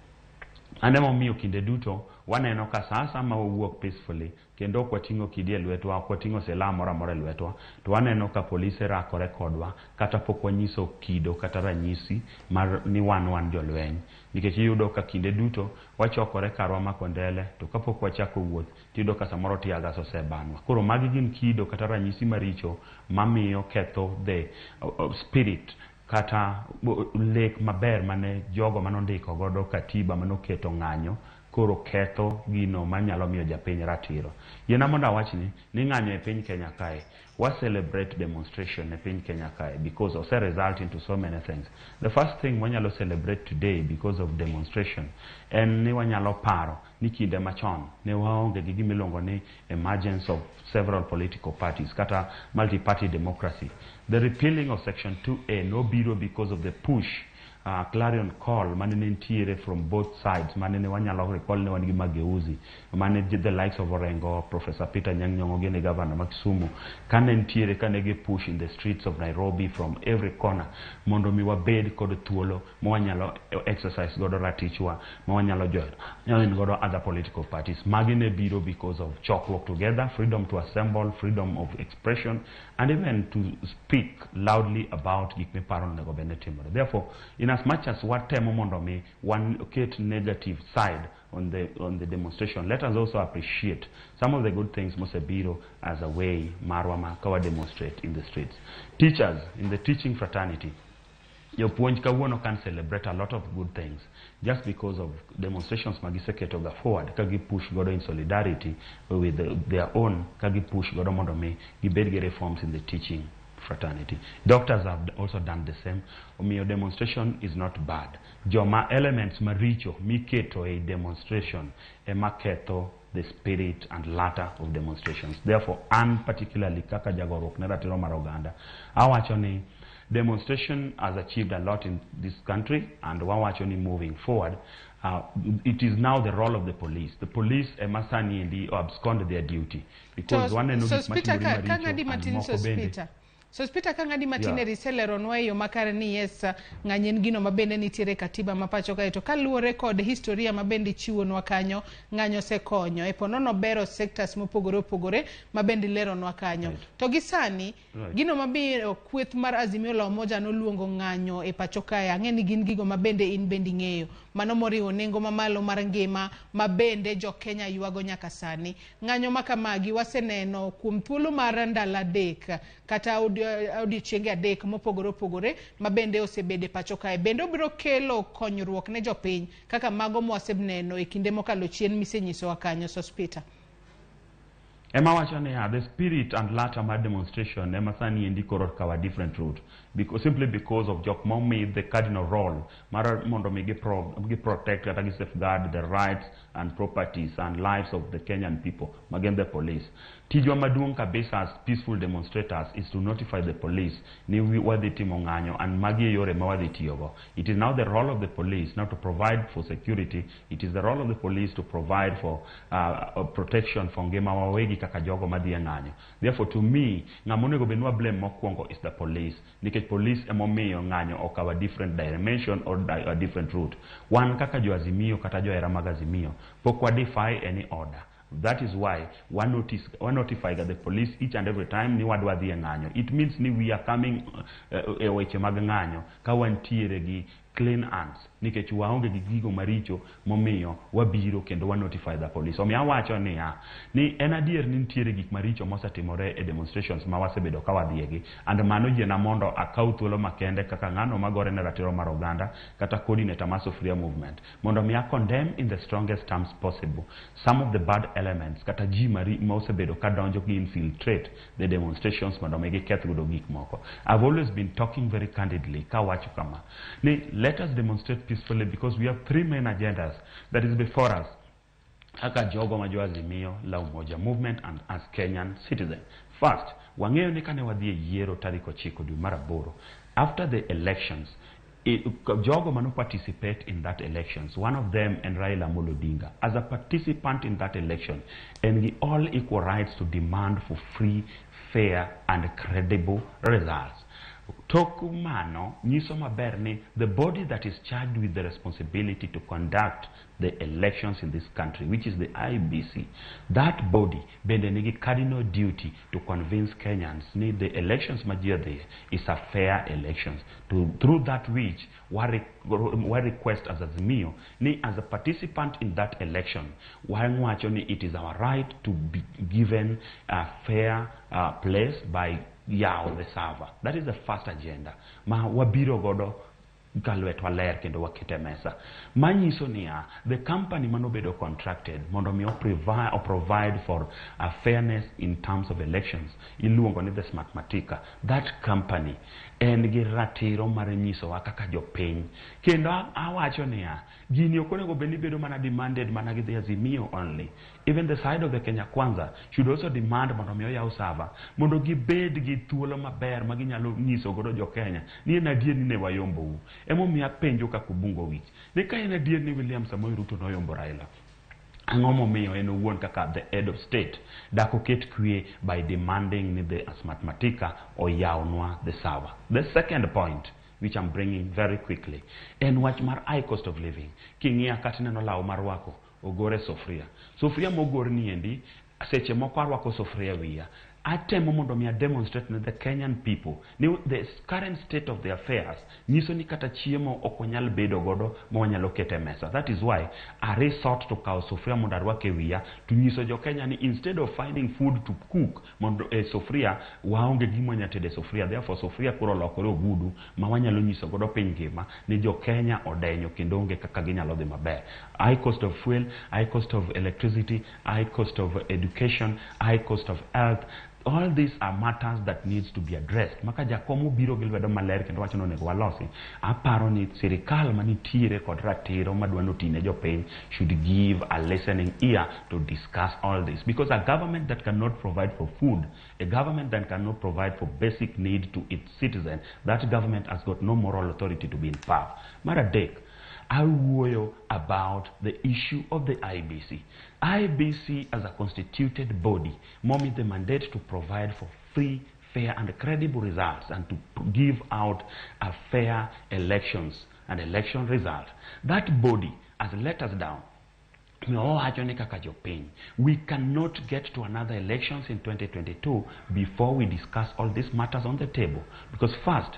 An emomiyo kinde duto waneno ka sa asaya ma wawuok peacefully kendo ok wating'o kidi e lwetwa, ok wating'o silaha moro amora e lwetwa, to waneno ka polise rakore kodwa kata pok wanyiso kido kata ranyisi mar ni wan jolweny. Nikech iyudo ka kinde duto wachokore karwa ma Kondele, to kapok wachako wuoth tiyudo ka samoro tear gas osebanwa. Koro magi gin kido kata ranyisi maricho mamiyo ketho the spirit kata lek maber mane jogo manondiko godo katiba manoketo ng'anyo koro ketho gino manyalo miyo japiny ratiro. Yiena mondo awachni ni ng'anyo e piny Kenya kae, wa celebrate demonstration e piny Kenya kae because ose result into so many things. The first thing wanyalo celebrate today because of demonstration en ni wanyalo paro ni kinde machon ne waonge gi gima iluongo ni emergence of several political parties kata multi-party democracy. The repealing of section 2A nobiro because of the push, clarion call mane nitiere from both sides mane ne wanyalo recall ne wan gi Mageuzi mane the likes of Orengo, Professor Peter Anyang' Nyong'o gini governor ma Kisumu kane nitiere kane gi push in the streets of Nairobi from every corner mondo mi wabed kod thuolo ma wanyalo exercise godo ratichwa ma wanyalo join godo other political parties. Magi ne biro because of chokruok together, freedom to assemble, freedom of expression and even to speak loudly about gik miparo onego bed ni timore. Therefore, in as much as watemo mondo mi wan ket negative side on the demonstration, let us also appreciate some of the good things mosebiro as a way marwa ma ka wa demonstrate in the streets. Teachers in the teaching fraternity, jopuonj kawuono can celebrate a lot of good things just because of demonstrations ma giseketo ga forward ka gi push godo in solidarity with their own, ka gi push godo mondo mi gibed gi reforms in the teaching fraternity. Doctors have also done the same. Omiyo demonstration is not bad. Joma elements maricho miketo e demonstration ema ketho the spirit and latter of demonstrations. Therefore, an particularly kaka jagoruok ne ratiro mar oganda, awacho ni demonstration has achieved a lot in this country, and wawacho ni moving forward, it is now the role of the police. The police ema sani endi abscond their duty because waneno gik Sospeter, matimore ka ng'adi maricho and matin moko bende. Sospeter. Sospeter, ka ng'adi matin eri iseleronwa e yo makare ni yes, ng'anyo en gino ma bende nitiere e katiba ma pacho kae, to kaluwore kod historia ma bende ichiwonwa kanyo, ng'anyo osekonyo e ponono bero sectors mopogore opogore ma bende ileronwa kanyo. To gi sani, gino mabiro kweth mar Azimio la Umoja noluongo ng'anyo e pacho kae, ang'e ni gin gigo ma bende in bende ing'eyo, mano moriwo nengo mamalo mar ngima ma bende jo Kenya ywago nyaka sani. Ng'anyo ma kamagi waseneno kuom thuolo mar ndalo 3 kata odiochienge 3 mopogore opogore ma bende osebedo e pacho kae. Bende obiro kelo konyruok ne jopiny kaka mago mwaseneno e kinde mokalo chien misenyisowa kanyo, Sospeter? Ema wacho niya, the spirit and latter mar demonstration ema sani endi koro okawo a different route because, simply because of jok momi the cardinal role mar mondo mi gi protect kata gi safeguard the rights and properties and lives of the Kenyan people, magin the police. Tijwa maduong' kabisa as peaceful demonstrators is to notify the police ni wadhi timo ng'anyo and magi e yore ma wadhi tiyogo. It is now the role of the police now to provide for security. It is the role of the police to provide for protection for ngima wawegi kaka jogo madhi e ng'anyo. Therefore, to me, ng'ama onego bed ni wa blame mokwongo is the police, nikech police emomiyo ng'anyo okawo a different dimension or a different route. Wan kaka jo Azimio kata johera mag Azimio pok wa defy any order. That is why wa notify ga the police each and every time ni wadwa dhi e ng'anyo. It means ni we are coming e weche mag ng'anyo ka wantiere gi clean hands, nikech waonge gi gigo maricho momiyo wabiro kendo wa notify the police. Omiyo awacho niya, ni en adier ni nitiere gik maricho mosetimore e demonstrations ma wasebedo ka wadhiegi, and mano yiena mondo akaw thuolo makende kaka ng'ano magore ne ratiro mar oganda kata coordinator mar Sufuria Movement mondo mi a condemn in the strongest terms possible some of the bad elements kata ji ma osebedo ka donjo gi infiltrate the demonstrations mondo mi giketh godo gik moko. I've always been talking very candidly kawacho kama ni let us demonstrate peacefully because we have three main agendas that is before us kaka jogo ma jo Azimio la Umoja Movement and as Kenyan citizen. First, wang'eyo ni kane wadhi e yiero tarik 9 dwe mar 8, after the elections, jogo mano participate in that elections, one of them en Raila Amolo Odinga. As a participant in that election, en gi all equal rights to demand for free, fair and credible results. Tok mano nyiso maber ni the body that is charged with the responsibility to conduct the elections in this country, which is the IEBC, that body bende nigi cardinal duty to convince Kenyans ni the elections ma ji odhiye is a fair elections. Through that which wa request as Azimio ni as a participant in that election, wawacho ni it is our right to be given a fair place by yawo the server. That is the first agenda ma wabiro godo ka lwetwa ler kendo wakete mesa. Manyiso niya, the company manobedo contracted mondo mi provide for a fairness in terms of elections, iluongo ni the Smartmatic. That company en gi ratiro mar nyisowa kaka jopiny. Kendo awacho niya, gini ok onego bed ni bedo mana demanded mana gi the Azimio only. Even the side of the Kenya Kwanza should also demand mondo mi oyaw server mondo gibed gi thuolo maber ma ginyalo nyiso godo jo Kenya ni en adier ni ne wayombou. Emomiyo apenjo kaka Obungo wich ni ka en adier ni William Samoei Ruto noyombo Raila, ang'o momiyo en owuon kaka the head of state dak oket kwe by demanding ni the Smartmatic oyawnwa the server. The second point, which I'm bringing very quickly, en wach mar high cost of living. King'iya kata ineno law marwako ogore sufuria. Sufuria mogor ni endi, seche moko arwako sufuria wiya. Atemo mondo mi a demonstrate ne the Kenyan people ni the current state of the affairs nyiso ni kata chiemo ok wanyal bedo godo ma wanyalo keto e mesa. That is why I resort to kawo sufuria mondo arwak e wiya to nyiso jo Kenya ni instead of finding food to cook mondo e sufuria, waonge gima wanyalo tedo e sufuria. Therefore sufuria koro olokore ogudu ma wanyalo nyiso godo piny ngima ni jo Kenya odenyo kendo onge kaka ginyalo dhi maber. High cost of fuel, high cost of electricity, high cost of education, high cost of health. All these are matters that needs to be addressed. Maka jakom obiro gi lwedo maler kendo wacho ni onego walosi. Aparo ni sirikal manitiere kod ratiro madwa notine jopiny should give a listening ear to discuss all this. Because a government that cannot provide for food, a government that cannot provide for basic need to its citizen, that government has got no moral authority to be in power. Mar adek, awuoyo about the issue of the IEBC. IEBC as a constituted body momi the mandate to provide for free, fair and credible results and to give out a fair elections and election result. That body has let us down. We cannot get to another elections in 2022 before we discuss all these matters on the table. Because first,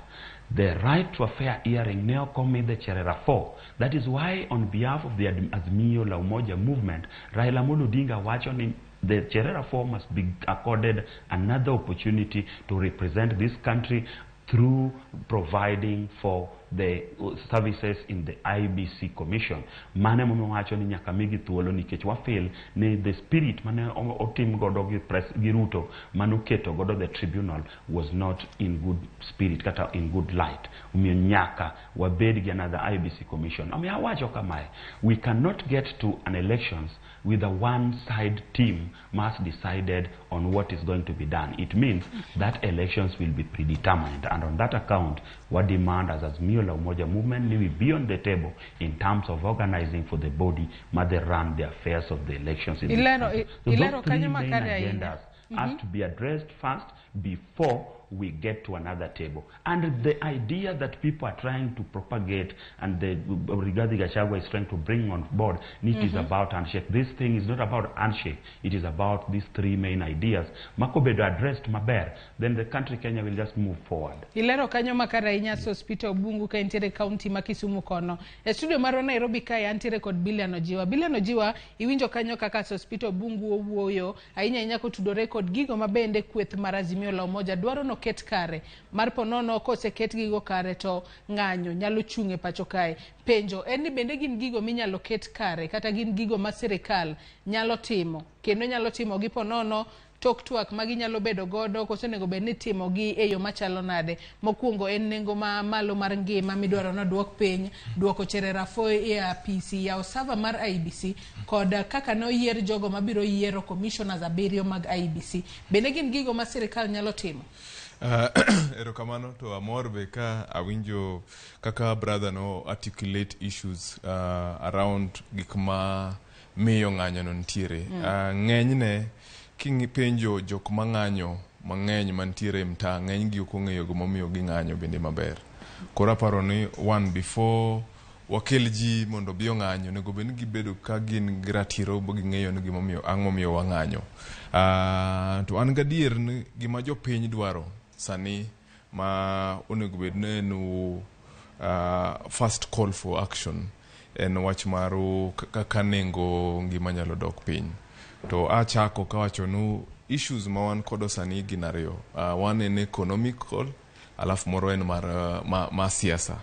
the right to a fair hearing ne ok omi the Cherera 4. That is why on behalf of the Azimio la Umoja movement, Raila Amolo Odinga wacho ni the Cherera 4 must be accorded another opportunity to represent this country through providing for the services in the IEBC commission. Mano emomiyo wacho ni nyaka migi thuolo, nikech wa feel ni the spirit mane otim godo gi press gi Ruto manoketo godo the tribunal was not in good spirit kata in good light. Omiyo nyaka wabed gi another IEBC commission. Omiyo awacho kamae, we cannot get to an elections with a one side team must decided on what is going to be done. It means that elections will be predetermined, and on that account what demand as Azimio la Umoja movement ni we be on the table in terms of organizing for the body ma they run the affairs of the elections in this country. So Ilero those three kanyo main makare ahinya. agendas has to be addressed first before we get to another table. And the idea that people are trying to propagate and the Rigathi Gachagua is trying to bring on board, it is about handshake. This thing is not about handshake. It is about these three main ideas. Makobedo addressed maber, then the country Kenya will just move forward. Ilero kanyo makare ahinya, Sospeter Obungu, ka entiere kaunti ma Kisumu kono. E studio marwa Nairobi kae antiere kod Bilian Ojiwa. Bilian Ojiwa, iwinjo kanyo kaka Sospeter Obungu owuoyo ahinya ahinya kotudore kod gigo ma bende kweth mar Azimio la Umoja dwaro noket kare. Mar ponono koseket gigo kare to ng'anyo nyalo chung' e pacho kae. Penjo en ni bende gin gigo minyalo ket kare kata gin gigo ma sirikal nyalo timo kendo nyalo timo gi ponono tok twak ma ginyalo bedo godo koso onego bed ni timogi e yo machalo nade. Mokwongo en nengo ma malo mar ngima midwaro noduok piny, duoko chere rafoi e apisi, yawo sava mar IEBC kod kaka noyier jogo mabiro yiero commissioners 7 mag IEBC. Bende gin gigo ma sirikal nyalo timo? Erokamano to amor be ka awinjo kaka brother no articulate issues around gik ma miyo ng'anyo no nitiere. Ng'enyne kingipenjo jok mang'anyo mang'eny mantiere e mtaa, ng'eny gi ok ong'eyo gimomiyo ging'anyo bende maber. Koro aparo ni one, before wakel ji mondo obi ong'anyo, onego bed ni gibedo ka gin gi ratiro ma ging'eyo ni gimomiyo ang' momiyo wang'anyo. To an gadier ni gima jopiny dwaro sani ma onego bed ni en first call for action en wach mar kaka nengo ngima nyalo dok piny. To achako kawacho nu issues ma wan kodo sani gin ariyo. One en economical, alafu moro en mar ma siasa.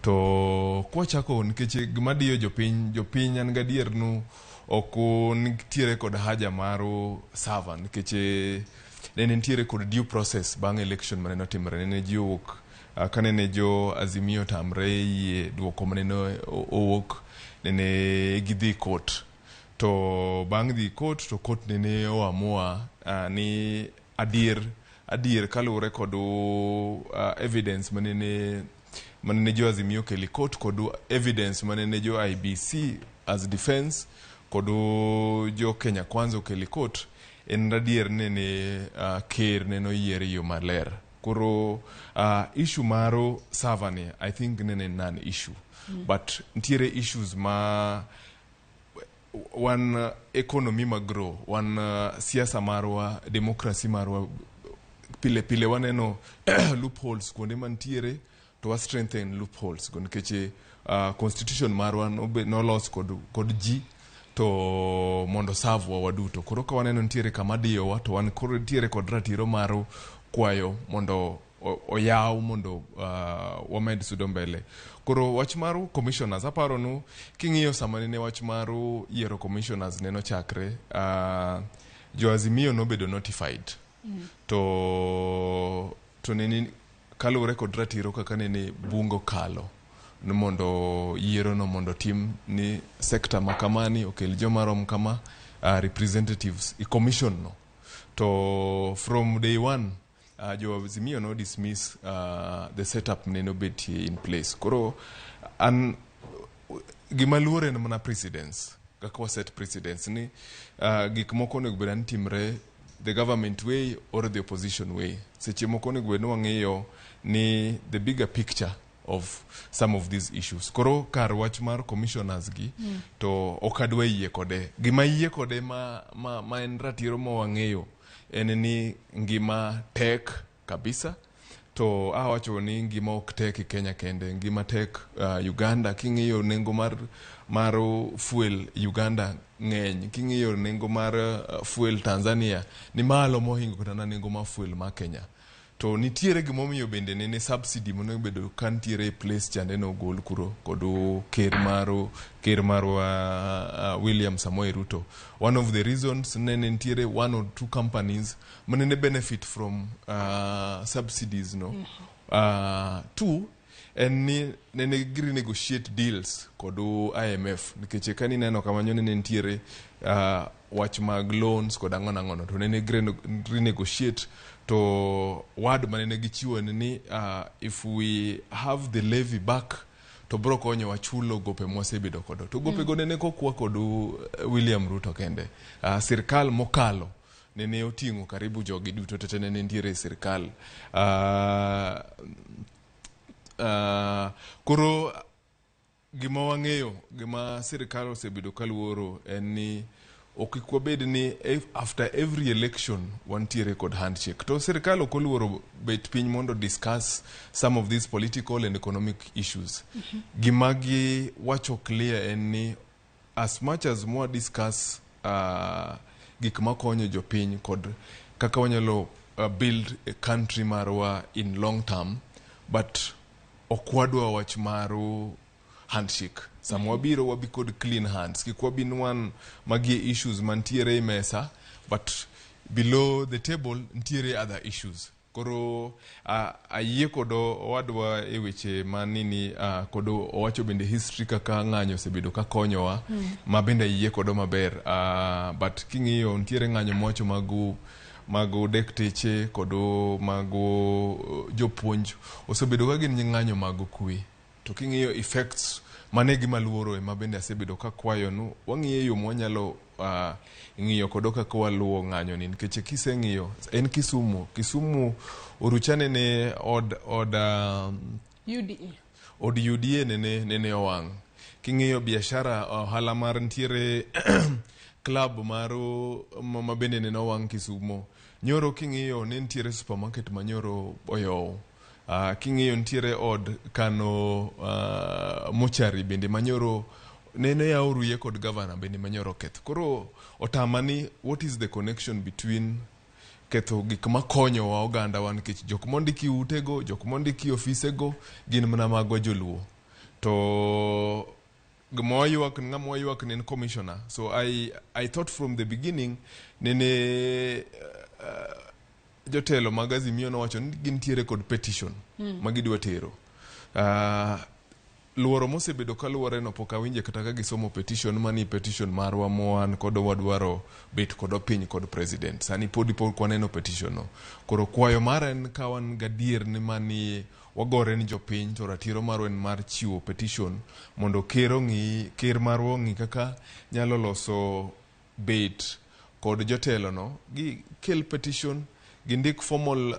To kwachako nikech gima diyo jopiny, jopiny an gadier nu ok nitiere kod haja mar server nikech ne nitiere kod due process bang' election mane otimore. Nene ji owuok, kanene jo Azimio tamre yie duoko manene owuok, nene gidhi court. To bang' dhi court to court nene oamua ni adier kaluwore kod evidence manene jo Azimio okelo e court kod evidence manene jo IEBC as defense kod jo Kenya Kwanza okelo e court, en adier nene ker nene oyier e yo maler. Koro issue mar server ni I think nene non issue. But nitiere issues ma wan economy ma grow, wan siasa marwa, democracy marwa pile pile waneno loopholes kuonde mantiere to wa strengthen loopholes go nikech constitution marwa nolos kod ji to mondo serve wa waduto. Koro ka waneno nitiere kama diyowa to wan koro nitiere kod ratiro mar kwayo mondo oyaw mondo wamed sudo mbele. Koro wach mar commissioners, aparo nu king'iyo sama nene wach mar yiero commissioners neno chakre, jo Azimio nobedo notified. To nene kaluwore kod ratiro kaka nene bunge okalo ni mondo yiero no mondo tim ni sector ma kamani okel joma rom kama, representatives e commission no. To from day one jo Azimio no dismiss the setup nene obetie in place. Koro an gima luor en mana precedence, kaka wa set precedence ni gik moko onego bed ni timre the government way or the opposition way. Seche moko onego bed ni wang'iyo ni the bigger picture of some of these issues. Koro kar wach mar commissioners gi to ok adwa yie kode. Gima yie kode ma en ratiro ma wang'eyo en ni ngima tek kabisa. To awacho ni ngima ok tek e Kenya kende, ngima tek Uganda. King'iyo nengo mar fuel Uganda ng'eny, king'iyo nengo mar fuel Tanzania ni malo mohingo kata na nengo mar fuel ma Kenya. To nitiere gimomiyo bende nene subsidy monego bedo ka nitiere e place chande nogol kuro kod ker maru ker marwa William Samoei Ruto. One of the reasons nene nitiere one or two companies manene benefit from subsidies no. Two, en ni nene gi renegotiate deals kod IMF nikech ka nineno kamanyo nene nitiere wach mag loans kod ang'o nang'ono to nene gi renegotiate to word manene gichiwo en ni if we have the levy back to bro konyowa chulo gope mwasebedo kodo to gope go nene kokwa kod William Ruto kende. Sirkal mokalo nene oting'o karibu jogi duto tete nene nitiere e sirkal. Koro gima wang'eyo gima sirkal osebedo kaluoro en ni ok kik wabed ni after every election wantiere kod handshake to sirkal ok oluoro bet piny mondo discuss some of these political and economic issues. Gima giwacho clear en ni as much as mwa discuss gik makonyo jopiny kod kaka wanyalo build a country marwa in long term, but ok wadwa wach maru handshake. Sama wabiro wabi kod clean hands, kik wabi nwan magi issues mantiere e mesa but below the table nitiere other issues. Koro ayie kod owadwa e weche manini kod owacho bende history kaka ng'anyo osebedo ka konyowa ma bende ayie kodo maber. But king'iyo nitiere ng'anyo mowacho magu mag dekteche kod mago jopuonj osebedo ka gin ng'anyo mag kwe to king'iyo effects mane gima luoro ema bende asebedo kakwayo nu wang'iyo yo mwanyalo ng'iyo kodo kaka waluwo ng'anyo ni nikech kiseng'iyo en Kisumu. Kisumu orucha nene od UDA od UDA nene owang'. King'iyo biashara ohala mar nitiere club maro ma bende nene owang' Kisumu. Nyoro king'iyo ne nitiere supermarket ma nyoro oyow. King'iyo nitiere od kano mochari bende manyoro nene yaw ruye kod governor bende manyoro ketho. Koro otama ni what is the connection between ketho gik makonyowa oganda wa nikech jok mondiki utego, jok mondiki ofisego gin mana magwa joluo. To gima waywak ng'ama waywak ne en commissioner. So I thought from the beginning nene jotelo mag Azimio nowacho ni gintiere kod petition ma gidwa tero. Luoro mosebedo kaluwore no pok awinje kata ka gisomo petition mani petition marwa moan kod wadwaro bet kod piny kod president. Sani podi pok waneno petition no. Koro kwayo mara en ka wan gadier ni mani wagore ni jopiny to ratiro marwa en mar chiwo petition mondo ker ong'i ker marwa ong'i kaka nyalo loso bet kod jotelo no gi kel petition gindik formal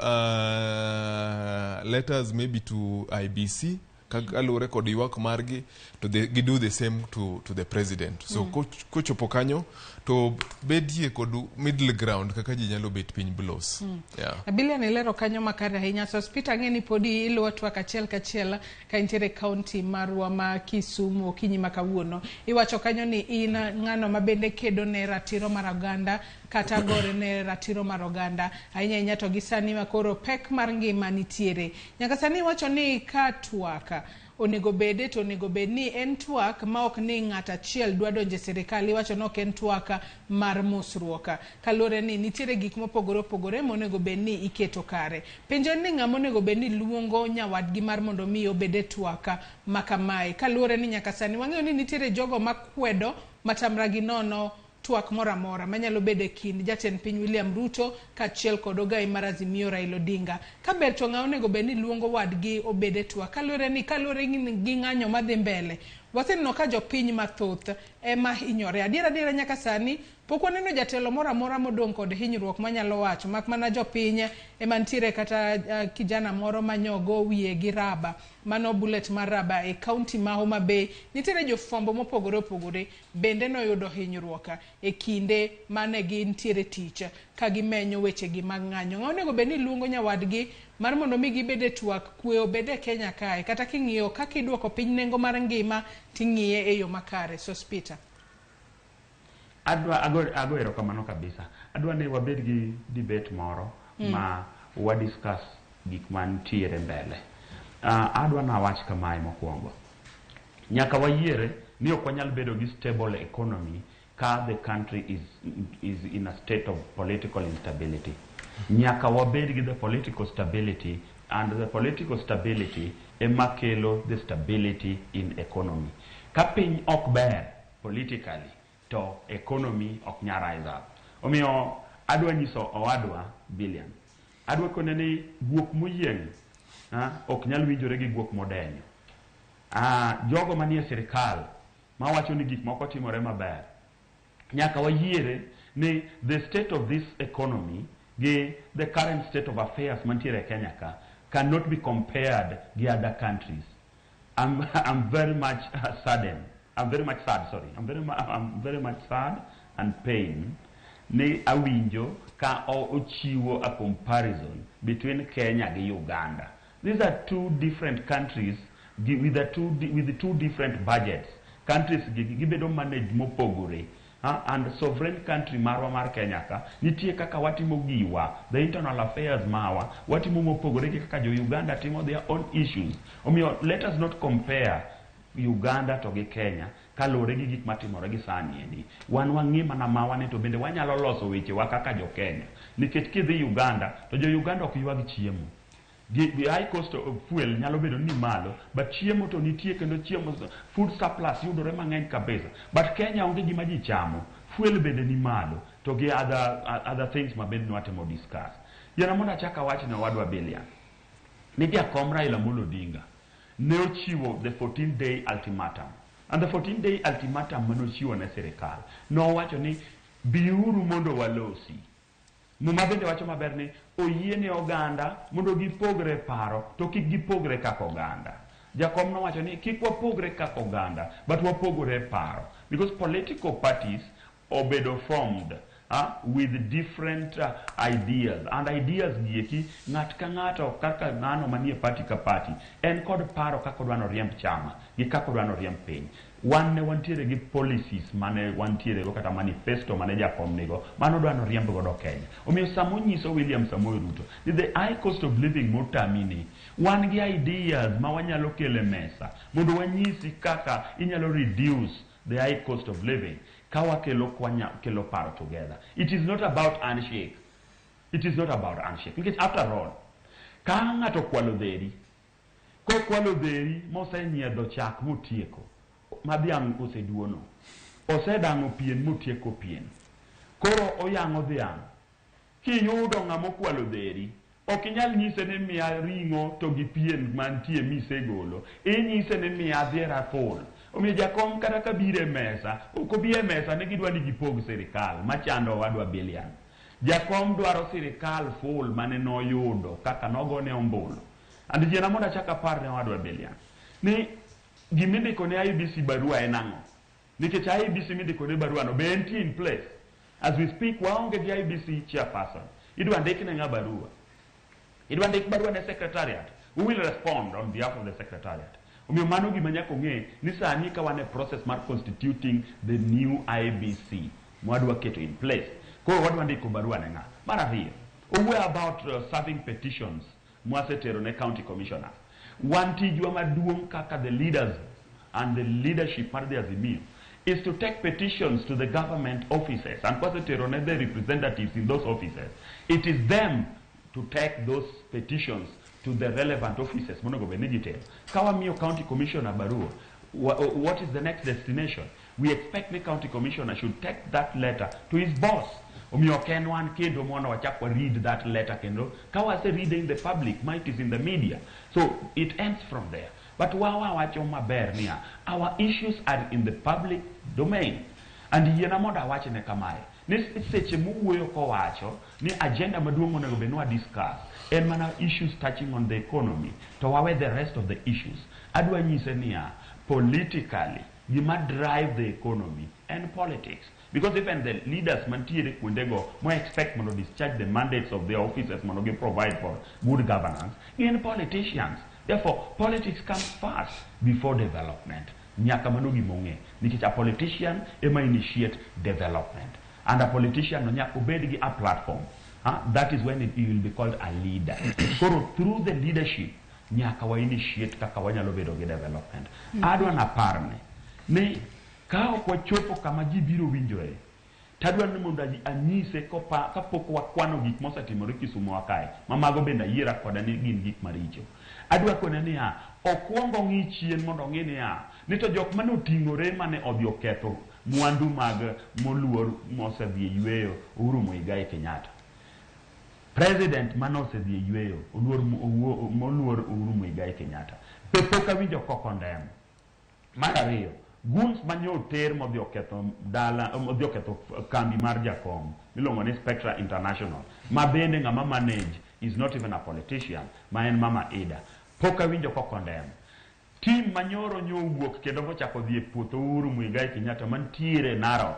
letters maybe to IBC kaluwore kod ywak margi to gi do the same to the president. So kochopo kanyo to bedie kod middle ground kaka ji nyalo bet piny blos. Yeah. Abilia nilero kanyo makare ahinya. So Peter ang'e ni podi iluwo twak achiel kachiel ka intiere kaunti marwa ma Kisumu okinyi ma kawuono. Iwacho kanyo ni in ng'ano ma bende kedo ne ratiro mar oganda kata gore ne ratiro mar oganda ahinya ahinya to gi sani ma koro pek mar ngima nitiere. Nyaka sani iwacho ni ka twak onego bede to onego bed ni en twak ma ok ni ng'at achiel dwa donjo e sirikal. Iwacho ni ok en twak mar mosruok kaluwore ni nitiere gik mopogore opogore monego bed ni iketo kare. Penjo en ni ng'ama onego bed ni luongo nyawadgi mar mondo mi obed e twak ma kamae kaluwore ni nyaka sani wang'eyo ni nitiere jogo makwedo matamra gi nono twak moro amora manyalo bedo e kind jatend piny William Ruto kaachiel kod ogai mar Azimio Raila Odinga. Ka ber to ng'a onego bed ni luongo wadgi obed e twak kaluwore ni kaluwore gi ng'anyo madhi mbele. Waseneno ka jopiny mathoth ema hinyore. Adiera adiera nyaka sani pok waneno jatelo moro amora modong' kod hinyruok manyalo wacho mak mana jopiny ema nitiere kata kijana moro manyogo wiye gi raba mano bullet mar raba e kaunti ma Homa Bay. Nitiere jofwambo mopogore opogore bende noyudo hinyruok e kinde mane gintiere tich ka gimenyo wechegi mag ng'anyo. Ng'a onego bed ni luongo nyawadgi mar mondo mi gibed e twak kwe obed e Kenya kae kata king'iyo kaka idwoko piny nengo mar ngima ting'iye e yo makare. Sospeter. Adwa ago erokamano kabisa. Adwa ni wabed gi debate moro ma wa discuss gik mantiere mbele. Adwa nawach kamae mokwongo. Nyaka wayiere ni ok wanyal bedo gi stable economy ka the country is in a state of political instability. Nyaka wabed gi the political stability, and the political stability ema kelo the stability in economy. Ka piny ok ber politically, to economy ok nyal rise up. Omiyo adwa nyiso owadwa Billion. Adwa kone ni guok moyieng' ok nyal winjore gi guok modenyo. Jogo manie sirikal mawacho ni gik moko timore maber, nyaka wayiere ni the state of this economy gi the current state of affairs mantiere e Kenya ka cannot be compared gi other countries. I'm very much saddened. I'm very much sad, sorry. I'm very much sad and pain ni awinjo ka ochiwo a comparison between Kenya gi Uganda. These are two different countries with the two different budgets. Countries gibedo manage mopogore. And sovereign country marwa mar Kenya ka nitie kaka watimo giwa, the internal affairs mawa watimo mopogore gi kaka jo Uganda timo their own issues. Omiyo let us not compare Uganda to gi Kenya kaluwore gi gik matimore gi sani endi. Wan wang'i mana mawa ni to bende wanyalo loso wechewa kaka jo Kenya. Nikech kidhi Uganda to jo Uganda ok ywag chiemo. The high cost of fuel nyalo bedo ni malo, but chiemo to nitie, kendo chiemo, food surplus yudore mang'eny kabisa. But Kenya onge gima ji chamo, fuel bende ni malo, to gi other things ma bende nwatemo discuss. Yiena mondo achak awach ne owadwa Billion ni jakom Raila Amolo Odinga ne ochiwo the 14 day ultimatum, and the 14 day ultimatum mane ochiwo ne sirikal, nowacho ni biuru mondo walosi. Muma bende wacho maber ni oyiene oganda mondo gipogre paro to kik gipogre kaka oganda. Jakom nowacho ni kik wapogre kaka oganda, but wapogore paro, because political parties obedo formed with different ideas, and ideas gieki ng'at ka ng'ato kaka ng'ano manie party ka party en kod paro kaka odwa noriemb chama gi kaka odwa noriemb piny. Wan ne wantiere gi policies mane wantiere go, kata manifesto mane jakom nigo mano odwa noriemb godo Kenya. Omiyo sama onyiso William Samoei Ruto ni the high cost of living motami ni, wan gi ideas ma wanyalo kelo e mesa mondo wanyisi kaka inyalo reduce the high cost of living ka wakelo kwanya kelo paro together. It is not about handshake. It is not about handshake, nikech after all, ka ng'ato okwalo dheri, kokwalo dheri mosenyiedho chak motieko ma dhiang' oseduono, osedang'o pien motieko pien, koro oyang'o dhiang', kiyudo ng'ama okwalo dheri, ok inyal nyise ni miya ring'o to gi pien mantie misegolo, inyise ni miya dhiera full. Omiyo jakom kata ka biro e mesa, ok obi e mesa ni gidwa ni gipog sirikal machando owadwa Billion. Jakom dwaro sirikal full mane noyudo kaka nogone ombulu. And yiena mondo achak apar ne owadwa Billion ni gimindiko ne IEBC barua en ang'o? Nikech IEBC mindiko ne barua no be entie in place. As we speak, waonge gi IEBC chairperson. Idwa ndik ne ng'a barua? Idwa ndik barua ne secretariat? Who will respond on behalf of the secretariat? Omiyo mano gima nyaka ong'e ni sani ka wan e process mar constituting the new IEBC mwadwa keto in place. Koro wadwa ndiko barua ne ng'a? Mar ariyo, owuoyo about serving petitions mwasetero ne county commissioners. Wan tijwa maduong' kaka the leaders and the leadership mar the Azimio is to take petitions to the government offices, and kwasetero ne the representatives in those offices, it is them to take those petitions to the relevant offices monego bed ni gitero. Ka wamiyo county commissioner barua, what is the next destination? We expect the county commissioner should take that letter to his boss. Omiyo ok en wan kendo mondo wachak wa read that letter kendo ka wase read in the public, might is in the media. So it ends from there. But wawa wacho maber niya, our issues are in the public domain. And yiena mondo awachne kamae, ni seche mowuoyo kowacho ni agenda maduong' onego bed ni wa discuss en mana issues touching on the economy, to wawe the rest of the issues. Adwa nyise niya, politically, gima drive the economy en politics. Because even the leaders mantiere kuondego mo expect mondo discharge the mandates of their offices mondo gi provide for good governance, gin politicians. Therefore, politics comes first before development. Nyaka mano gima ong'e. Nikech a politician ema initiate development. And a politician no nyaka obed gi a platform. That is when you will be called a leader. Koro through the leadership nyaka wa initiate kaka wanyalo bedo gi development. Adwa naparne ni ka ok wachopo kama ji biro winjoe, tadwa ni mondo anyise kapok wakwano gik mosetimore Kisumo wa kae, ma mago bende ayiera koda ni gin gik maricho. Adwa kone niya, okwongo ng'i chien mondo ong'i niya, ni to jok mane oting'ore mane odhi oketho mwandu mag moluor mosedhi e yweyo Uhuru Muigai Kenyatta. President mane osedhi e yweyo moluor Uhuru Muigai Kenyatta. Be pok awinjo kokondem. Mar ariyo, goons mane oter modhi oketho dala, modhi oketho kambi mar Jakom miluongo ni Spectra International, ma bende ng'ama manage is not even a politician, ma en Mama Ida. Pok awinjo kokondem. Team manyoro nyo owuok kendo mochako dhi e puoth Uhuru Muigai Kenyatta mantiere Narok.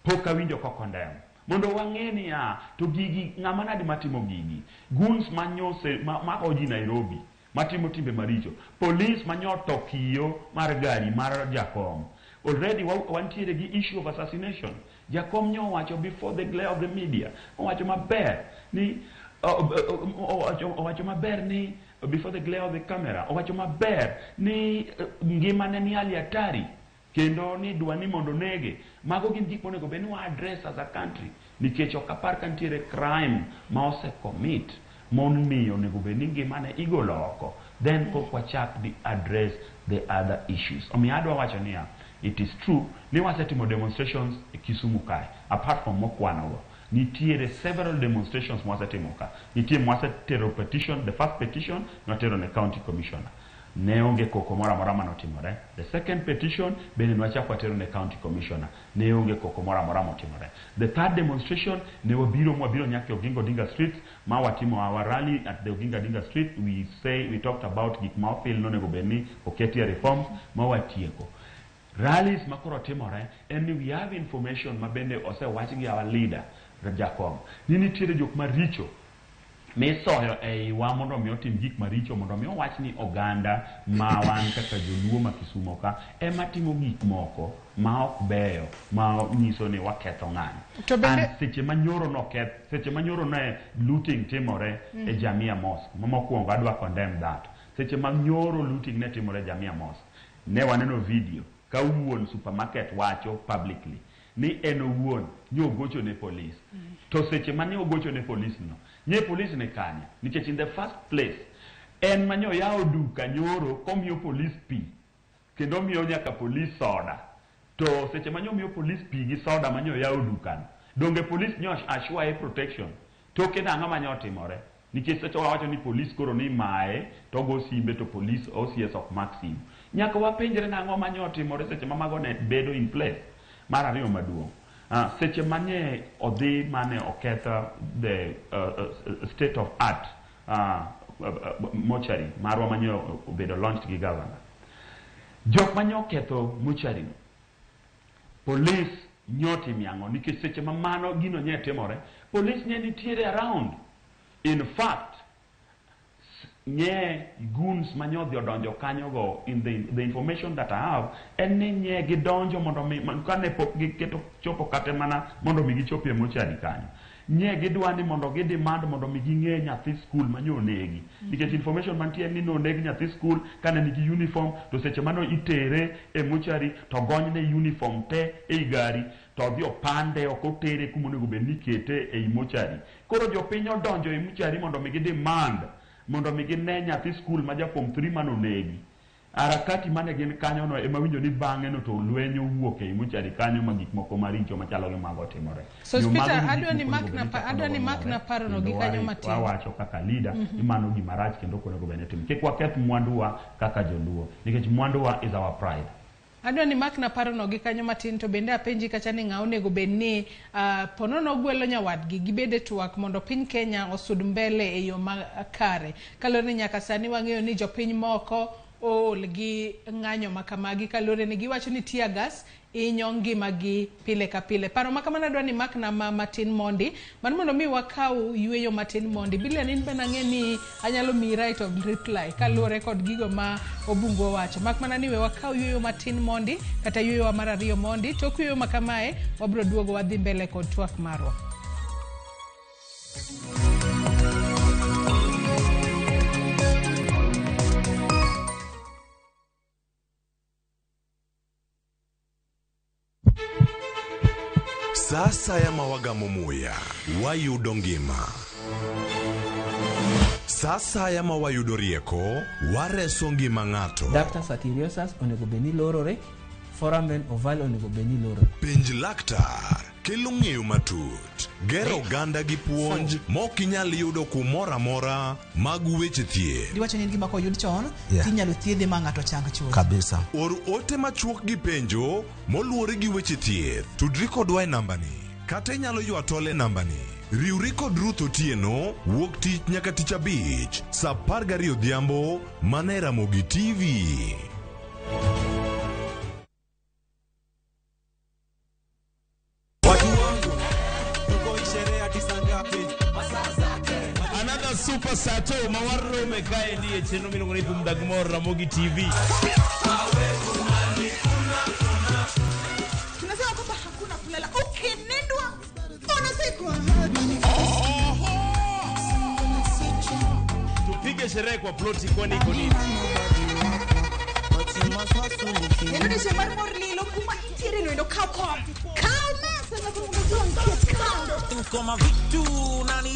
Pok awinjo kokondem. Mondo wang'e niya, to gigi ng'ama nadi matimo gigi? Goons manyose mako ji Nairobi, matimo timbe maricho. Police manyoto kiyo mar gari mar Jakom. Already wantiere gi issue of assassination. Jakom nyo owacho before the glare of the media. Owacho maber ni owacho maber ni before the glare of the camera. Owacho maber ni ngimane ni hali hatari. Kendo ni dwa ni mondo nege. Mago gin gik monego bed ni wa address as a country. Nikech ok apar ka nitiere crime ma ose commit momiyo onego bed ni ngimane igolo oko. Then kok wachak di address the other issues. Omiyo adwa wacho niya, it is true ni wasetimo demonstrations e Kisumu kae, apart from mokwanogo. Nitiere several demonstrations mwasetimo ka. Nitie mwasetero petition, the first petition nwatero ne county commissioner. Ne onge koko moro amora manotimore. The second petition bende nwachako watero ne county commissioner. Ne onge koko moro amora motimore. The third demonstration ne wabiro mwabiro nyaka e Oginga Odinga Street ma watimo our rally at the Oginga Odinga Street. We say we talked about gik ma ofil nonego bed ni oketie reforms ma watieko. Rallies ma koro timore en ni we have information ma bende osewach gi our leader Jakom ni nitiere jok maricho misoyo eiwa mondo mi otim gik maricho mondo mi owach ni oganda ma wan kaka joluo ma Kisumo ka ema timo gik moko ma ok beyo ma nyiso ni waketho ng'anyo. To bende And seche ma nyoro noketh, seche ma nyoro ne looting timore e Jamia Mosque, ma mokwongo adwa condemn that. Seche ma nyoro looting ne timore e Jamia Mosque, ne waneno video ka wuon supermarket wacho publicly ni en owuon nyo ogocho ne police. To seche mane ogocho ne police no, nye police ne kanye? Nikech in the first place, en manyo yawo duka nyoro komiyo police pi, kendo omiyo nyaka police soda. To seche manyo miyo police pi gi soda manyo yawo dukano, donge police nyo assure protection? Toke nang'o manyo otimore? Nikech seche wawacho ni police koro ni mae to go simbe to police OCS ok mak simu. Nyaka wapenjre nang'o manyo otimore seche ma mago ne bedo in place. Mar ariyo maduong', seche mane odhi mane oketho the state of art mortuary marwa manye obedo launched gi governor. Jok manye oketho mortuary no, police nyotimo ang'o? Nikech seche ma mano gino nye timore, police nye nitiere around. In fact, nye goons manye odhi odonjo kanyo go, in the information that I have, en ni nye gidonjo mondo mi, kane pok giketo chopo kata mana mondo mi gichopi e mochari kanyo. Nye gidwa ni mondo gi demand mondo mi ging'e nyathi school manye onegi. Nikech information mantie en ni noneg nyathi school kane nigi uniform, to seche mano itere e mochari to gonyne uniform te ei gari, to odhi opande, ok otere kuma onego bed ni ikete ei mochari. Koro jopiny odonjo e mochari mondo mi gi demand mondo mi gine nyathi school ma ja form 3 mane onegi. Harakati mane gin kanyo no ema winjo ni bang'e no to lweny owuok ei mochari kanyo ma gik moko maricho machalo gi mago otimore. So Yo Peter, mago gik adwa ni moko mak onego na bed ni chako adwa ni nogo mak na nore, paro no gi kendo kanyo matin. Wawacho kaka leader ni mano gima rach kendo ok onego bed ni timo. Kik waketh mwanduwa kaka joluo nikech mwanduwa is our pride. Adwa ni mak na paro no gi kanyo matin to bende apenji kacha ni ng'a onego bed ni ponono ogwelo nyawadgi gibed e twak mondo piny Kenya osud mbele e yo makare. Kaluwore ni nyaka sani wang'eyo ni jopiny moko ool gi ng'anyo ma kamagi kaluwore ni giwacho ni tear gas hinyo ngimagi pile ka pile. Paro ma kamano adwa ni mak na ma matin mondi, mar mondo mi wakaw yueyo matin mondi. Bilian, in bende ang'e ni anyalo miyi right of reply kaluwore kod gigo ma Obungu owacho. Mak mana ni we wakaw yueyo matin mondi, kata yueyowa mar ariyo mondi. Tok yueyo ma kamae, wabiro duogo wadhi mbele kod twak marwa. Sa asaya ma wagamo muya, wayudo ngima. Sa asaya ma wayudo rieko, wareso ngima ng'ato. Ductus arteriosus onego bed ni lorore, foramen ovale onego bed ni lorore. Penj laktar kelo ng'eyo matut, gero oganda gi puonj mok inyal yudo kumoro amora mag weche thieth. Diwacho ni en gima koyud chon Yeah. tinyalo thiedhe ma ng'ato chang chuth. Kabisa. Or ote machuok gi penjo moluwore gi weche thieth. Tudri kodwa e nambani kata inyalo ywa tol e nambani. Riwri kod Ruth Otieno wuok tich nyaka tich abich saa 12 odhiambo mana e Ramogi TV. Another super sato ma warome kaendi e chenro miluongo ni Thum Dag Mor Ramogi TV. Tunasema kwamba hakuna kulala, ukinindwa unazikwa. Tupige sherehe kwa ploti kwani iko nini? Kendo odiochieng' mar mor lilo kuma intiere no endo kaw kom, kaw mesa nyaka mondo ojwang' ket kando. Luonga ni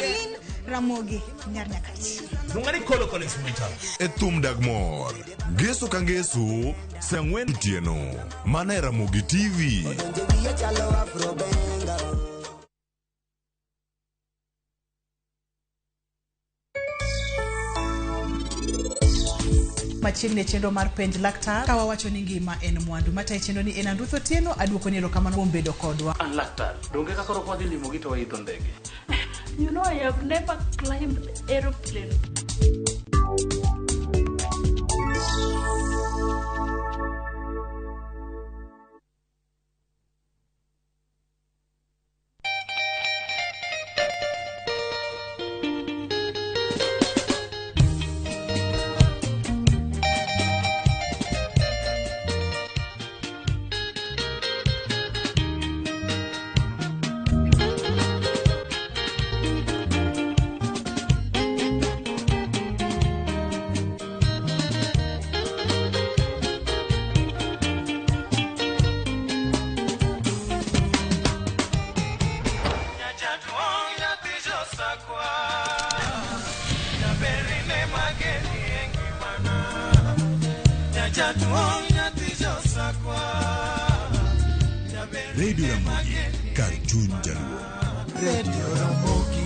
Lynn Ramogi nyar Nyakach. Luonga ni Kolo Collins Mwita. E Thum Dag Mor, ngeso ka ngeso, saa 4 otieno, mana e Ramogi TV. Machiegni e chenro mar penj laktar ka wawacho ni ngima en mwandu matayo chenro ni en Ruth Otieno aduoko ni erokamano kuom bedo kodwa. An laktar, donge ka koro kwadhi limogi to waidho ndege. You know, I have never climbed aeroplane. Radio Ramogi, kar chuny jaluo. Radio Ramogi.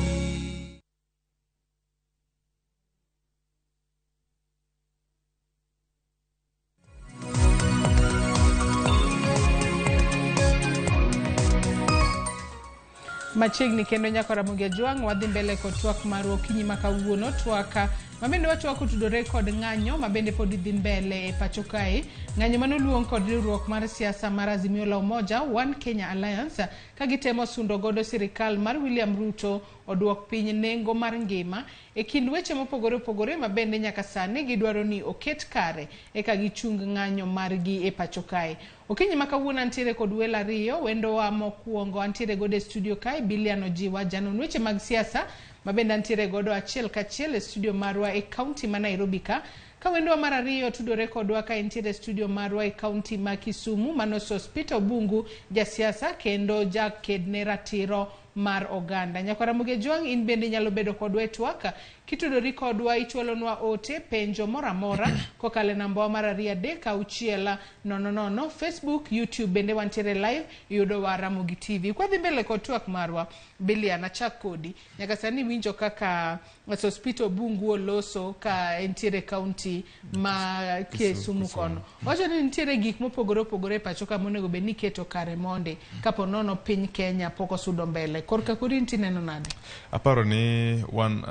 Machiegni kendo nyako Ramogi Ajwang' wadhi mbele kod twak marwa okinyi ma kawuono twak mabende wachwako tudore kod ng'anyo mabende pod dhi mbele e pacho kae ng'anyo manoluong kod riwruok mar siasa mar Azimio la Umoja One Kenya Alliance ka gitemo sundo godo sirikal mar William Ruto oduok piny nengo mar ngima e kind weche mopogore opogore mabende nyaka sani gidwaro ni oket kare eka gichung ng'anyo margi e pacho kae. Okinyi ma kawuono antiere kod welo ariyo, wendowa mokwongo antiere godo e studio kae Bilian Ojiwa, janon weche mag siasa mabende antiere godo achiel kachiel e studio marwa e kaunti ma Nairobi ka. Ka wendowa mar ariyo tudore kodwa ka entiere e studio marwa e kaunti ma Kisumu, mano Sospeter Obungu, jasiasa kendo jakedne ratiro mar oganda. Nyakwa Ramogi Ajwang' in bende inyalo bedo kodwa e twak kitudori kodwa ichwalonwa ote penjo moro amora kokalo e nambawa mar 2 3 6 0 0 Facebook, YouTube bende wantiere live iyudowa Ramogi TV. Kwadhi mbele kod twak marwa, Bilian achak kodi. Nyaka sani winjo kaka Sospeter Obungu oloso ka entiere kaunti ma Kisumu kono. Wacho ni nitiere gik mopogore opogore e pacho ka monego bed ni iketo kare monde kapo nono piny Kenya pok osudo mbele. Korka kodi tineno nade? Aparo ni one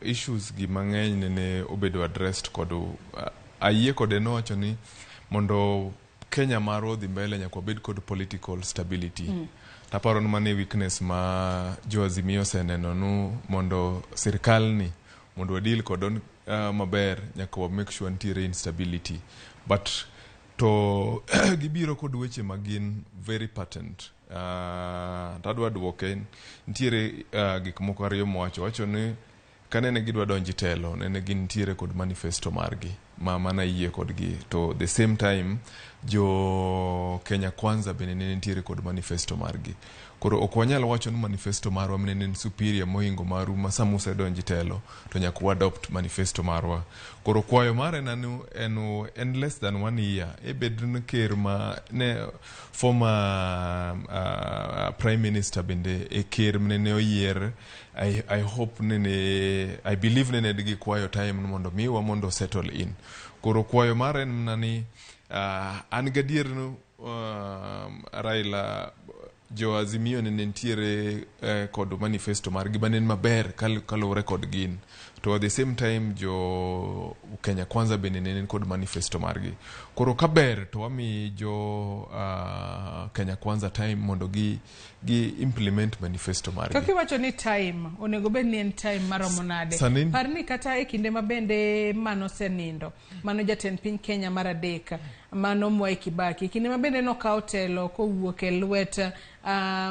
issues gi mang'eny nene obedo addressed kod ayie kode nowacho ni mondo Kenya marwa odhi mbele nyaka wabed kod political stability. Taparo ni mano e weakness ma jo Azimio oseneno nu mondo sirikal ni mondo wadeal kod maber nyaka wa make sure nitiere instability. But To gibiro kod weche ma gin very patent. To adwa duoke, nitiere gik moko ariyo mowacho. Owacho ni kanene gidwa donjo e telo, nene gintiere kod manifesto margi ma mana yie kodgi. To the same time, jo Kenya Kwanza bende nene nitiere kod manifesto margi. Koro ok wanyal wacho ni manifesto marwa nene en superior mohingo maru ma sama usedonjo e telo to nyaka wa-adopt manifesto marwa. Koro kwayo mare en less than 1 year. E bed ni ker ma ne former prime minister bende e ker nene oyier. I hope nene, I believe nene gikwayo time mondo miwa mondo settle in. Koro kwayo mare en mana ni an gadier ni Raila jo Azimio nene nitiere kod manifesto margi mane en maber kaluwore kod gin. To at the same time jo Kenya Kwanza bende nene kod manifesto margi. Koro kaber to wami jo Kenya Kwanza time mondo gi implement manifesto margi. To kiwacho ni time, onego bed ni en time maromo nade? Par ni kata e kinde ma bende mano osenindo, mano jatend piny Kenya mar adek, mano Mwai Kibaki, kinde ma bende nokawo telo kowuok e lwet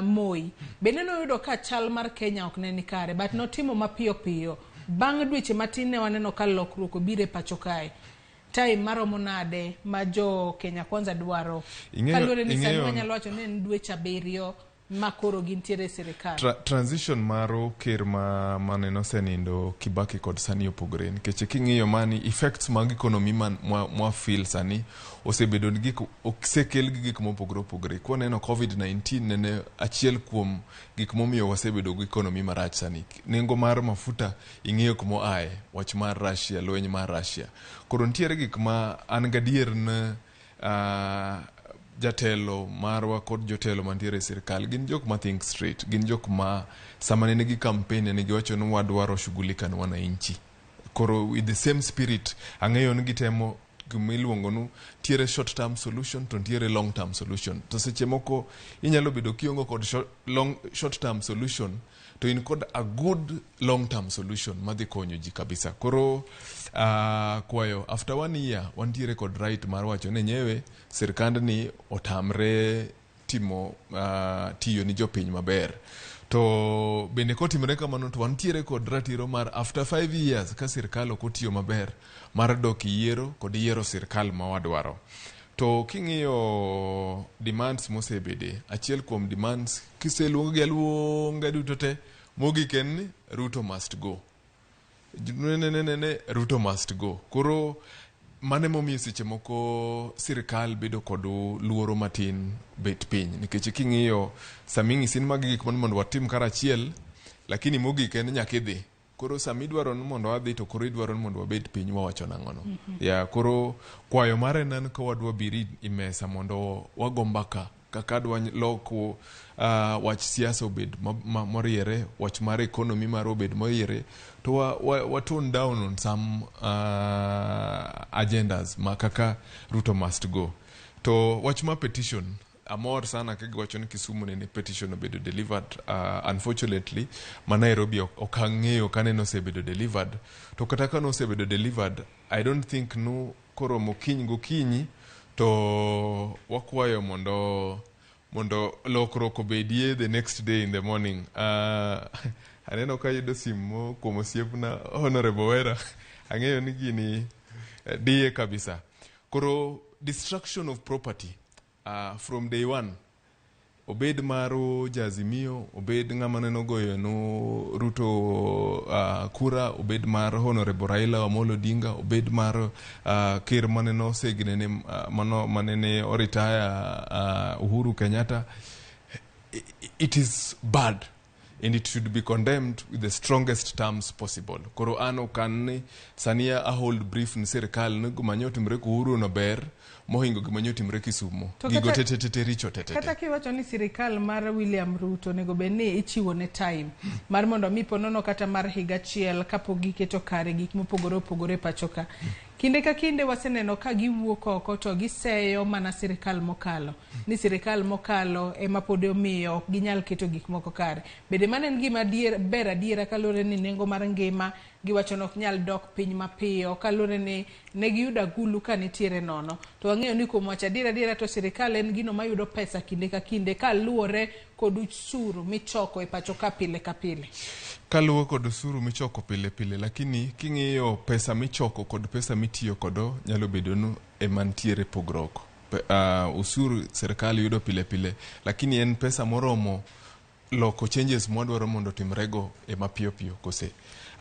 Moi, bende noyudo ka chal mar Kenya ok ne ni kare, but notimo mapiyo piyo. Bang' dweche matin ne waneno ka lokruok obiro e pacho kae. Time maromo nade ma jo Kenya Kwanza dwaro? Kaluwore ni sani wanyalo wacho ni en dweche 7 ma koro gintiere e sirikal. Transition mar ker ma mane nosenindo Kibaki kod sani opogore, nikech king'iyo mani effects mag economy man mwa feel sani osebedo ni gik osekel gi gik mopogore opogore. Kwaneno COVID-19 nene achiel kuom gik momiyo wasebedo gi economy marach sani. Nengo mar mafuta ing'iyo kuma oaye, wach mar Russia, lweny mar Russia. Koro nitiere gik ma an gadier ni jatelo marwa kod jotelo mantiere e sirikal gin jok ma think straight, gin jok ma sama nene gi campaign nene giwacho ni wadwaro shughulika na wananchi. Koro with the same spirit ang'eyo ni gitemo gima iluongo ni nitiere short term solution to nitiere long term solution. To seche moko inyalo bedo kiongo kod short term solution to in kod a good long term solution madhi konyo ji kabisa. Koro kwayo after 1 year wantiere kod right mar wacho ni nyewe sirkandni otamre timo tiyo ni jopiny maber. To bende kotimore kamano to wantiere kod ratiro mar after 5 years ka sirkal ok otiyo maber mar dok yiero kod yiero sirkal ma wadwaro. To king'iyo demands mosebede, achiel kuom demands kiseluong gi aluonga duto te, mogik en ni Ruto must go. Ne, Ruto must go. Koro mano emomiyo seche moko sirikal bedo kod luoro matin bet piny, nikech king'iyo sama ing'isi ni magi gik mondo watim karachiel, lakini mogik en nyaka idhi. Koro sama idwaro ni mondo wadhi to koro idwaro ni mondo wabed piny wawacho nang'ono. Ya koro kwayo mare en ka wadwa biri i mesa mondo wago mbaka kaka adwa loko wach siasa obed moriere, wach mar economy mar obed moriere, to wa tone down on some agendas ma kaka Ruto must go. To wach mar petition, amor sana ka giwacho ni Kisumu nene petition obedo delivered. Unfortunately, ma Nairobi ok ang'eyo kaneno osebedo delivered. To kata ka nosebedo delivered, I don't think no koromo kiny gokinyi to wakwayo mondo lokruok obedie the next day in the morning. Aneno ka ayudo simu kuom osiepna Honorable Wera. Ang'eyo ni gini diye kabisa. Koro destruction of property from day one, obed mar Jaazimio, obed ng'ama nene ogoyo no Ruto kura, obed mar Honorable Raila Amolo Odinga, obed mar ker manene oseginene, mano manene oritaya, Uhuru Kenyatta, it is bad and it should be condemned with the strongest terms possible. Koro an ok an ni sani a hold brief ni sirikal ni gima nyo timre Uhuru no ber mohingo gima nyo timre Kisumu. To Gigo te te te te richo te te te. Kata kiwacho ni sirikal mar William Ruto onego bed ni ichiwo ne time mar mondo mi ponono kata mar higa achiel kapok giketo kare gik mopogore opogore e pacho ka. Kinde ka kinde waseneno ka giwuok oko to giseyo mana sirikal mokalo. Ni sirikal mokalo ema pod omiyo ok ginyal keto gik moko kare. Bende mano en gima ber adiera kaluwore ni nengo mar ngima Giwacho ni ok nyal dok piny mapiyo kaluwore ni ne giyudo agulu ka nitiere nono. To wang'eyo ni kuom wacho adier adiera to sirikal en gino mayudo pesa kinde ka kinde kaluwore kod usuru michoko e pacho ka pile ka pile. Kaluwo kod osuru michoko pile pile, lakini king'iyo pesa michoko kod pesa mitiyo kodo nyalo bedo ni ema nitiere pogruok. Osuru sirikal yudo pile pile, lakini en pesa moromo loko changes mwadwaro mondo otimrego e mapiyo piyo kose.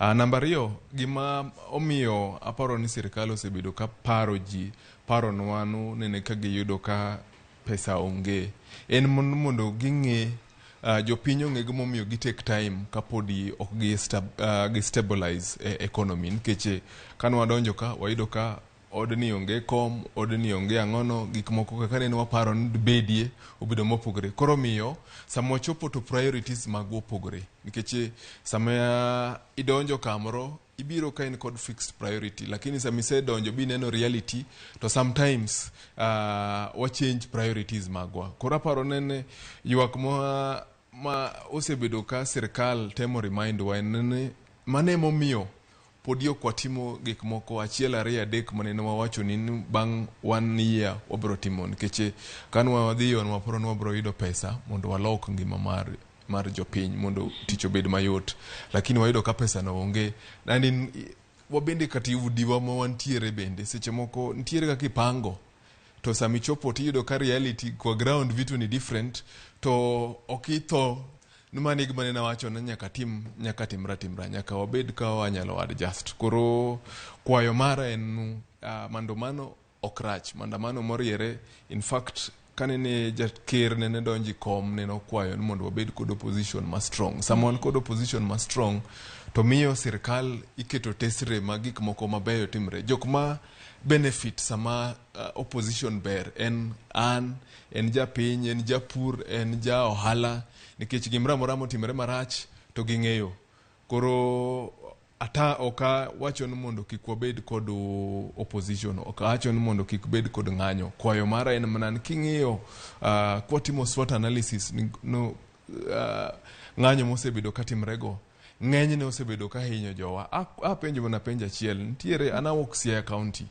Namba ariyo, gima omiyo aparo ni sirikal osebedo ka paro ji, paronwa nu nene ka giyudo ka pesa onge, en mondo ging'e jopiny ong'e gimomiyo gi take time kapodi ok gi, gi stabilize economy, nikech kane wadonjo ka wayudo ka odni onge kom, odni onge ang'ono, gik moko kaka nene waparo ni bedie obedo mopogore. Koro miyo sama wachopo to priorities magwa opogore, nikech sama idonjo kamoro ibiro ka in kod fixed priority, lakini sama isedonjo bineno reality to sometimes wa change priorities magwa. Koro aparo nene ywak ma osebedo ka sirikal temo remind wa en ni mano emomiyo podi ok watimo gik moko achiel, ariyo, adek manene wawacho ni bang' one year wabiro timo, nikech kane wadhiyo waparo ni wabiro yudo pesa mondo walok ngima mar jopiny mondo tich obed mayot, lakini wayudo ka pesa no onge. And in, wabende kata udiwa ma wantiere bende seche moko nitiere kaka ipango to sama ichopo tiyudo ka reality kwa ground vitu ni different, to ok itho ni mano e gima nene awacho ni nyaka tim, nyaka timra timra, nyaka wabed ka wanyalo adjust. Koro kwayo mara en maandamano ok rach, maandamano moriere. In fact, kanene jaker nene donjo e kom, nene okwayo ni mondo wabed kod opposition ma strong. Sama wan kod opposition ma strong to miyo sirikal iketo tesre ma gik moko mabeyo timre. Jok ma benefit sama opposition ber en an, en japiny, en japur, en ja ohala, nikech gimoro amora motimore marach to ging'eyo. Koro ata ok awacho ni mondo kik wabed kod opposition, ok awacho ni mondo kik bed kod ng'anyo. Kwayo mara en mana ni king'iyo kwatimo SWOT analysis ni, no, ng'anyo mosebedo katimrego ng'enyne osebedo ka hinyo jowa. Apenjo mana penjo achiel, nitiere an awuok Siaya County.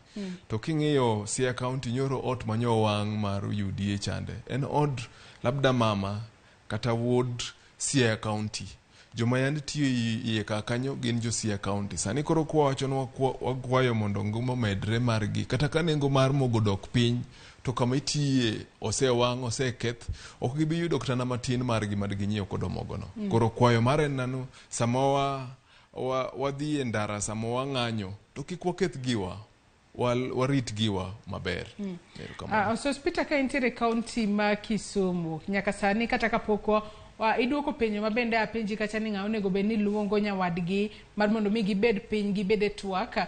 To king'iyo Siaya County, nyoro ot manyo wang' mar UDA chande en od labda mama kata wuod Siaya County. Joma yande tiyo iye ka kanyo gin jo Siaya County. Sani koro kwawacho ni wakwayo mondo ngima omedre margi, kata ka nengo mar mogo dok piny, to kama itiye osewang', oseketh, ok gibi yudo kata na matin margi madginyiew kodo mogono. Koro kwayo mara en nano sama wadhi e ndara, sama wang'anyo, to kik waketh giwa, warit giwa maber. Erokamano. Oscar ka intiere e kaunti ma Kisumu nyaka sani, kata kapok iduoko penjo ma bende apenji kacha ni ng'a onego bed ni luongo nyawadgi mar mondo mi gibed piny, gibed e twak,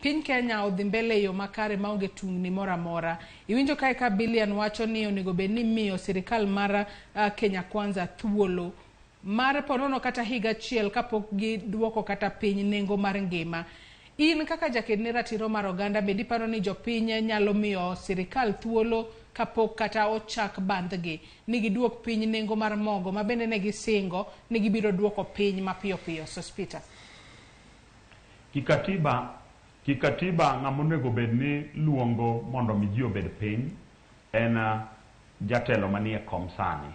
piny Kenya odhi mbele e yo makare maonge tungni moro amora. Iwinjo kae ka Bilian wacho ni onego bed ni miyo sirikal mar Kenya Kwanza thuolo mar ponono kata higa achiel kapok giduoko kata piny nengo mar ngima. In kaka jaked ne ratiro mar oganda, bende iparo ni jopiny nyalo miyo sirikal thuolo kapok kata ochak bandhgi ni giduok piny nengo mar mogo ma bende ne gisingo ni gibiro duoko piny mapiyo piyo? Sospeter. Kikatiba ng'ama onego bed ni luongo mondo mi ji obed piny en jatelo manie kom sani.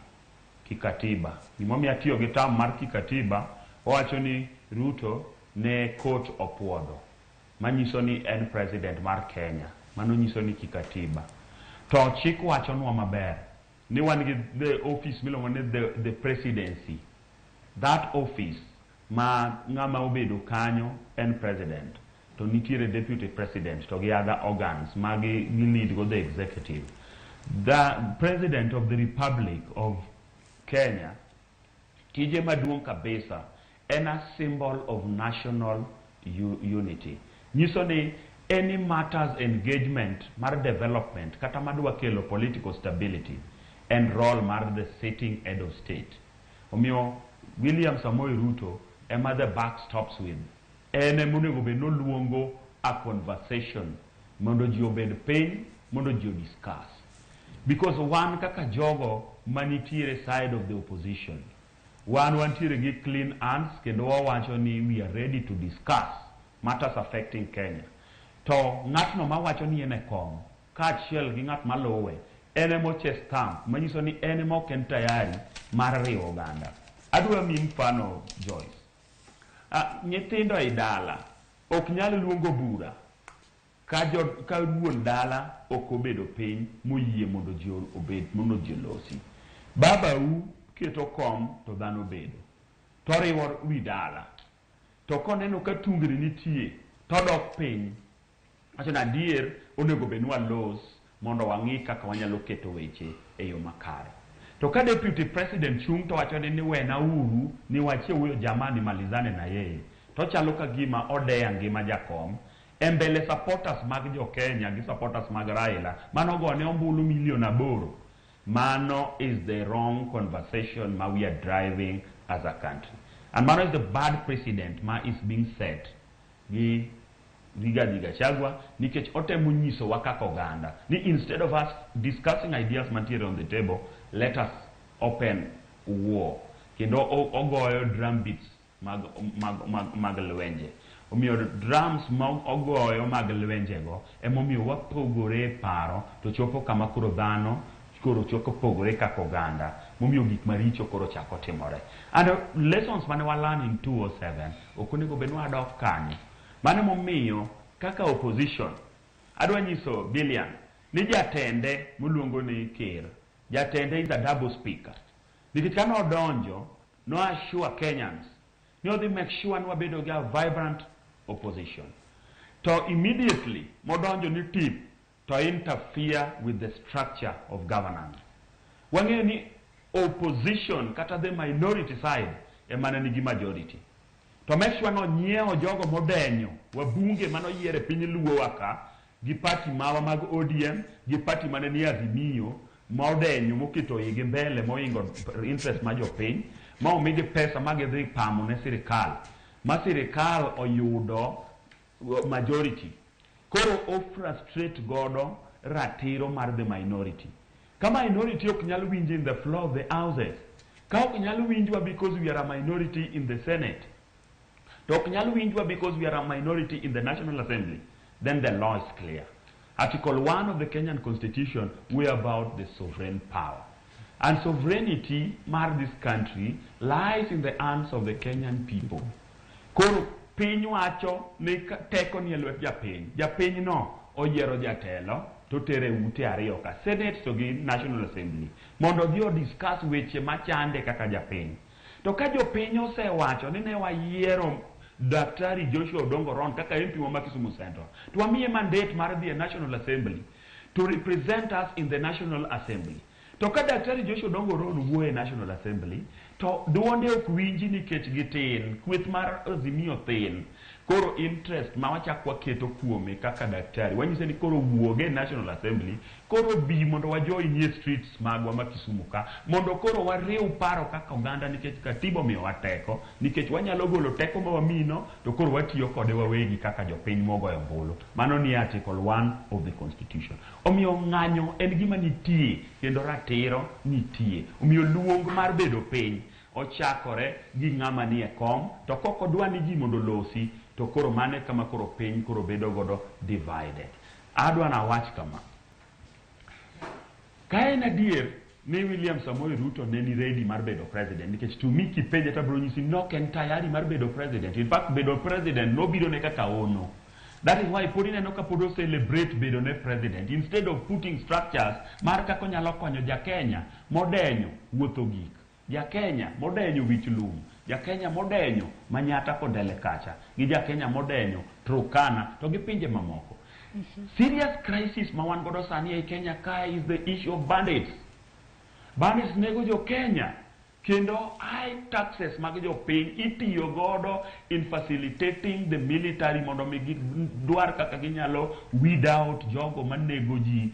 Kikatiba. Gimomiyo atiyo gi term mar kikatiba, owacho ni Ruto ne court opuodho. Manyiso ni en president mar Kenya. Mano nyiso ni kikatiba. To chik wachonwa maber ni wan gi the office miluongo ni the presidency. That office ma ng'ama obedo kanyo en president, to nitiere deputy president to gi other organs ma gi lead go the executive. The president of the Republic of Kenya tije maduong' kabisa en a symbol of national unity. Nyiso ni any matters engagement mar development kata madwa kelo political stability en role mar the sitting head of state. Omiyo William Samoei Ruto ema the buck stops with. En ema onego bed noluongo a conversation mondo ji obed piny, mondo ji o discuss. Because wan kaka jogo manitiere side of the opposition, wan wantiere gi clean hands kendo wawacho ni we are ready to discuss. matters affecting Kenya, to ng'atno mawacho ni en e kom kaachiel gi ng'at maluwe en ema oche stamp manyiso ni en ema ok en tayari mar riwo oganda. Adwa miyi mfano Joyce. Nyithindo ei dala ok nyal luongo bura ka, jo, ka wuon dala ok obedo piny moyie mondo ji obed mondo ji olosi. Babau keto kom to dhano bedo to oriwo wi dala to koneno ka tungni nitie todok piny wacho ni adier onego bed ni walos mondo wang'i kaka wanyalo keto weche e yo makare. To ka deputy president chung' to wacho ni wena uru ni wachie huyo jamaa nimalizane na yeye, to chalo ka gima odeya ngima jakom e mbele supporters mag jo Kenya gi supporters mag Raila manogone ombulu milion 8. Mano is the wrong conversation ma we are driving as a country. And mano is the bad precedent ma is being set gi Rigathi Gachagua nikech otemo nyisowa kaka oganda ni instead of us discussing ideas mantiere on the table, let us open war. Kendo ogoyo drum beats mag lwenje. Omiyo drums ma ogoyo mag lwenjego emomiyo wapogore e paro to chopo kama koro dhano koro choko pogore kaka oganda momiyo gik maricho koro chako timore. And lessons mane wa learn in 2007 ok onego bed ni wadok kanyo. Mano emomiyo kaka opposition adwa nyiso Billian ni jatende moluongo ni ker, jatende is a double speaker. Nikech kane odonjo, no assure Kenyans ni odhi make sure ni wabedo gi a vibrant opposition. To immediately modonjo ni tip to interfere with the structure of governance. Wang'eyo ni opposition kata the minority side ema ne nigi majority. To make sure nonyiewo jogo modenyo wabunge manoyier e piny Luo ka gi party mawa mag ODM gi party mane ni Azimio modenyo moketo igi mbele moingo interest ma jopiny ma omigi pesa ma gidhi pamo ne sirikal ma sirikal oyudo majority koro o frustrate godo ratiro mar the minority. Ka minority ok nyal winjo in the floor of the houses, ka ok nyal winjwa because we are a minority in the Senate, to ok nyal winjwa because we are a minority in the National Assembly, then the law is clear. Article 1 of the Kenyan Constitution, we are about the sovereign power. And sovereignty mar this country lies in the hands of the Kenyan people. Koro piny wacho ni teko ni e lwet japiny. Japiny no oyiero jatelo to tere ute ariyo ka Senate to gi National Assembly mondo odhi o discuss weche machande kaka japiny. To ka jopiny osewacho ni ne wayiero Daktari Joshua Odongo Ron kaka MP wa Kisumu Central, to wamiye mandate mar dhi e National Assembly to represent us in the National Assembly. To ka Daktari Joshua Odongo Ron wuoyo e National Assembly, to duonde ok winji nikech gitin, kweth mar Azimio thin. Koro interest ma wachak waketo kuome kaka daktari, wanyise ni koro wuog e National Assembly, koro bi mondo wajoin e streets magwa ma Kisumu ka, mondo koro wariw paro kaka oganda nikech katiba omiyowa teko, nikech wanyalo golo teko ma wamino, to koro watiyo kode wawegi kaka jopiny mogoyo ombulu. Mano ni Article 1 of the Constitution. Omiyo ng'anyo en gima nitie kendo ratiro nitie. Omiyo luong mar bedo piny ochakore gi ng'ama nie kom, to kok odwa ni ji mondo olosi, to koro mane kama koro piny koro bedo godo divided. Adwa nawach kama. Ka en adier ni William Samoei Ruto ne ni ready mar bedo president, nikech to me kipenje to abiro nyisi ni ok en tayari mar bedo president. In fact, bedo president nobiro ne kaka ono. That is why pod ineno ka pod o celebrate bedo ne president instead of putting structures mar kaka onyalo konyo ja Kenya modenyo wuotho gik. Ja Kenya modenyo wich lum, ja Kenya modenyo Manyata kondele kacha, gi ja Kenya modenyo Turkana to gi pinje mamoko. Serious crisis ma wan godo sani ei Kenya kae is the issue of bandits. Bandits nego jo Kenya kendo high taxes mag jopiny itiyo godo in facilitating the military mondo mi gidwar kaka ginyalo weed out jogo manego ji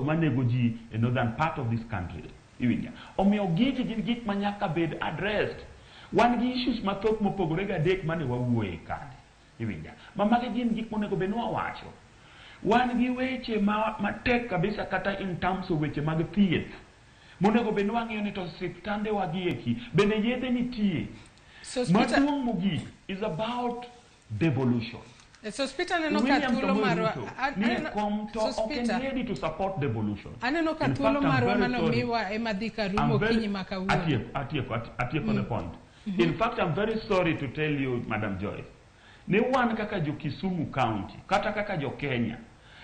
manego ji e northern part of this country. Iwinja. Omiyo gigi gin gik ma nyaka bed addressed. Wan gi issues mathoth mopogore gi adek mane wawuoye kande. Iwinja. Ma magi gin gik monego bed ni wawacho. Wan gi weche ma matek kabisa kata in terms of weche mag thieth. Monego bed ni wang'iyo ni to osiptande wa gi eki bende yedhe nitie. So, Peter- Maduong' mogik is about devolution. Sospita aneno ka William thuolo Samoei marwa Ruto ni e kom to ok en Sospita ready to support devolution. aneno ka In thuolo fact, I'm marwa very sorry. manomiwa ema dhi ka rumo I'm very- okinyi ma kawuono. Atieko the point. In fact, I'm very sorry to tell you, Madam Joyce, ni wan kaka jo Kisumu County, kata kaka jo Kenya,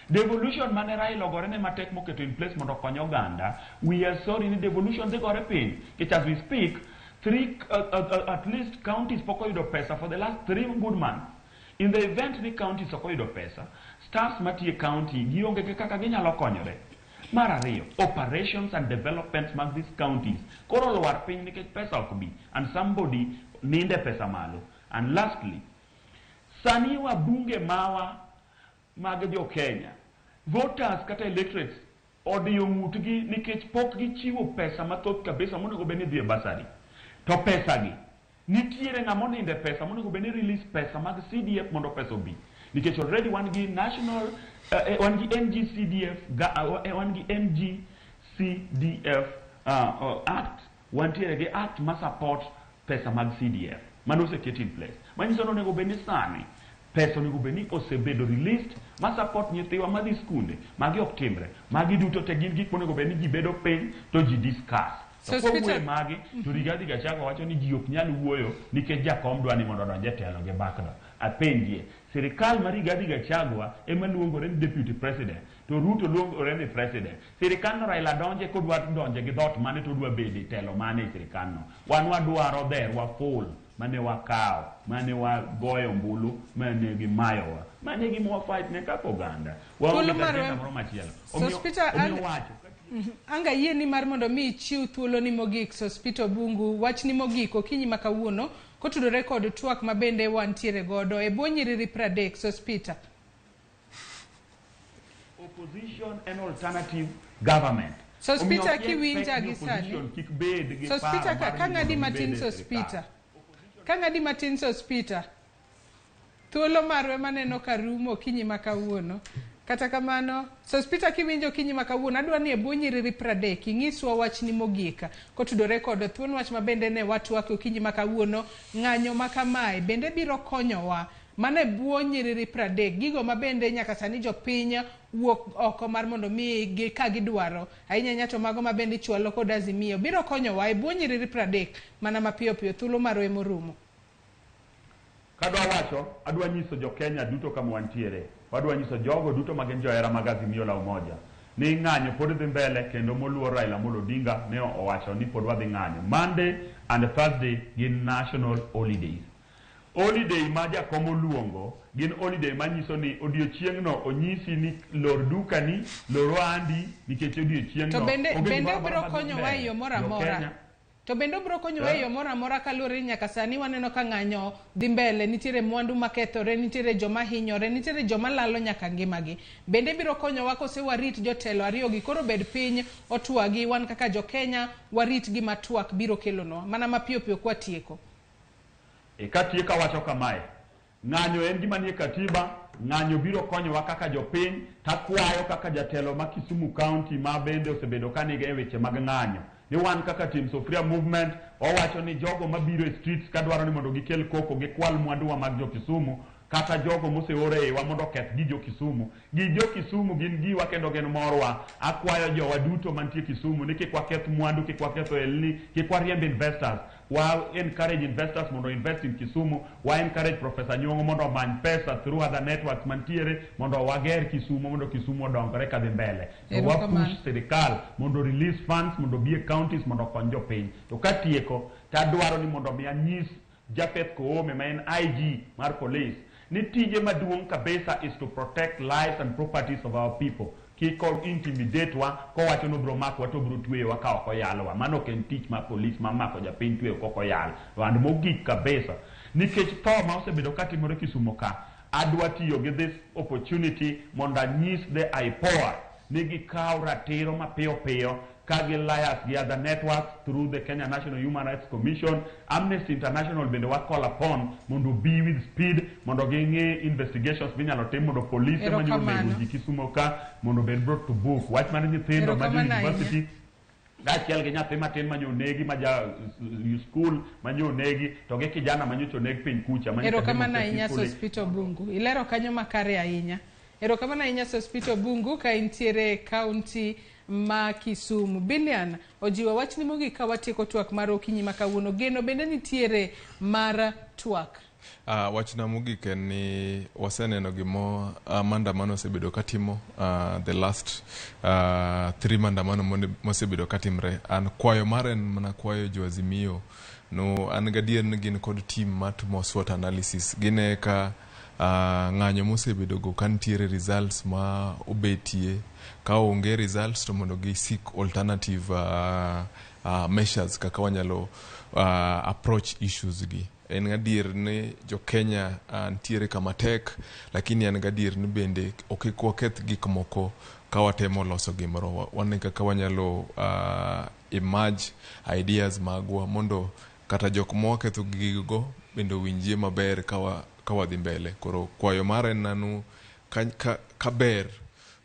devolution mane Raila ogore ne matek moketo in place mondo okony oganda, we are sorry ni devolution dhi gore piny. Nikech as we speak, at least counties pok oyudo pesa for the last 3 good months. In the event ni counties ok oyudo pesa, staffs matiyo e county gionge gi kaka ginyalo konyore. Mar ariyo, operations and developments mag these counties koro olwar piny nikech pesa ok bi and somebody ninde pesa malo. And lastly, sani wabunge mawa mag jo Kenya, voters kata electorates odiyo ng'utgi nikech pok gichiwo pesa mathoth kabisa monego bed ni dhi e bursary. To pesa gi, nitiere ng'ama oninde pesa monego bed ni release pesa mag CDF mondo pesa obi. Nikech already wan gi national, wan gi NGCDF, wan gi NGCDF Act, wantiere gi act ma support pesa mag CDF mano oseket in place. Manyiso ni onego bed ni sani pesa onego bed ni osebedo released ma support nyithiwa madhi skunde. Magi ok timre. Magi duto te gin gik monego bed ni ji bedo piny to ji discuss. To So, kowuoyo Peter- magi to Rigathi Gachagua wacho ni ji ok nyal wuoyo nikech jakom dwa ni mondo odonj e telo gi bakno. Apenjie, sirikal mar Rigathi Gachagua ema luongore ni deputy president to Ruto luongore ni president. Sirikal no Raila donje kodwa donje gi dhoot mane to odwa bedo e telo mane e sirikal no. Wan wadwaro dherwa full mane wakawo, mane wagoyo ombulu, mane gimayowa. Mane gima wa fight ne kaka oganda. Waonge Thuolo gi marwa- agenda moro machielo. Omiyo Sospita omiyo an- wacho Anga yie ni mar mondo mi ichiw thuolo ni mogik Sospita Obungu wach ni mogik okinyi ma kawuono kotudore kod twak ma bende wantiere godo e bwo nyiriri 30 Sospita. Opposition and alternative government. Sospita Omiyo ok kiwinja expect ni gi sani. opposition kik bed gi Sospita paro ka, mar ka ni ng'adi mondo matin gibed e sirikal. Sospita. Ka ng'adi matin Sospita. Thuolo marwa maneno ka rumo okinyi ma kawuono. Kata kamano, Sospita kiwinjo okinyi ma kawuono, adwa ni e bwo nyiriri 30 ing'iswa wachni mogik kotudore kod thuon wach ma bende ne watwak okinyi ma kawuono, ng'anyo ma kamae bende biro konyowa mana e bwo nyiriri 30 gigo ma bende nyaka sani jopiny wuok oko mar mondo mi gi ka gidwaro ahinya ahinya to mago ma bende ichwalo kod Azimio biro konyowa e bwo nyiriri 30 mana mapiyo piyo thuolo marwa emorumo. Kadwa wacho, adwa nyiso jo Kenya duto kama wantiere. Wadwa nyiso jogo duto ma gin johera mag Azimio la Umoja ni ng'anyo pod dhi mbele kendo moluor Raila Amolo Odinga ne owacho ni pod wadhi ng'anyo. Monday and Thursday gin national holidays. Holiday ma jakom oluongo gin holiday manyiso ni odiochieng'no onyisi ni lor dukani, lor ohandi nikech odiochieng'no To bende onge bende gimoro amora obiro madhi konyowa e mbele. yo moro Jo amora. Kenya To bende obiro konyowa e yo moro amora kaluwore ni nyaka sani waneno ka ng'anyo dhi mbele, nitiere mwandu makethore, nitiere joma hinyore, nitiere joma lalo nyaka ngimagi. Bende biro konyowa kose warit jotelo ariyogi koro bed piny otwagi wan kaka jo Kenya warit gima twak biro kelonwa mana mapiyo piyo kwatieko. E katieko awacho kamae, ng'anyo en gima nie katiba, ng'anyo biro konyowa kaka jopiny, takwayo kaka jatelo ma Kisumu County ma bende osebedo ka nigi e weche mag ng'anyo. Ni wan kaka Team Sufuria Movement, wawacho ni jogo mabiro e streets kadwaro ni mondo gikel koko, gikwal mwanduwa mag jo Kisumu, kata jogo moseor e iwa mondo oketh gi jo Kisumu. Gi jo Kisumu gin giwa kendo gin morwa. Akwayo jowa duto mantie Kisumu ni kik waketh mwandu, kik waketh ohelni, kik wariemb investors. Wa encourage investors mondo invest in Kisumu, wa encourage Professor Nyong'o mondo omany pesa through other networks mantiere mondo wager Kisumu mondo Kisumu odongre kadhi mbele. To wa Erokamano. push sirikal mondo release funds mondo obi e counties mondo okony jopiny. To katieko, tadwaro ni mondo mi anyis Japheth Koome ma en IG mar police ni tije maduong' kabisa is to protect lives and properties of our people. Kik o intimidate wa kowacho ni obiro makowa to obiro tweyowa ka ok oyalwa. Mano ok en tich mar police mar mako japiny tweyo kok oyal. And mogik kabisa, nikech tho ma osebedo katimore Kisumo ka, adwa tiyo gi this opportunity mondo anyis the IPOA ni gikaw ratiro mapiyo piyo ka gi lias gi other networks through the Kenya National Human Rights Commission. Amnesty International bende wa call upon mondo be with speed mondo ging'i investigations minyalo tim mondo polise manyalo Erokamano. nego ji Kisumo ka mondo obed brought to book. Wach mar nyithindo ma jo Erokamano ahinya. university Kaachiel gi nyathi matin manyonegi ma ja skul manyonegi to gi kijana manyocha oneg piny kucha manyocha Erokamano demonstrate ahinya peacefully. Sospito Bungu. Ilero kanyo makare ahinya. Erokamano ahinya Sospito Bungu ka intiere e kaunti ma Kisumu. Bilian ojiwo wachni mogik ka watieko twak mar okinyi ma kawuono. Geno bende nitiere mar twak. Wachna mogik en ni waseneno gimo maandamano osebedo katimo the last 3 maandamano mosebedo katimre. An kwayo mara en mana kwayo jo Azimio no an gadier ni gin kod team matimo SWOT analysis. Gine ka ng'anyo mosebedo go ka nitiere results ma obetie, ka onge results to mondo gi seek alternative measures kaka wanyalo approach issues gi. En adier ni jo Kenya nitiere kama tek, lakini an gadier ni bende ok waketh gik moko ka watemo loso gimoro. Wane kaka wanyalo emerge ideas magwa mondo kata jok ma waketho gigo bende owinjie maber ka wadhi mbele. Koro kwayo mara en nanu ka ber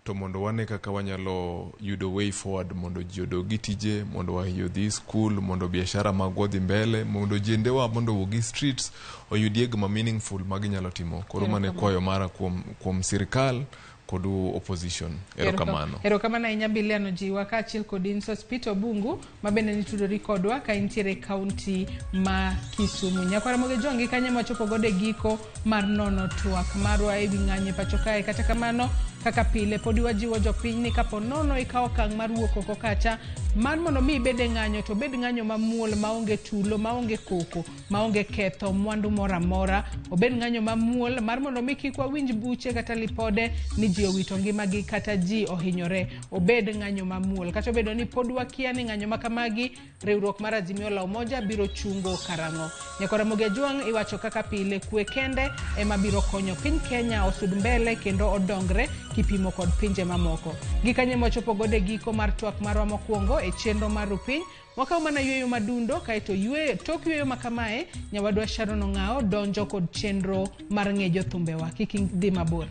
to mondo wane kaka wanyalo yudo way forward mondo ji odog gi tije, mondo odhi school, mondo biashara magwa odhi mbele, mondo jendewa mondo owuog e streets oyudie gima meaningful ma ginyalo timo. Koro mano e kwayo mara kuom sirikal kod opposition. Erokamano. Erokamano ahinya Bilian Ojiwa kaachiel kod in Sospito Bungu ma bende nitudori kodwa ka intiere e kaunti ma Kisumu. Nyakwara Moge Jwangi kanyo machopo godo e giko mar nono twak marwa ewi ng'anyo e pacho kae. Kata kamano kaka pile podi wajiwo jopiny ni kapo nono ikawo okang' mar wuok oko kacha mar mondo mi ibed e ng'anyo to obed ng'anyo mamuol maonge tulo maonge koko maonge ketho mwandu moro amora. Obed ng'anyo mamuol mar mondo mi kik wawinj buche kata lipode ni ji owito ngimagi kata ji ohinyore. Obed ng'anyo mamuol. Kata obedo ni pod wakia ni ng'anyo ma kamagi riwruok mar Azimio la Umoja biro chungo karang'o. Nyakwara Ramogi Ajwang' iwacho kaka pile kwe kende ema biro konyo piny Kenya osud mbele kendo odongre kipimo kod pinje mamoko. Gikanye mwachopo godo e giko mar twak marwa mokwongo e chenro mar Rupiny. Wakaw mana yweyo madundo kaeto tok yweyo ma kamae nyawadwa Sharon Ong'ao donjo kod chenro mar ng'e jothumbewa. Kik idhi mabor.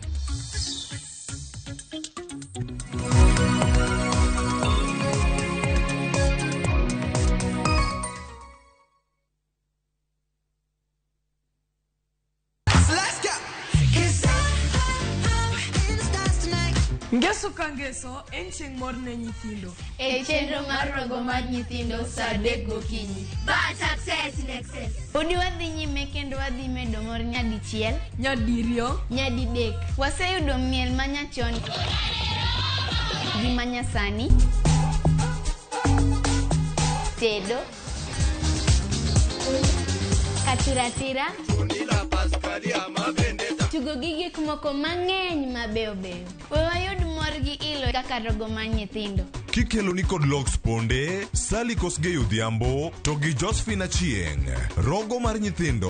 Ngeso ka ngeso en chieng' mor ne nyithindo. E chenro mar rogo mar nyithindo saa 3 gokinyi. Bad success in excess. Podi wadhi nyime kendo wadhi medo mor nyadichiel, nyadiriyo, nyadidek. Waseyudo miel manyachon gi manyasani, tedo, katiratira, tugo gi gik moko mang'eny mabeyo beyo. We wayud mor gi ilo kaka rogo mar nyithindo. Kikelo ni kod Lox Ponde, Sally Kosgei Odhiambo to gi Josephine Achieng'. Rogo mar nyithindo.